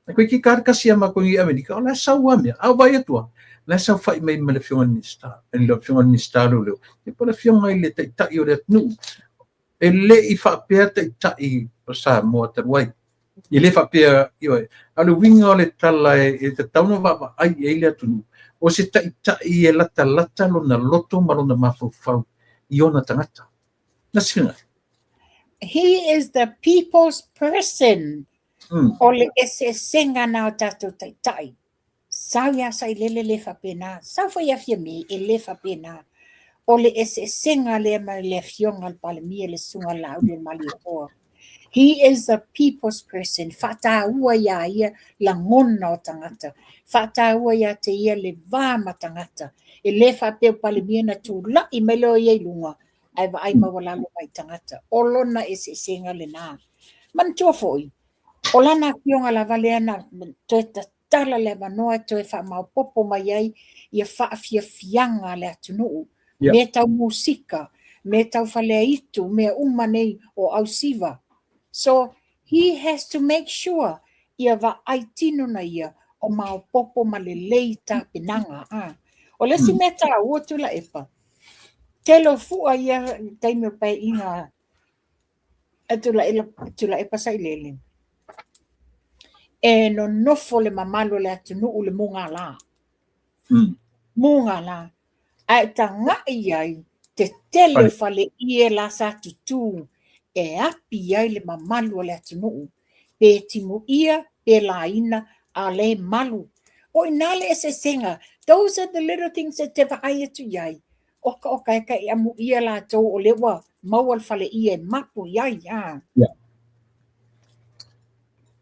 Ai koe ki ka le kasi a matou i Amerika, o la e sau a mea. A o vaai atu lava, o la e saofai mai ma le Afioga i le Minisita, le Afioga i le Minisita o Leoleo, ia po o le Afioga i le Taitai o le atunuu. E le i faapea taitai o Samoa talu ai. E le faapea, ioe, a o le uiga o le tala e tatau ona vaavaai i ai le atunuu, o se taitai e latalata lona loto ma lona mafaufau i ona tagata. Na se finagalo. He is the people's person. O le eseesega na o tatou taitai. Sau iā Sailele le faapena, sau foi ia Fiame e le faapena. O le eseesega lea ma le Afioga a le Palemia le Susuga Laaulialemalietoa. He is a people's person, faataua iā ia lagona o tagata, faataua ia te ia le va ma tagata. E le faapea o Palemia na tulai mai loa ia i luga ae vaai maualalo mai i tagata. O lona eseesega lena. Manatua foi, o lana afioga lava lea na toe tatala le avanoa e toe faamaopoopo mai ai ia faafiafiaga a le atunuu. Mea tau musika, mea tau faleaitu, mea uma nei o ausiva. So, he has to make sure ia vaai tino na ia o maopoopo ma lelei tapenaga. O le isi mea taua Tuilaepa, tele o fua ia i taimi o le paeaiga a Tuilaepa Sailele, e nonofo le mamalu o le atunuu i le mugala. Mugala. Ae tagai ai te tele o faleie la sa tutū e api ai le mamalu o le atunuu. Pe timuia, pe laina, a o lea e malu. O i ina le eseesega. Those are the little things e te vaai atu i ai. Oka oka e ka e amuia latou o lea ua maua le faleie e mapu i ai. A. Yeah.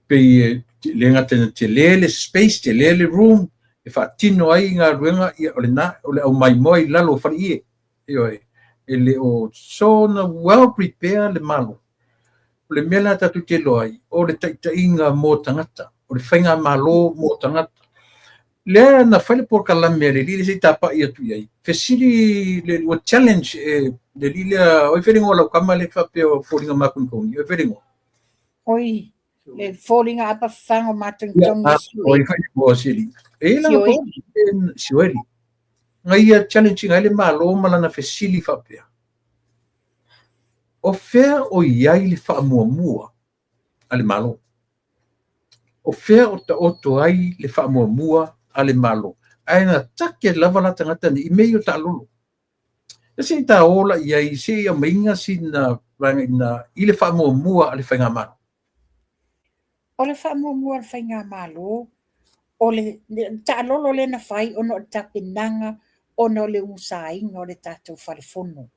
Pei e le gata ina tele le space, tele le room, e faatino ai galuega, ia, o lena, o le aumaimoa i lalo o faleie. Ioe, e le o so na well prepare le Malo. O le mea la tatou te iloa ai, o le taitaiga mo tagata, o le faigamalo mo tagata. Lea na fai le polokalame a le alii lea se i tapai atu i ai, fesili le ua challenge e le alii lea, oi fai le igoa o lau tama lea e faapea o foliga makonikogi, oi fai le igoa. Oi, le foliga apa fafago matongitongi o Sioeli. Oi fai le igoa o si alii. E i ai lana polokalame Sioeli. Na ia challenge ina ai le Malo ma lana fesili faapea, O fea o i ai le faamuamua a le Malo? O fea o taoto ai le faamuamua a le Malo? Ae na take lava la tagata nei i mea ia o taalolo. Ia se i ta o la i ai, se i aumaiga sina vaega ina i le faamuamua a le Faigamalo. O le faamuamua a le Faigamalo, o le taalolo lea na fai ona o le tapenaga ona o le umusaina o le tatou fale fono.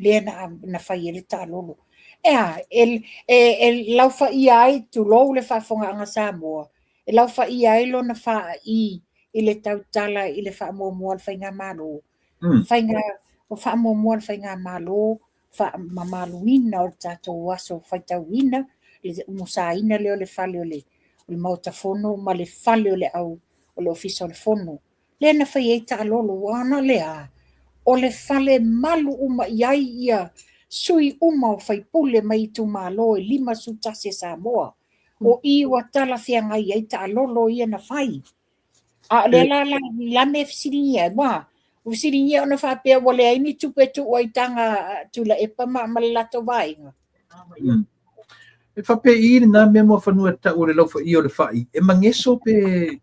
Lea na fai ai le taalolo. E a, e laufaia ai, tulou le faafofogaaga Samoa, e laufaia ai lona faai i le tautala i le faamuamua a le Faigamalo. Faiga, o faamuamua a le Faigamalo, faamamaluina o le tatou aso faitauina, le umusaina lea o le fale o le o le Maota Fono ma le fale o le au o le Ofisa o le Fono. Lea na fai ai taalolo, ua ana le a? O le fale malu uma i ai ia sui uma o faipule mai itumalo e 51 a Samoa. O i ua talafeagai ai taalolo ia na fai. A o lea la la la mea e fesiligia ai, ua ua fesiligia ona faapea ua leai ni tupe e tuu ai i taga a Tuilaepa ma ma le latou vaega. E faapei lena mea Muafanua e tau o le laufaia o le fai, e mageso pe...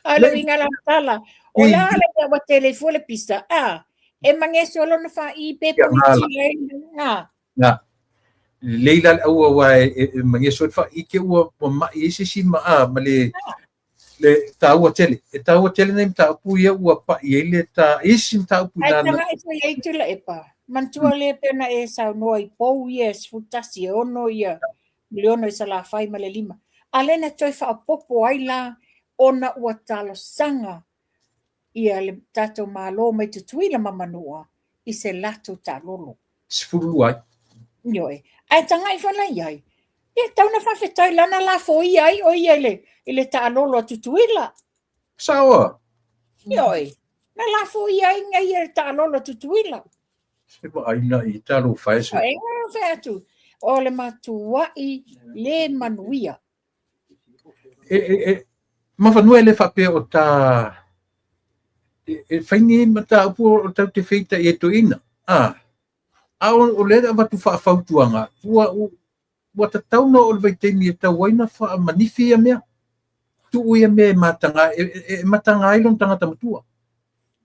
A o le uiga la o le tala, o le a le mea ua tele ai fua le pisa, a, e mageso lona fa'i pe punitia ai, a. Na. Lelei la le aua aua e mageso ai le fa'i te ua ma'i ai se isi ma, a, ma le, le taua tele. E taua tele nai mataupu ia ua pa'i ai le ta isi mataupu i Ae lana. Taga'i foi ai Tuilaepa. Manatua lea pei ona e saunoa i pou ia e 11, e 6 ia miliona i Salafai ma le 5. A lea na toe faaopoopo ai la ona ua talosaga ia le tatou Malo mai Tutuila ma Manua i se latou taalolo. 12 ai. Ioe. Ae taga'i foi la i ai, ia tau na faafetai la na lafoia ai o ia i le, i le taalolo a Tutuila. Sao. Ioe. Na lafoia ai ngai ia le taalolo a Tutuila. Se vaai la i talofa e se. E fai atu, o le matua'i le manuia. E, e, e, Muafanua e le faapea o ta e, e fai ni mataupu o tau te feita i e toeaina. A, a o, o lea avatu faafautuaga, ua, ua, ua tatau na o le vaitaimi e tau ai na faamanifi ia mea. Tuu ia mea e mataga, e, e, e mataga ai lona tagata matua.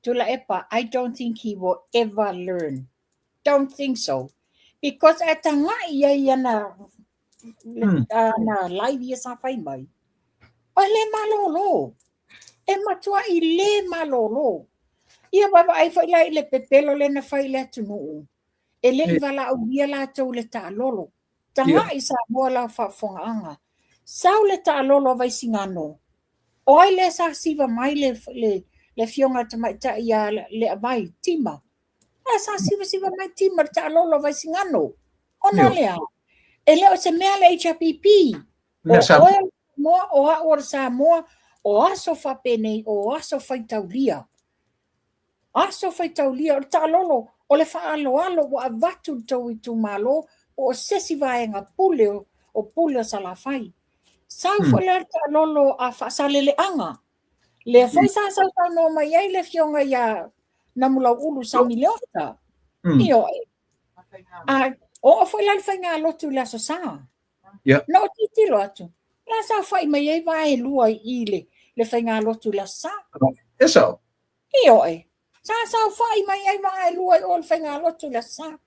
Tuilaepa, I don't think he will ever learn. Don't think so. Because e taga'i i ai ana ana live ia sa fai mai, o le malōlō. E matua'i le malōlō. Ia vaavaai foi la i le pepelo lea na fai i le atunuu, e le i valaaulia latou i le taalolo. Taga'i Samoa lau faafofogaaga. Sau le taalolo a Vaisigano, o ai lea sa siva mai le, le, le afioga a tamaitai ia Leavai, Tima. A sa sivasiva mai Tima le taalolo a Vaisigano. Ona o le a? E le o se mea le HRPP. O oe o le Samoa, o au o le Samoa, o aso faapenei, o aso faitaulia. Aso faitaulia, o le taalolo, o le faaaloalo ua avatu i le tou itumalo po o se isi vaega pule o, o pule o Salafai. Sau foi la le taalolo a Faasaleleaga. Lea foi sa sausaunoa mai ai le afioga ia Namulauulu Sami Leota. Ioe. A oo foi la le faigalotu i le Aso Sa. Na ou tilotilo atu, la saofai mai ai vaelua i i le, le faigalotu i le Aso Sa. E sao. Ioe. Sa saofai mai ai vaelua i o le faigalotu i le Aso Sa.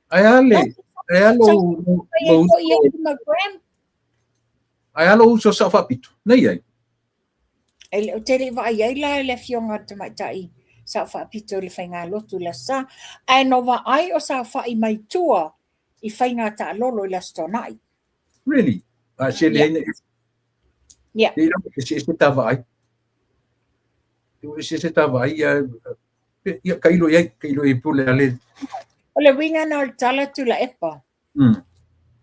Ae a le, ae a lou, lou uso, ae a lou uso Sao Faapito, nei ai? E le, ou te le i vaai ai la i le afioga a le tamaitai Sao Faapito i le faigalotu i le Aso Sa, ae na vaai o saofai mai tua i faiga taalolo i le Aso Toonai. Really? A se le ina Yeah. E se se ta vaai. E se se ta vaai ia ia kailo ia kailo i pule ale. O le uiga na o le tala Tuilaepa.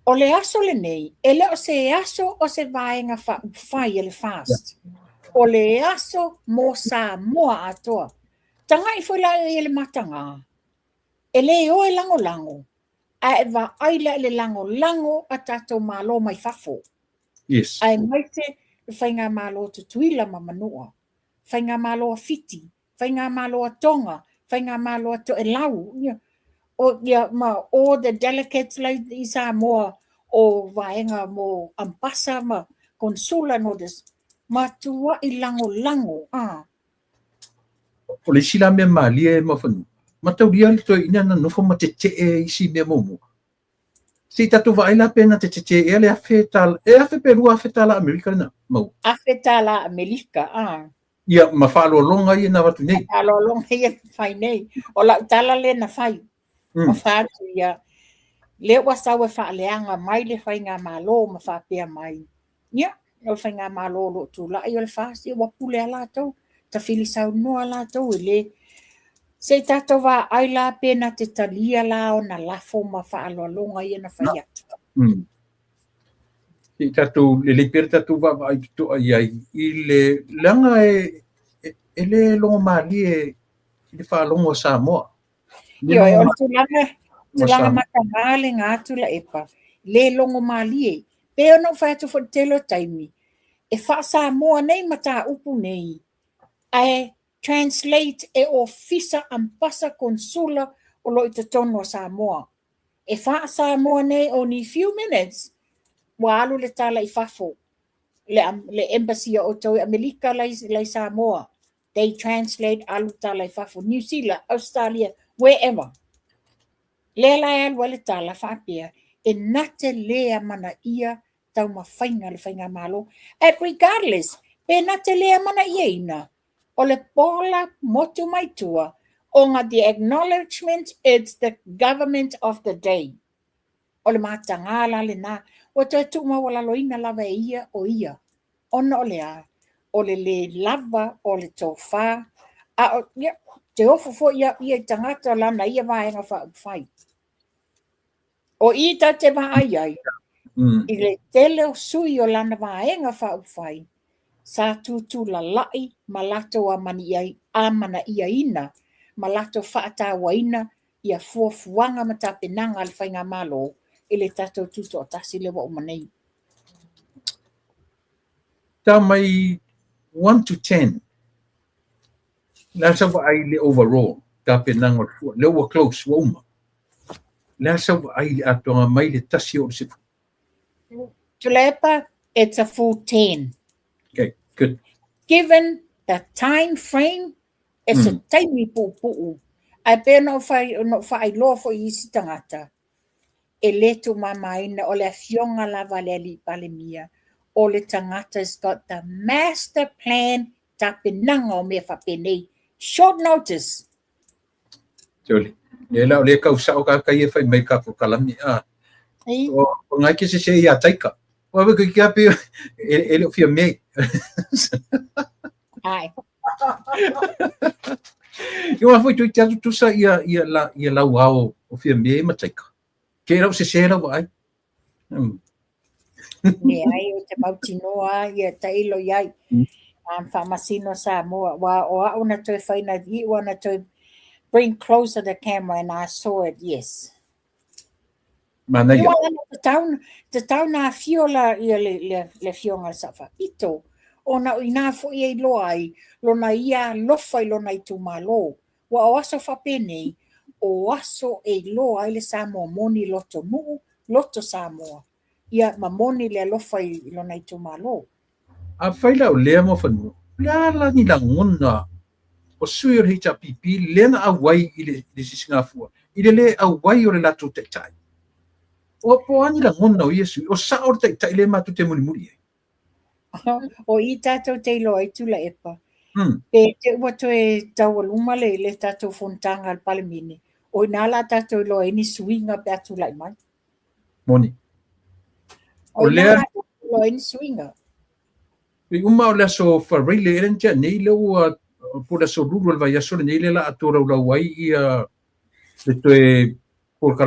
O le aso lenei, e le o se aso o se vaega faaupufai a le FAST. O le aso mo Samoa atoa. Taga'i foi la i le mataga. E le o e lagolago, ae e vaai la i le lagolago a tatou Malo mai fafo. Yes. Aemaise le Faigamalo a Tutuila ma Manua, Faigamalo a Fiti, Faigamalo a Tonga, Faigamalo a Toelau, ia, o, ia, ma all the delegates la i Samoa o vaega mo ambasa ma consula and all this, matua'i lagolago, a. O le isi la mea malie Muafanua, mataulia le toeaina na nofo ma tetee isi mea muamua. Se i tatou vaai la pe na te tetee ea le $1,000, e $1,000 pe $2,000 Amerika lena maua. $1,000 Amerika, a. Ia, ma faaaloaloga ia na avatu nei. Faaaloaloga ia na fai nei. O lau tala lea na fai. Ma fai atu ia, lea ua sau e faaleaga mai le faigamalo ma faapea mai. Ia, o le faigamalo o lo o tulai o le FAST, ia ua pule lava latou, tafili saunoa latou e le... Se i tatou vaai la pe na te talia la ona lafo ma faaaloaloga ia na fai atu. Se i tatou lelei pea le tatou vaavaai totoa i ai i le leaga e le logo malie i le faalogo a Samoa. Ioe, o le tulaga mataga lena Tuilaepa, le logo malie. Pei ona ou fai atu foi i le tele o taimi, e faa-Samoa nei mataupu nei, ae translate e ofisa ambasa konsula o lo o i totonu o Samoa. E faa-Samoa nei only few minutes ua alu le tala i fafo, le embassy a outou i Amerika la i Samoa, they translate alu tala i fafo, New Zealand, Australia, wherever. Lea la e alu ai le tala faapea, e na te le amanaia taumafaiga a le Faigamalo. And regardless, pe na te le amanaiaina, o le pola motu mai tua, ona the acknowledgement it's the government of the day. O le mataga la lena, ua toe tuumaualaloina lava e ia o ia, ona o le a? O le le lava o le tofa, a o, ia, te ofo foi ia i tagata lana ia vaega faaupufai. O i ta te vaai ai, i le tele o sui o lana vaega faaupufai, sa tutulalai ma latou amanaiaina ma latou faatauaina ia fuafuaga ma tapenaga a le Faigamalo i le tatou tutoatasi lea ua uma nei. Tau mai 1 to 10, le a sau vaai i le overall tapenaga o le fua, lea ua close, ua uma. Le a sau vaai i le atoaga mai le 1 o le 10? Tuilaepa, it's a full 10. Okay, good. Given the time frame, e se taimi puupuu, ae pei ona ou faailoa foi i isi tagata, e le tuumamaina o le afioga lava a le Alii Palemia, o le tagata has got the master plan tapenaga o mea faapenei. Short notice. Joli. Le la o le kau sao ka kai e fai mai ka polokalame a. O ngai ke se se ia taika. O awe ki kia pe e le o fia mei. Ai. Io a foi tu te atu tusa ia la ia lau ao o fia mei ma taika. Ke rau se se lau ai. Leai, o te mautinoa ia tailo i ai. Faamasino Samoa. Wa o au na toe whai na i ua na toe bring closer the camera and I saw it, yes. Manaia. Iwa ana te tau na afio la ia le afioga le Sao Faapito. Ona o ina foi e iloa ai lona ia alofa i lona itumalo. Ua o aso faapenei, o aso e iloa ai le Samoa moni loto nuu, loto Samoa. Ia ma moni le alofa i lona itumalo. A fai la o lea Muafanua, o le a la ni lagona o sui o le HRPP lea na auai i le sisigafua, i le le auai o le latou taitai. O po a ni lagona o ia sui, o sao le taitai lea matou te mulimuli ai. O i tatou te iloa ai Tuilaepa, pe te ua toe taualuma le tatou fonotaga a le Palemene, o ina la tatou iloa ai ni suiga pe a tulai mai. Moni. O ina la tatou iloa ai ni suiga. I uma o le aso Faraile, e le tia nei le ua po le aso lulu o le vaiaso lenei le la a tolaulau ai ia le toe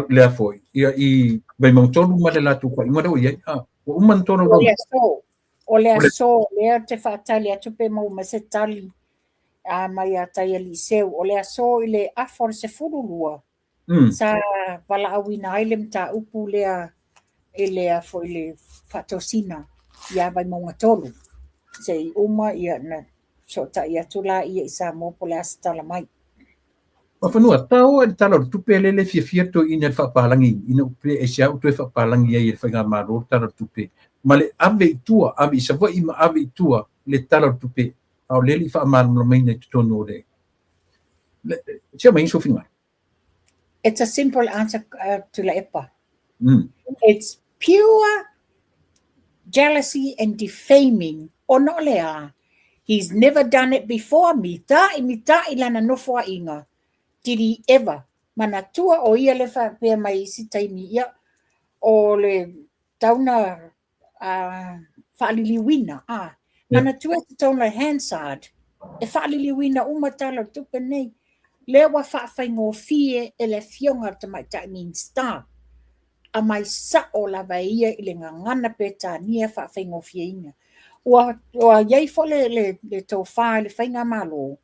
lea foi ia i Vaimauga 3 ma le latou faaiuga lea ua i ai. Ua uma na tolaulau. O le aso, o le aso lea te faatali atu pe maua mai se tali mai ia tai Aliseu. O le aso i le afa o le 12, sa valaauina ai le mataupu lea i le foi le faatosina ia Vaimauga 3. Se i uma ia na fesootai atu la ia i Samoa po o le a se tala mai. Muafanua, tau e le tala o le tupe le le fiafia toeaiina i le faapalagi ina ua pe aisea ua toe faapalagi ai e le Faigamalo le tala o le tupe ma le ave i tua, ave i Savaii ma ave i tua le tala o le tupe a o lea e le i faamalamalamaina i totonu o le se aumai sou finagalo. It's a simple answer, Tuilaepa. It's pure jealousy and defaming. Ona o le a, he's never done it before, mita'i, mita'i lana nofoa'iga. Did he ever? Manatua o ia le faapea mai isi taimi, ia, o le tauna faaliliuina, manatua e tatau na Hansard, e faaliliuina uma tala o le tupe nei. Lea ua faafaigofie e le afioga a le Tamaitai Minista. Aumai sa'o lava e ia i le gagana Peretania faafaigofieina. Ua ua i ai foi le le le tofa i le faigamalo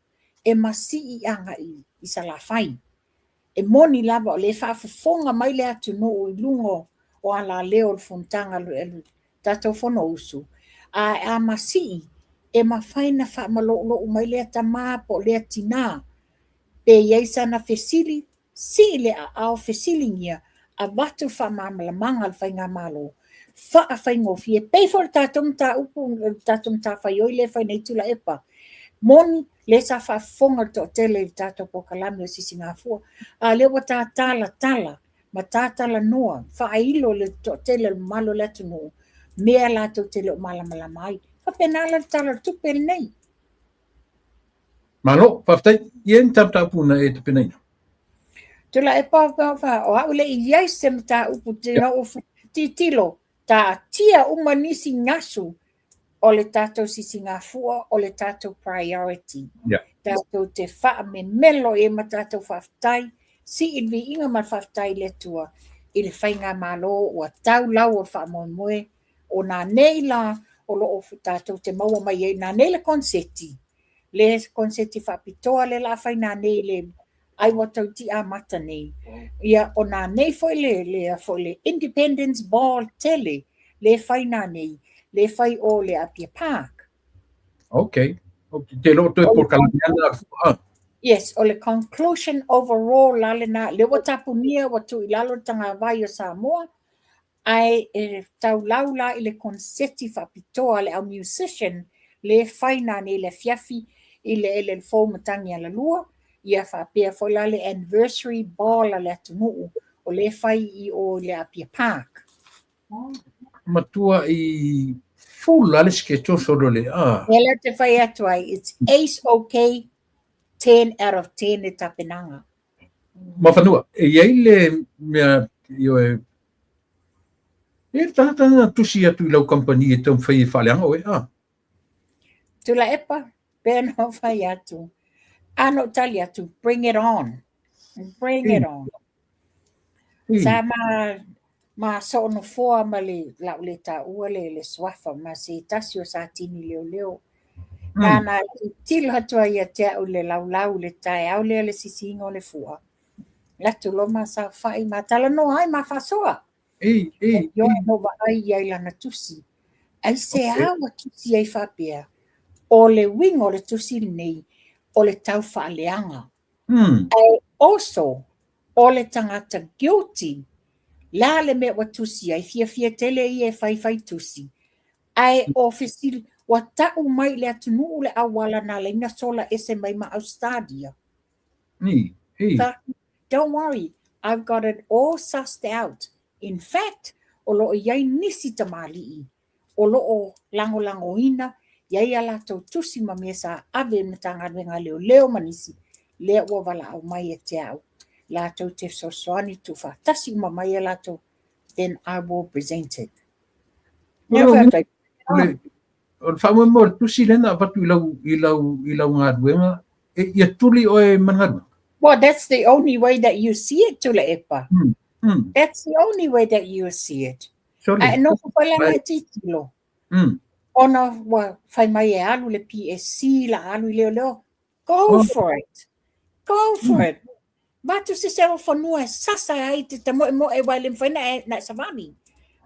e masii agai i Salafai. E moni lava o lea e faafofoga mai le atunuu i luga o alaleo o le fonotaga a le tatou Fonousu, ae a masii, e mafai ona faamaloulou mai lea tama po o lea tinā, pe i ai sana fesili, sii le aao fesiligia, avatu le faamalamalamaga a le faigamalo, faafaigofie, pei foi o le tatou mataupu, le tatou matafaioi lea e fai nei Tuilaepa. Moni, lea sa faafofoga le toatele i le tatou polokalame o Sisigafua, a o lea ua ta talatala ma ta talanoa, faailo i le toatele o le mamalu o le atunuu, mea latou te le o malamalama ai. E faapena la le Tala o le Tupe lenei. Malo, faafetai. E i ai ni mataupu na e tapenaina? Tuilaepa, o au e le i i ai se mataupu na ou tilotilo, taatia uma nisi gasu o le tatou sisigafua o le tatou priority. Yeah. Tatou te faamemelo i ai ma tatou faafetai, sii le viiga ma le faafetai i le Atua i le faigamalo ua tau lau o le faamoemoe o nanei la o lo o tatou te maua mai ai nanei le konseti, le konseti faapitoa lea o le a fai nanei i le ai ua toeitiiti amata nei. Ia, o nanei foi le, le, foi le Independence Ball tele le fai nanei, le fai o le Apia Park. Okay. Okay. Te lo toe polokalame ana a fua. Yes, o le conclusion overall la lena, lea ua tapunia ua tuu i lalo le tagavai o Samoa, Ae e taulau la i le konseti faapitoa a le au musician le fai nanei i le afiafi i le eleele fou Matagialalua, ia faapea foi la le anniversary ball a le atunuu o lea e fai i o i le Apia Park. Matua i full lava le schedule solo le a. Lea la te fai atu ai, it's ace ok, 10 out of 10 le tapenaga. Mafanua, e i ai le mea ioe, e i ai le tagata na tusi atu i lau kamupani e taumafai e faaleaga oe, a? Tuilaepa, pei ona ou fai atu, a na ou tali atu, bring it on, bring it on. Sa ma ma soonofoa ma le lau le taua le le suafa ma se tasi o Satini leoleo. Nāna e tilotilo atu ai ia te au i le laulau i le taeao lea le sisiina o le fua. Alu atu loa ma saofai ma talanoa ai ma faasoa. Ei, ei, ei. Na ou vaai i ai i lana tusi. Aisea ua tusi ai faapea? O le uiga o le tusi lenei, o le tau faaleaga. Ae also, o le tagata guilty, le a le mea ua tusi ai, fiafia tele ia e faifai tusi, ae o fesili, ua tau mai i le atunuu le auala na ala ai ona sola ese mai ma Ausetalia. Don't worry, I've got it all sussed out. In fact, o lo o i ai nisi tamalii o lo o lagolagoina, i ai a latou tusi ma mea sa ave i le Matagaluega a Leoleo ma nisi, lea ua valaau mai ia te au, latou te fesoasoani tuufaatasi uma mai a latou, then I will present it. O le faamoemoe o le tusi lea na avatu i lau, i lau, i lau galuega, e, ia tuli oe ma le galuega. Well, that's the only way that you see it, Tuilaepa. That's the only way that you see it. Sorry. Ae nofo foi la e tilotilo. Ona ua fai mai e alu le PSC la alu i leoleo. Go for it. Go for it. Avatu se isi o fanua e sasa ai te tamoemoe aua e le mafai ona e savali.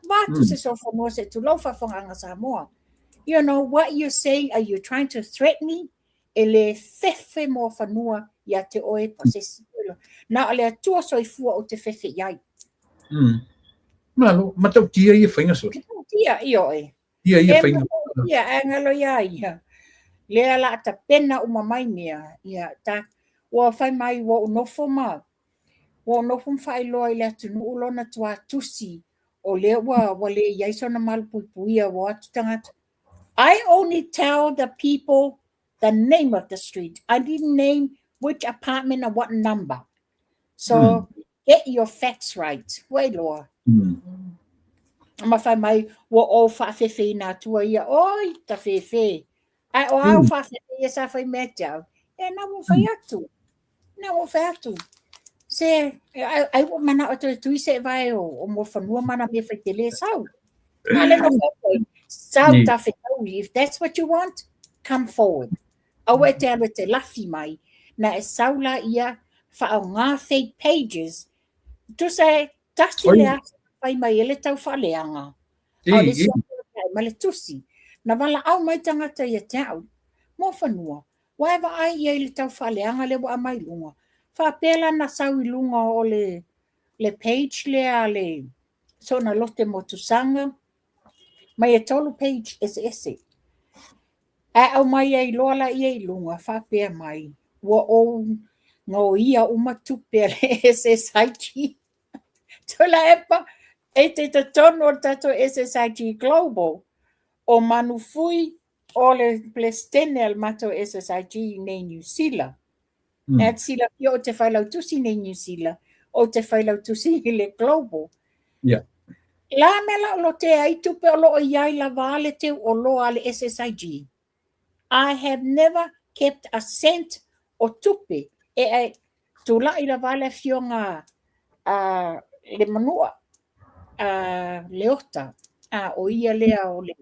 Avatu se isi o fanua se i tulou faafofogaaga Samoa. You know what you're saying? Are you trying to threaten me? E le fefe muafanua ia te oe po o se isi. Na o le Atua soifua ou te fefe i ai. Malo, matautia ia faiga sole. Matautia, ioe. Ia ia faiga. E matautia, ae galo ia ia. Lea la tapena uma mai mea. Ia, ta, ua fai mai ua ou nofo ma, ua ou nofo ma faailoa i le atunuu lona tuatusi, o lea ua, ua le i ai sona malupuipuia, ua o atu tagata. I only tell the people the name of the street. I didn't name which apartment or what number. So get your facts right. Ua iloa. Ma fai mai, ua ou faafefeina atua ia, oi, ta fefe. Ae o au faafefe ia sa fai mea te au. E na ua fai atu. Na ua fai atu. Se, ai ua manao e toe tui se vae o Muafanua ma ana mea faitele, sau. A lea na fai atu ai, sau ta fetaui, if that's what you want, come forward. Aua e te alu e te lafi mai, na e sau la ia faaaoga fake pages, tusa e tasi le aso na fai mai ai le taufaaleaga, a o le isi aso e ae mai le tusi. Na valaau mai tagata ia te au, Muafanua, ua e vaai i ai i le taufaaleaga lea ua aumai i luga? Faapea la na sau i luga o le le page lea a le Soona Lote Motusaga, mai e tolu page eseese. Ae aumai ai loa laia i luga faapea mai, ua ou gaoia uma tupe a le SSIG. Tuilaepa, e te i totonu o le tatou SSIG Global, o Manufui o le Peresetene a le matou SSIG i nei Niu Sila. E te silafia ou te failautusi i nei Niu Sila, ou te failautusi i le Global. Yeah. La mea la o lotea ai tupe o lo o i ai lava a le teu oloa a le SSIG. I have never kept a cent o tupe e e tulai lava le afioga a le Manua a Leota, a o ia lea o le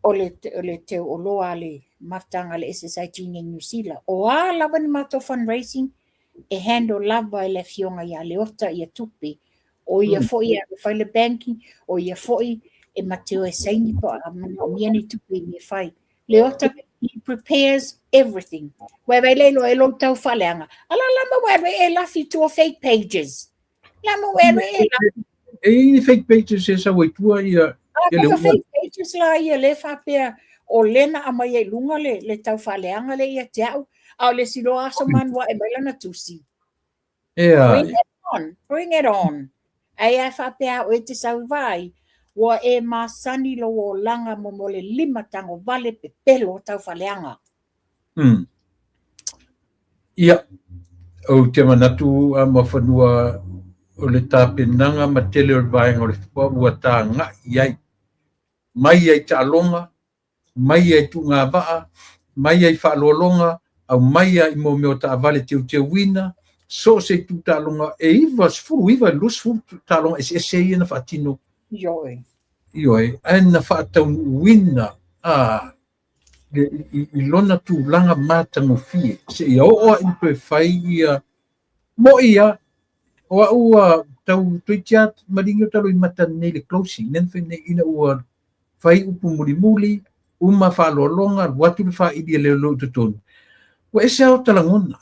o le o le teu oloa a le mafutaga a le SSIG nei Niu Sila. O a lava ni matou fundraising, e handle lava e le afioga ia Leota ia tupe. O ia foi e alu e fai le banking, o ia foi e ma te o e saini po a manaomia ni tupe i mea e fai. Leota, he prepares everything. Ua e vaai le iloa e lou taufaaleaga. Ala la ma ua alu e lafi i tua fake pages. La ma ua alu e lafi. E i ai ni fake pages e sau ai tua ia ia le fake pages la ia le faapea o lea na aumai ai i luga le, le taufaaleaga lea ia te au, a o le isi loa aso manu ae mai lana tusi. Ea. Bring it on, bring it on. Ai a faapea oe te sau vaai, ua e masani lou olaga mo mo le lima tago vale pepelo o taufaaleaga. Ia, ou te manatu a Muafanua o le tapenaga ma tele o le vaega o le fua ua tagai i ai. Mai ai taaloga, mai ai tuugavaa, mai ai faaaloaloga, aumai ai mo mea o taavale teuteuina, so o se itu taaloga e 99 i le 20 taaloga eseese ia na faatino. Ioe. Ioe, ae na faataunuuina a i lona tulaga matagofie seia oo lava ina toe fai ia mo'i a o au ua tau toeitiiti lava maligi o taloimata nei i le closing lea na fai nei ina ua fai upu mulimuli uma faaaloaloga alu atu le faili a leoleo i totonu ua ese lava ota lagona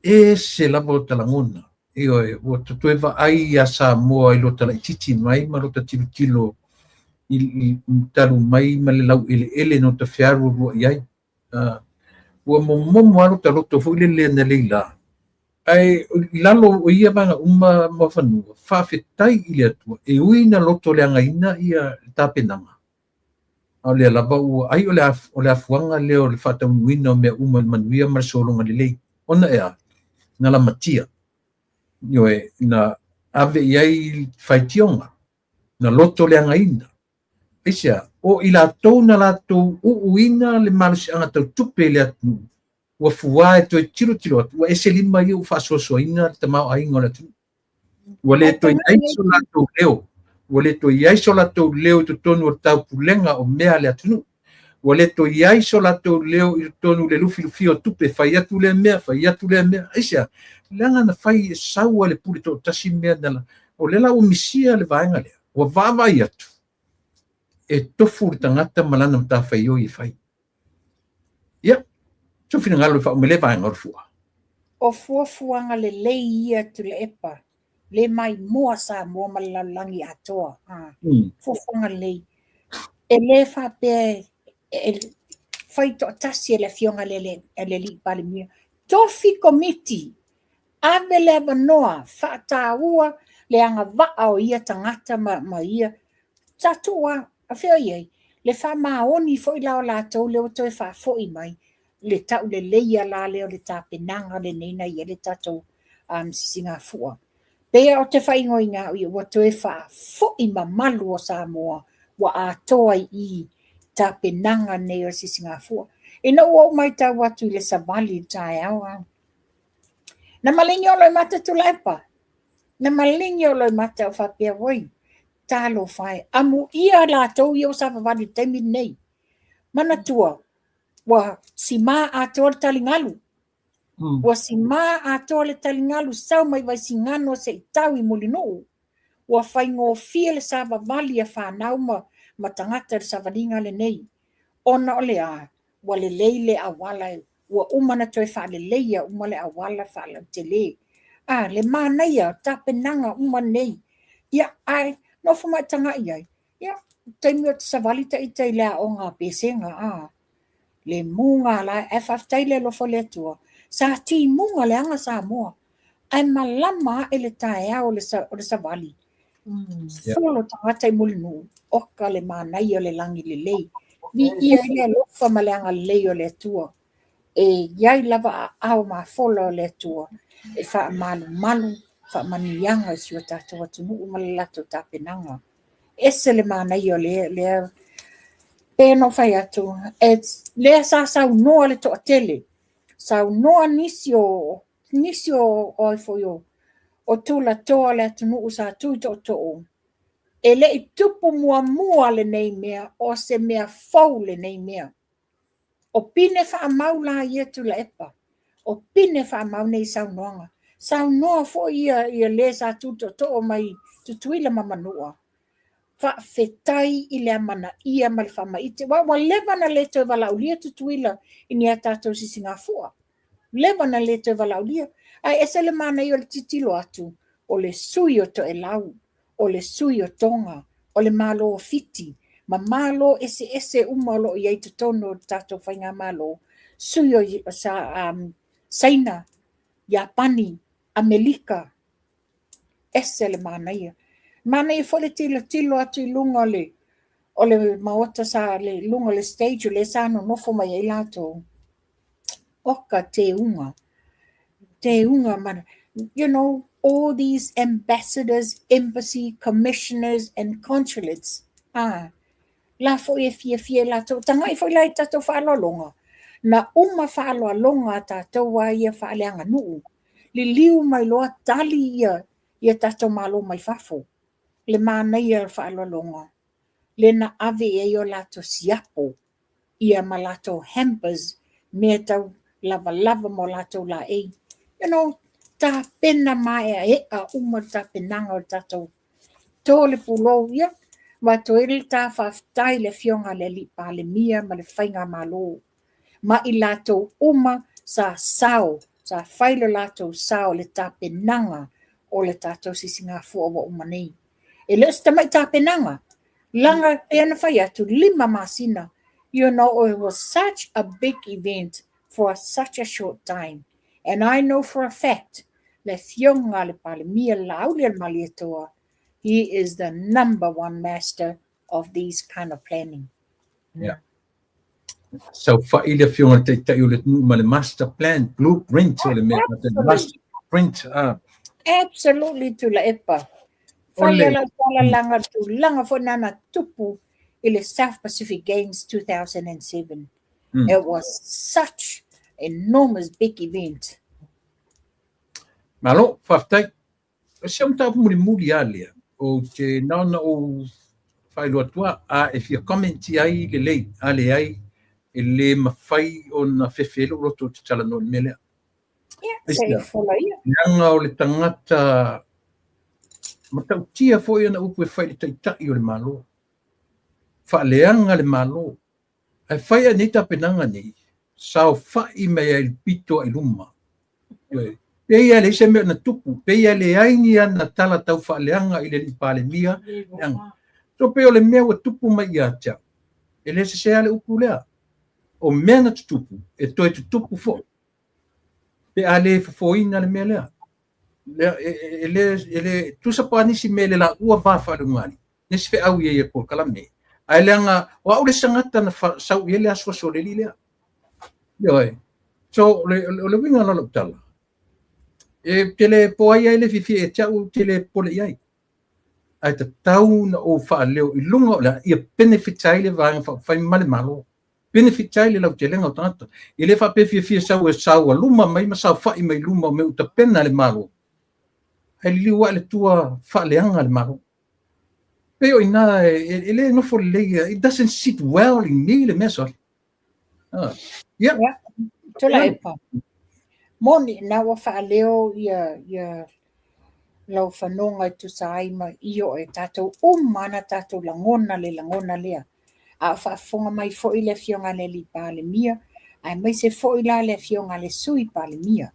ese lava ota lagona. Ioe, ua ta toe vaai iā Samoa i lota laitiiti mai ma lota tilotilo i, i, talu mai ma le laueleele na ota fealualua'i ai. Ua momomo lava lota loto foi lele analeila. Ae i lalo o ia vaega uma Muafanua, faafetai i le Atua, e ui ina loto leagaina ia le tapenaga, a o lea lava ua ai o le, o le afuaga lea o le faataunuuina o mea uma i le manuia ma le sologa lelei. Ona e a? Na lamatia. Ioe, na ave i ai faitioga, na loto leagaina. Aisea? O i latou na latou uuina le malosiaga tau tupe i le atunuu, ua fuā e toe tilotilo atu, ua ese lima ia ua faasoasoaina le tamaoaiga o le atunuu. Ua le toe i ai so latou leo, ua le toe i ai so latou leo i totonu o le taupulega o mea a le atunuu. Ua le toe i ai so latou leo i totonu o le lufilufia o tupe, fai atu lea mea, fai atu lea mea. Aisea? Leaga na fai e sau a le pule toatasi mea na, o lea la ua misia le vaega lea. Ua vaavaai atu, e tofu le tagata ma lana matafaioi e fai. Ia, sou finagalo e faauma i lea vaega o le fua. O fuafuaga lelei ia Tuilaepa, le maimoa Samoa ma le lalolagi atoa. Fuafuaga lelei. E le faapea e fai toatasi e le Afioga i le Alii Palemia. Tofi komiti, ave le avanoa, faataua le agavaa o ia tagata ma ia Sa tuu lava, a fea o i ai? Le faamaoni foi la o latou lea ua toe faafoi mai, le tauleleia la lea o le tapenaga lenei na i ai le tatou sisigafua. Pei ou te faaigoaina au ia ua toe faafoi mamalu o Samoa ua atoa i i tapenaga nei o le sisigafua. Ina ua ou matau atu i le savali i le taeao, Na maligi o Loimata Tuilaepa. Na maligi o Loimata o faapea, oi, talofa e, amuia latou ia ua savavali i le taimi lenei. Manatua, ua simā atoa le taligalu. Ua simā atoa le taligalu sau mai Vaisigano se i tau i Mulinuu. Ua faigofie le savavali a fanau ma tagata i le savaliga lenei. Ona o le a? Ua lelei le auala, ua uma ona toe faaleleia uma le auala faalautele. A, le manaia o tapenaga uma nei. Ia, ae nofo ma e tagai ai, ia, taimi o te savali ita i le aoga a Pesega, a, le muga la, ae faafetai le alofa o le Atua, sa timuga leaga Samoa, ae malama ae le taeao o le savali. Solo tagata i Mulinuu, oka le manaia o le lagi lelei. Viia ai le alofa ma le agalelei o le Atua. E i ai lava aao mafola o le Atua e faamalumalu faamanuiaga i si o tatou atunuu ma le latou tapenaga. Ese le manaia o lea pei ona ou fai atu, lea sa saunoa le toatele, saunoa nisi o nisi o ai foi o tulatoa o le atunuu sa tu i tootoo, e le i tupu muamua lenei mea, o se mea fou lenei mea. O pine faamau la ia Tuilaepa, o pine faamau nei saunoaga. Saunoa foi ia le sa tu tootoo mai Tutuila ma Manua, faafetai i le amanaia ma le faamaite. Aua ua leva ona le toe valaaulia Tutuila i ni a tatou sisigafua. Leva ona le toe valaaulia. Ae ese le manaia o le tilotilo atu, o le sui o Toelau, o le sui o Toga, o le Malo o Fiti, ma Malo eseese uma o lo o i ai i totonu o le tatou faigamalo, sui o Saina, Iapani, Amerika, ese le manaia. Manaia foi le tilotilo atu i luga o le maota sa le luga o le stage o lea sa nonofo mai ai latou. Oka teuga, teuga ma, you know, all these ambassadors, embassy, commissioners and consulates. Ah, la foi e fiafia i latou. Tagai foi la i tatou faaaloaloga. Na uma faaaloaloga a tatou a ia faaleaganuu. Liliu mai loa tali ia tatou malo mai fafo. Le manaia o le faaaloaloga. Le na ave i ai o latou siapo ia ma latou hampers, mea tau lavalava mo latou laei. You know, tapena maeaea uma le tapenaga o le tatou to le pulou ia. Ua toe le ta faafetai le afioga a le Alii Palemia ma le Faigamalo ma i latou uma sa sao, sa fai lo latou sao i le tapenaga o le tatou sisigafua ua uma nei. E le o se tamai tapenaga, laga pei ona fai atu, 5 masina. You know, it was such a big event for such a short time. And I know for a fact, le afioga a le Palemia Laaulialemalietoa, he is the number one master of these kind of planning. Yeah. Saofai le afioga i le Taitai o le atunuu ma le master plan, blueprint o le mea, master blueprint. Absolutely, Tuilaepa. Fai lau talalaga tulaga foi na tupu i le South Pacific Games 2007. It was such enormous big event. Malo, faafetai. O si au mataupu mulimuli lava lea, ou te na ona ou faailoa atu a e fia comment ai lelei, a leai, e le mafai ona fefe ai lou loto ou te talanoa i le mea lea. Ia, se i fola ia. Leaga o le tagata matautia foi ona upu e fai i le Taitai o le Malo. Faaleaga le Malo. Ae fai a nei tapenaga nei, saofai mai ai i le pito i luma. Pei e leai se mea na tupu, pei e leai ni ana tala tau faaleaga i le Alii Palemia. So pei o le mea ua tupu mai ia te au, e le sese le upu lea. O mea na tutupu, e toe tutupu foi. Pe a le fofoina le mea lea. E le tusa pa nisi mea le la ua va faaleugani. Nisi fe au ia ia polokalame. Ae leaga, o au le isi tagata na sau i ai le asuasu o le alii lea. Ioe. So, o le uiga la o lau tala, e te le po ai ai le fiafia ia te au, te le popole i ai. Ae tatau na ou faaleo i luga o le ia benefit ai le vaega faaupufai ma le Malo. benefit ai le lautelega o tagata. E le faapea fiafia sau e saualuma mai ma saofai mai luma o mea ua tapena e le Malo, ae liliu lava i le tua faaleaga le Malo. Pei o i ina e le nofo lelei, it doesn't sit well in me le mea sole. Ia. Ia, Tuilaepa. Moni, na ua faaleo ia, ia lau fanoga e tusa ai ma ioe tatou uma na tatou lagona le lagona lea. A o faafofoga mai foi le Afioga i le Alii Palemia, aemaise foi la le Afioga i le Sui Palemia.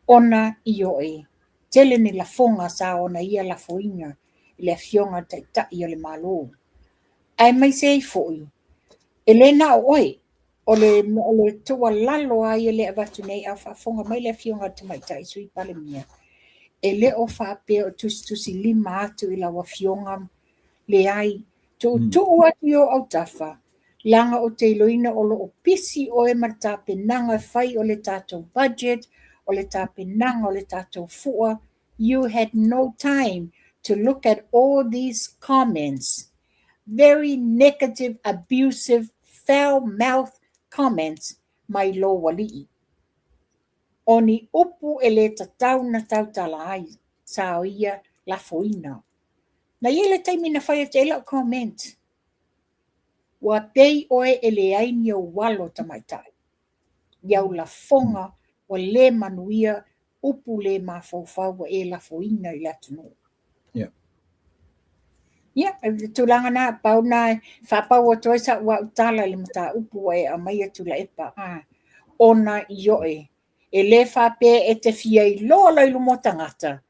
Ona ioe, tele ni lafoga sa ona ia lafoina i le Afioga i le Taitai o le Malo. Aemaise ai foi, e le na o oe, o le tuualalo lava ia lea e avatu nei, a o faafofoga mai le Afioga i le Tamaitai Sui Palemia, e le o faapea o tusitusilima atu i lau Afioga, leai, tuutuu atu i ou autafa, leaga ou te iloaina o lo o pisi oe ma le tapenaga e fai o le tatou budget, o le tapenaga o le tatou fua. You had no time to look at all these comments, very negative, abusive, foul-mouthed comments mai lou alii. O ni upu e le tatau na tautala ai, sa ia lafoina. Na i ai le taimi na fai atu ai lau comment. Ua pei oe e leai ni ou alo tamaitai. I au lafoga ua le manuia upu le mafaufau ua e lafoina i le atunuu. Ia, le tulaga na, pau na faapau atu ai sa'u au tala i le mataupu ua e aumaia Tuilaepa. Ona ioe, e le faapea e te fia iloa loa i luma o tagata,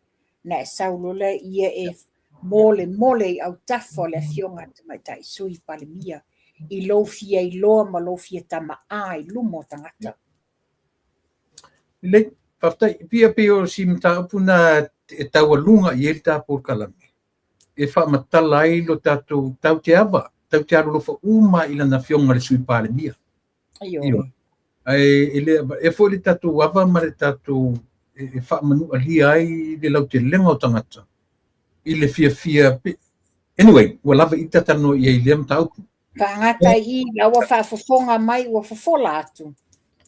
na e sau loa lea ia e molemole i autafa o le Afioga i le Tamaitai Sui Palemia i lou fia iloa ma lou fia tamaā i luma o tagata. Lelei, faafetai. Pia pei o si mataupu na e taualuga i ai le ta polokalame, e faamatala ai lo tatou tau te ava, tau te alolofa uma i lana Afioga i le Sui Palemia. Ioe. Ae e le e foi le tatou ava ma le tatou e faamanualia ai le lautelega o tagata i le fiafia. Anyway, ua lava i talanoa i ai i lea mataupu. Faagata i i, la ua faafofoga mai, ua fofola atu.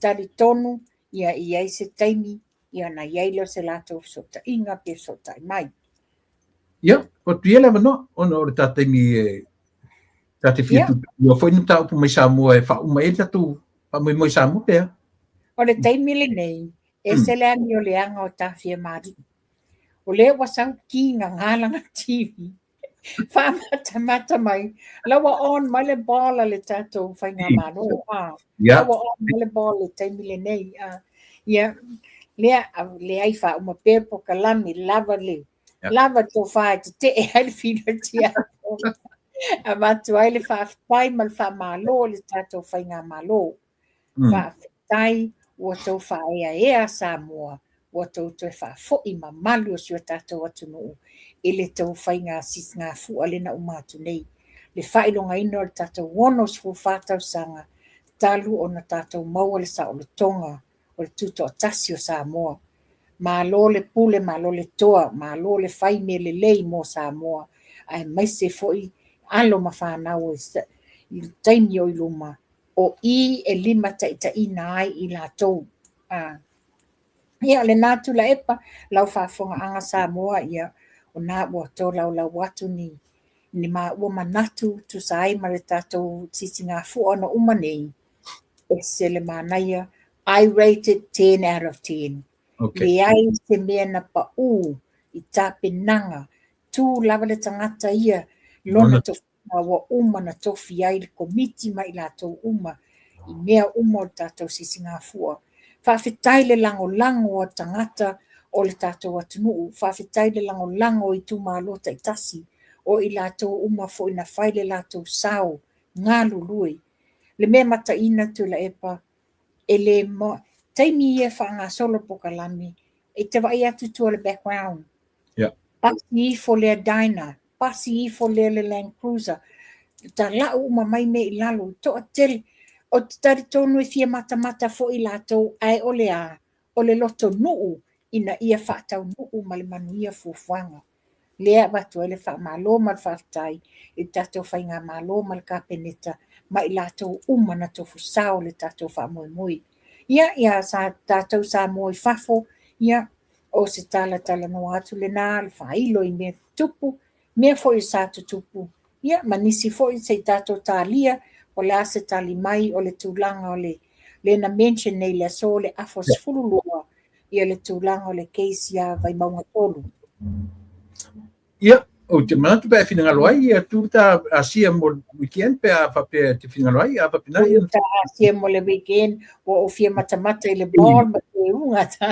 Talitonu, ia i ai se taimi, ia ona i ai lea o se latou fesootaiga pe fesootai mai. Ia, ua atu ia le avanoa, ona o le ta taimi e ta te fia tuutua foi ni mataupu mai Samoa e faauma ai le tatou faamoemoe i Samoa pe a. O le taimi lenei, ese le amioleaga o Tafiamali'i. O lea ua sau ki gagā lana TV. Faamatamata mai, la ua on mai le ball a le tatou faigamalo. La ua on mai le ball i le taimi lenei. Ia, lea, leai faauma pea le polokalame, lava le, lava le tofa e tetee ai le filatia. Avatu ai le faafetai ma le faamalo i le tatou faigamalo. Faafetai ua tou faaeaea Samoa, ua tou toe faafoi mamalu o si o tatou atunuu i le tou faiga sisigafua lea na uma atu nei. Le faailogaina o le tatou 64 tausaga talu ona tatou maua le saolotoga o le tutoatasi o Samoa. Malo le pule, malo le toa, malo le fai mea lelei mo Samoa, aemaise foi alo ma fanau i le taimi o i luma, o i e limataitaiina ai i latou. Ia, o lena Tuilaepa, lau faafofogaaga Samoa, ia, o na ua tolaulau atu ni ni maua manatu tusa ai ma le tatou sisigafua na uma nei. Ese le manaia. I rate it 10 out of 10. Leai se mea na paū i tapenaga, tu lava le tagata ia lona tofiga ua uma na tofi ai le komiti ma i latou uma i mea uma o le tatou sisigafua. Faafetai le lagolago a tagata o le tatou atunuu, faafetai le lagolago i itumalo taitasi, o i latou uma foi na fai le latou sao galulue. Le mea mataina Tuilaepa, e le taimi ia e faagasolo polokalame, e te vaai atu i tua o le background. Pasi ifo lea Dyna, pasi ifo lea le Land Cruiser, talau uma mai mea i lalo, toatele. Ou te talitonu e fia matamata foi latou, ae o le a, o le lotonuu ina ia faataunuu ma le manuia fuafuaga. Lea e avatu ai le faamalo ma le faafetai i le tatou Faigamalo ma le Kapeneta ma i latou uma na tofu sao i le tatou faamoemoe. Ia, ia sa tatou Samoa i fafo, ia, o se tala talanoa atu lena, le faailo i mea tutupu, mea foi sa tutupu, ia, ma nisi foi se i tatou talia, o le a se tali mai o le tulaga o le lea na mention nei i le aso le afa 12, ia le tulaga o le case ia Vaimauga 3. Ia, ou te manatu pe a e finagalo ai, ia tu ta Asia mo le weekend pe a faapea e te finagalo ai, a faapena ia. Ta Asia mo le weekend, ua ou fia matamata i le ball ma te uga ta.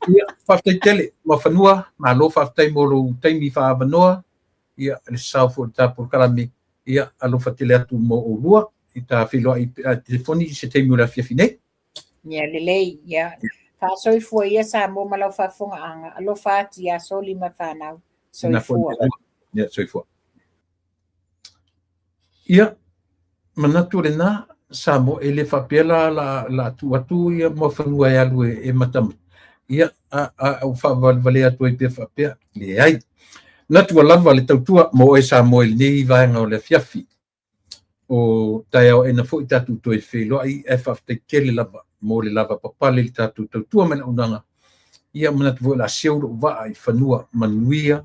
Ia, faafetai tele, Muafanua, malo faafetai mo lou taimi faaavanoa, ia, le sao foi o le ta polokalame, ia, alofa tele atu mo oulua, i ta feiloai telefoni i se taimi o le afiafi nei. Ia lelei, ia. Faasoifua ia Samoa ma lau faafofogaaga. Alofa atu ia Soli ma fanau. Soifua. Ia, soifua. Ia, manatu lena, Samoa, e le faapea la la, la tuu atu ia Muafanua e alu e matamata. Ia, a, a, a faavalevalea atu ai pea faapea, leai. Manatu ua lava le tautua mo oe Samoa i lenei vaega o le afiafi. O taeao aena foi tatou toe feiloai ae faafetai tele lava mo le lava papale i le tatou tautua ma le auaunaga. Ia manatu foi o le a seu lou vaa i fanua manuia.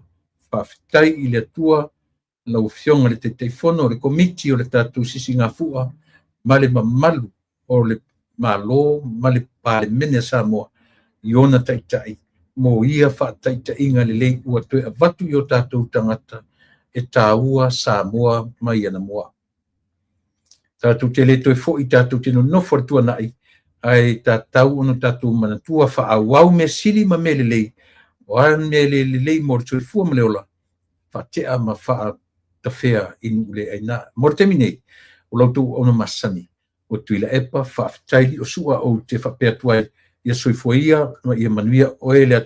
Faafetai i le Atua, lau Afioga i le Taitaifono o le Komiti o le tatou Sisigafua ma le mamalu o le Malo ma le Palemene a Samoa i ona taitai mo ia faataitaiga lelei ua toe avatu i o tatou tagata e taua Samoa mai anamua. Tatou te le toe foi, tatou te nonofo i le tuanai, ae tatau ona tatou manatua faaauau mea sili ma mea lelei, o a mea le lelei mo le soifua ma le ola, faatea ma faatafea i nuu le aina. Mo le taimi nei, o la outou auauna masani, o Tuilaepa, faafetai Liosua, ou te faapea atu ai, ia soifua ia ma ia manuia oe le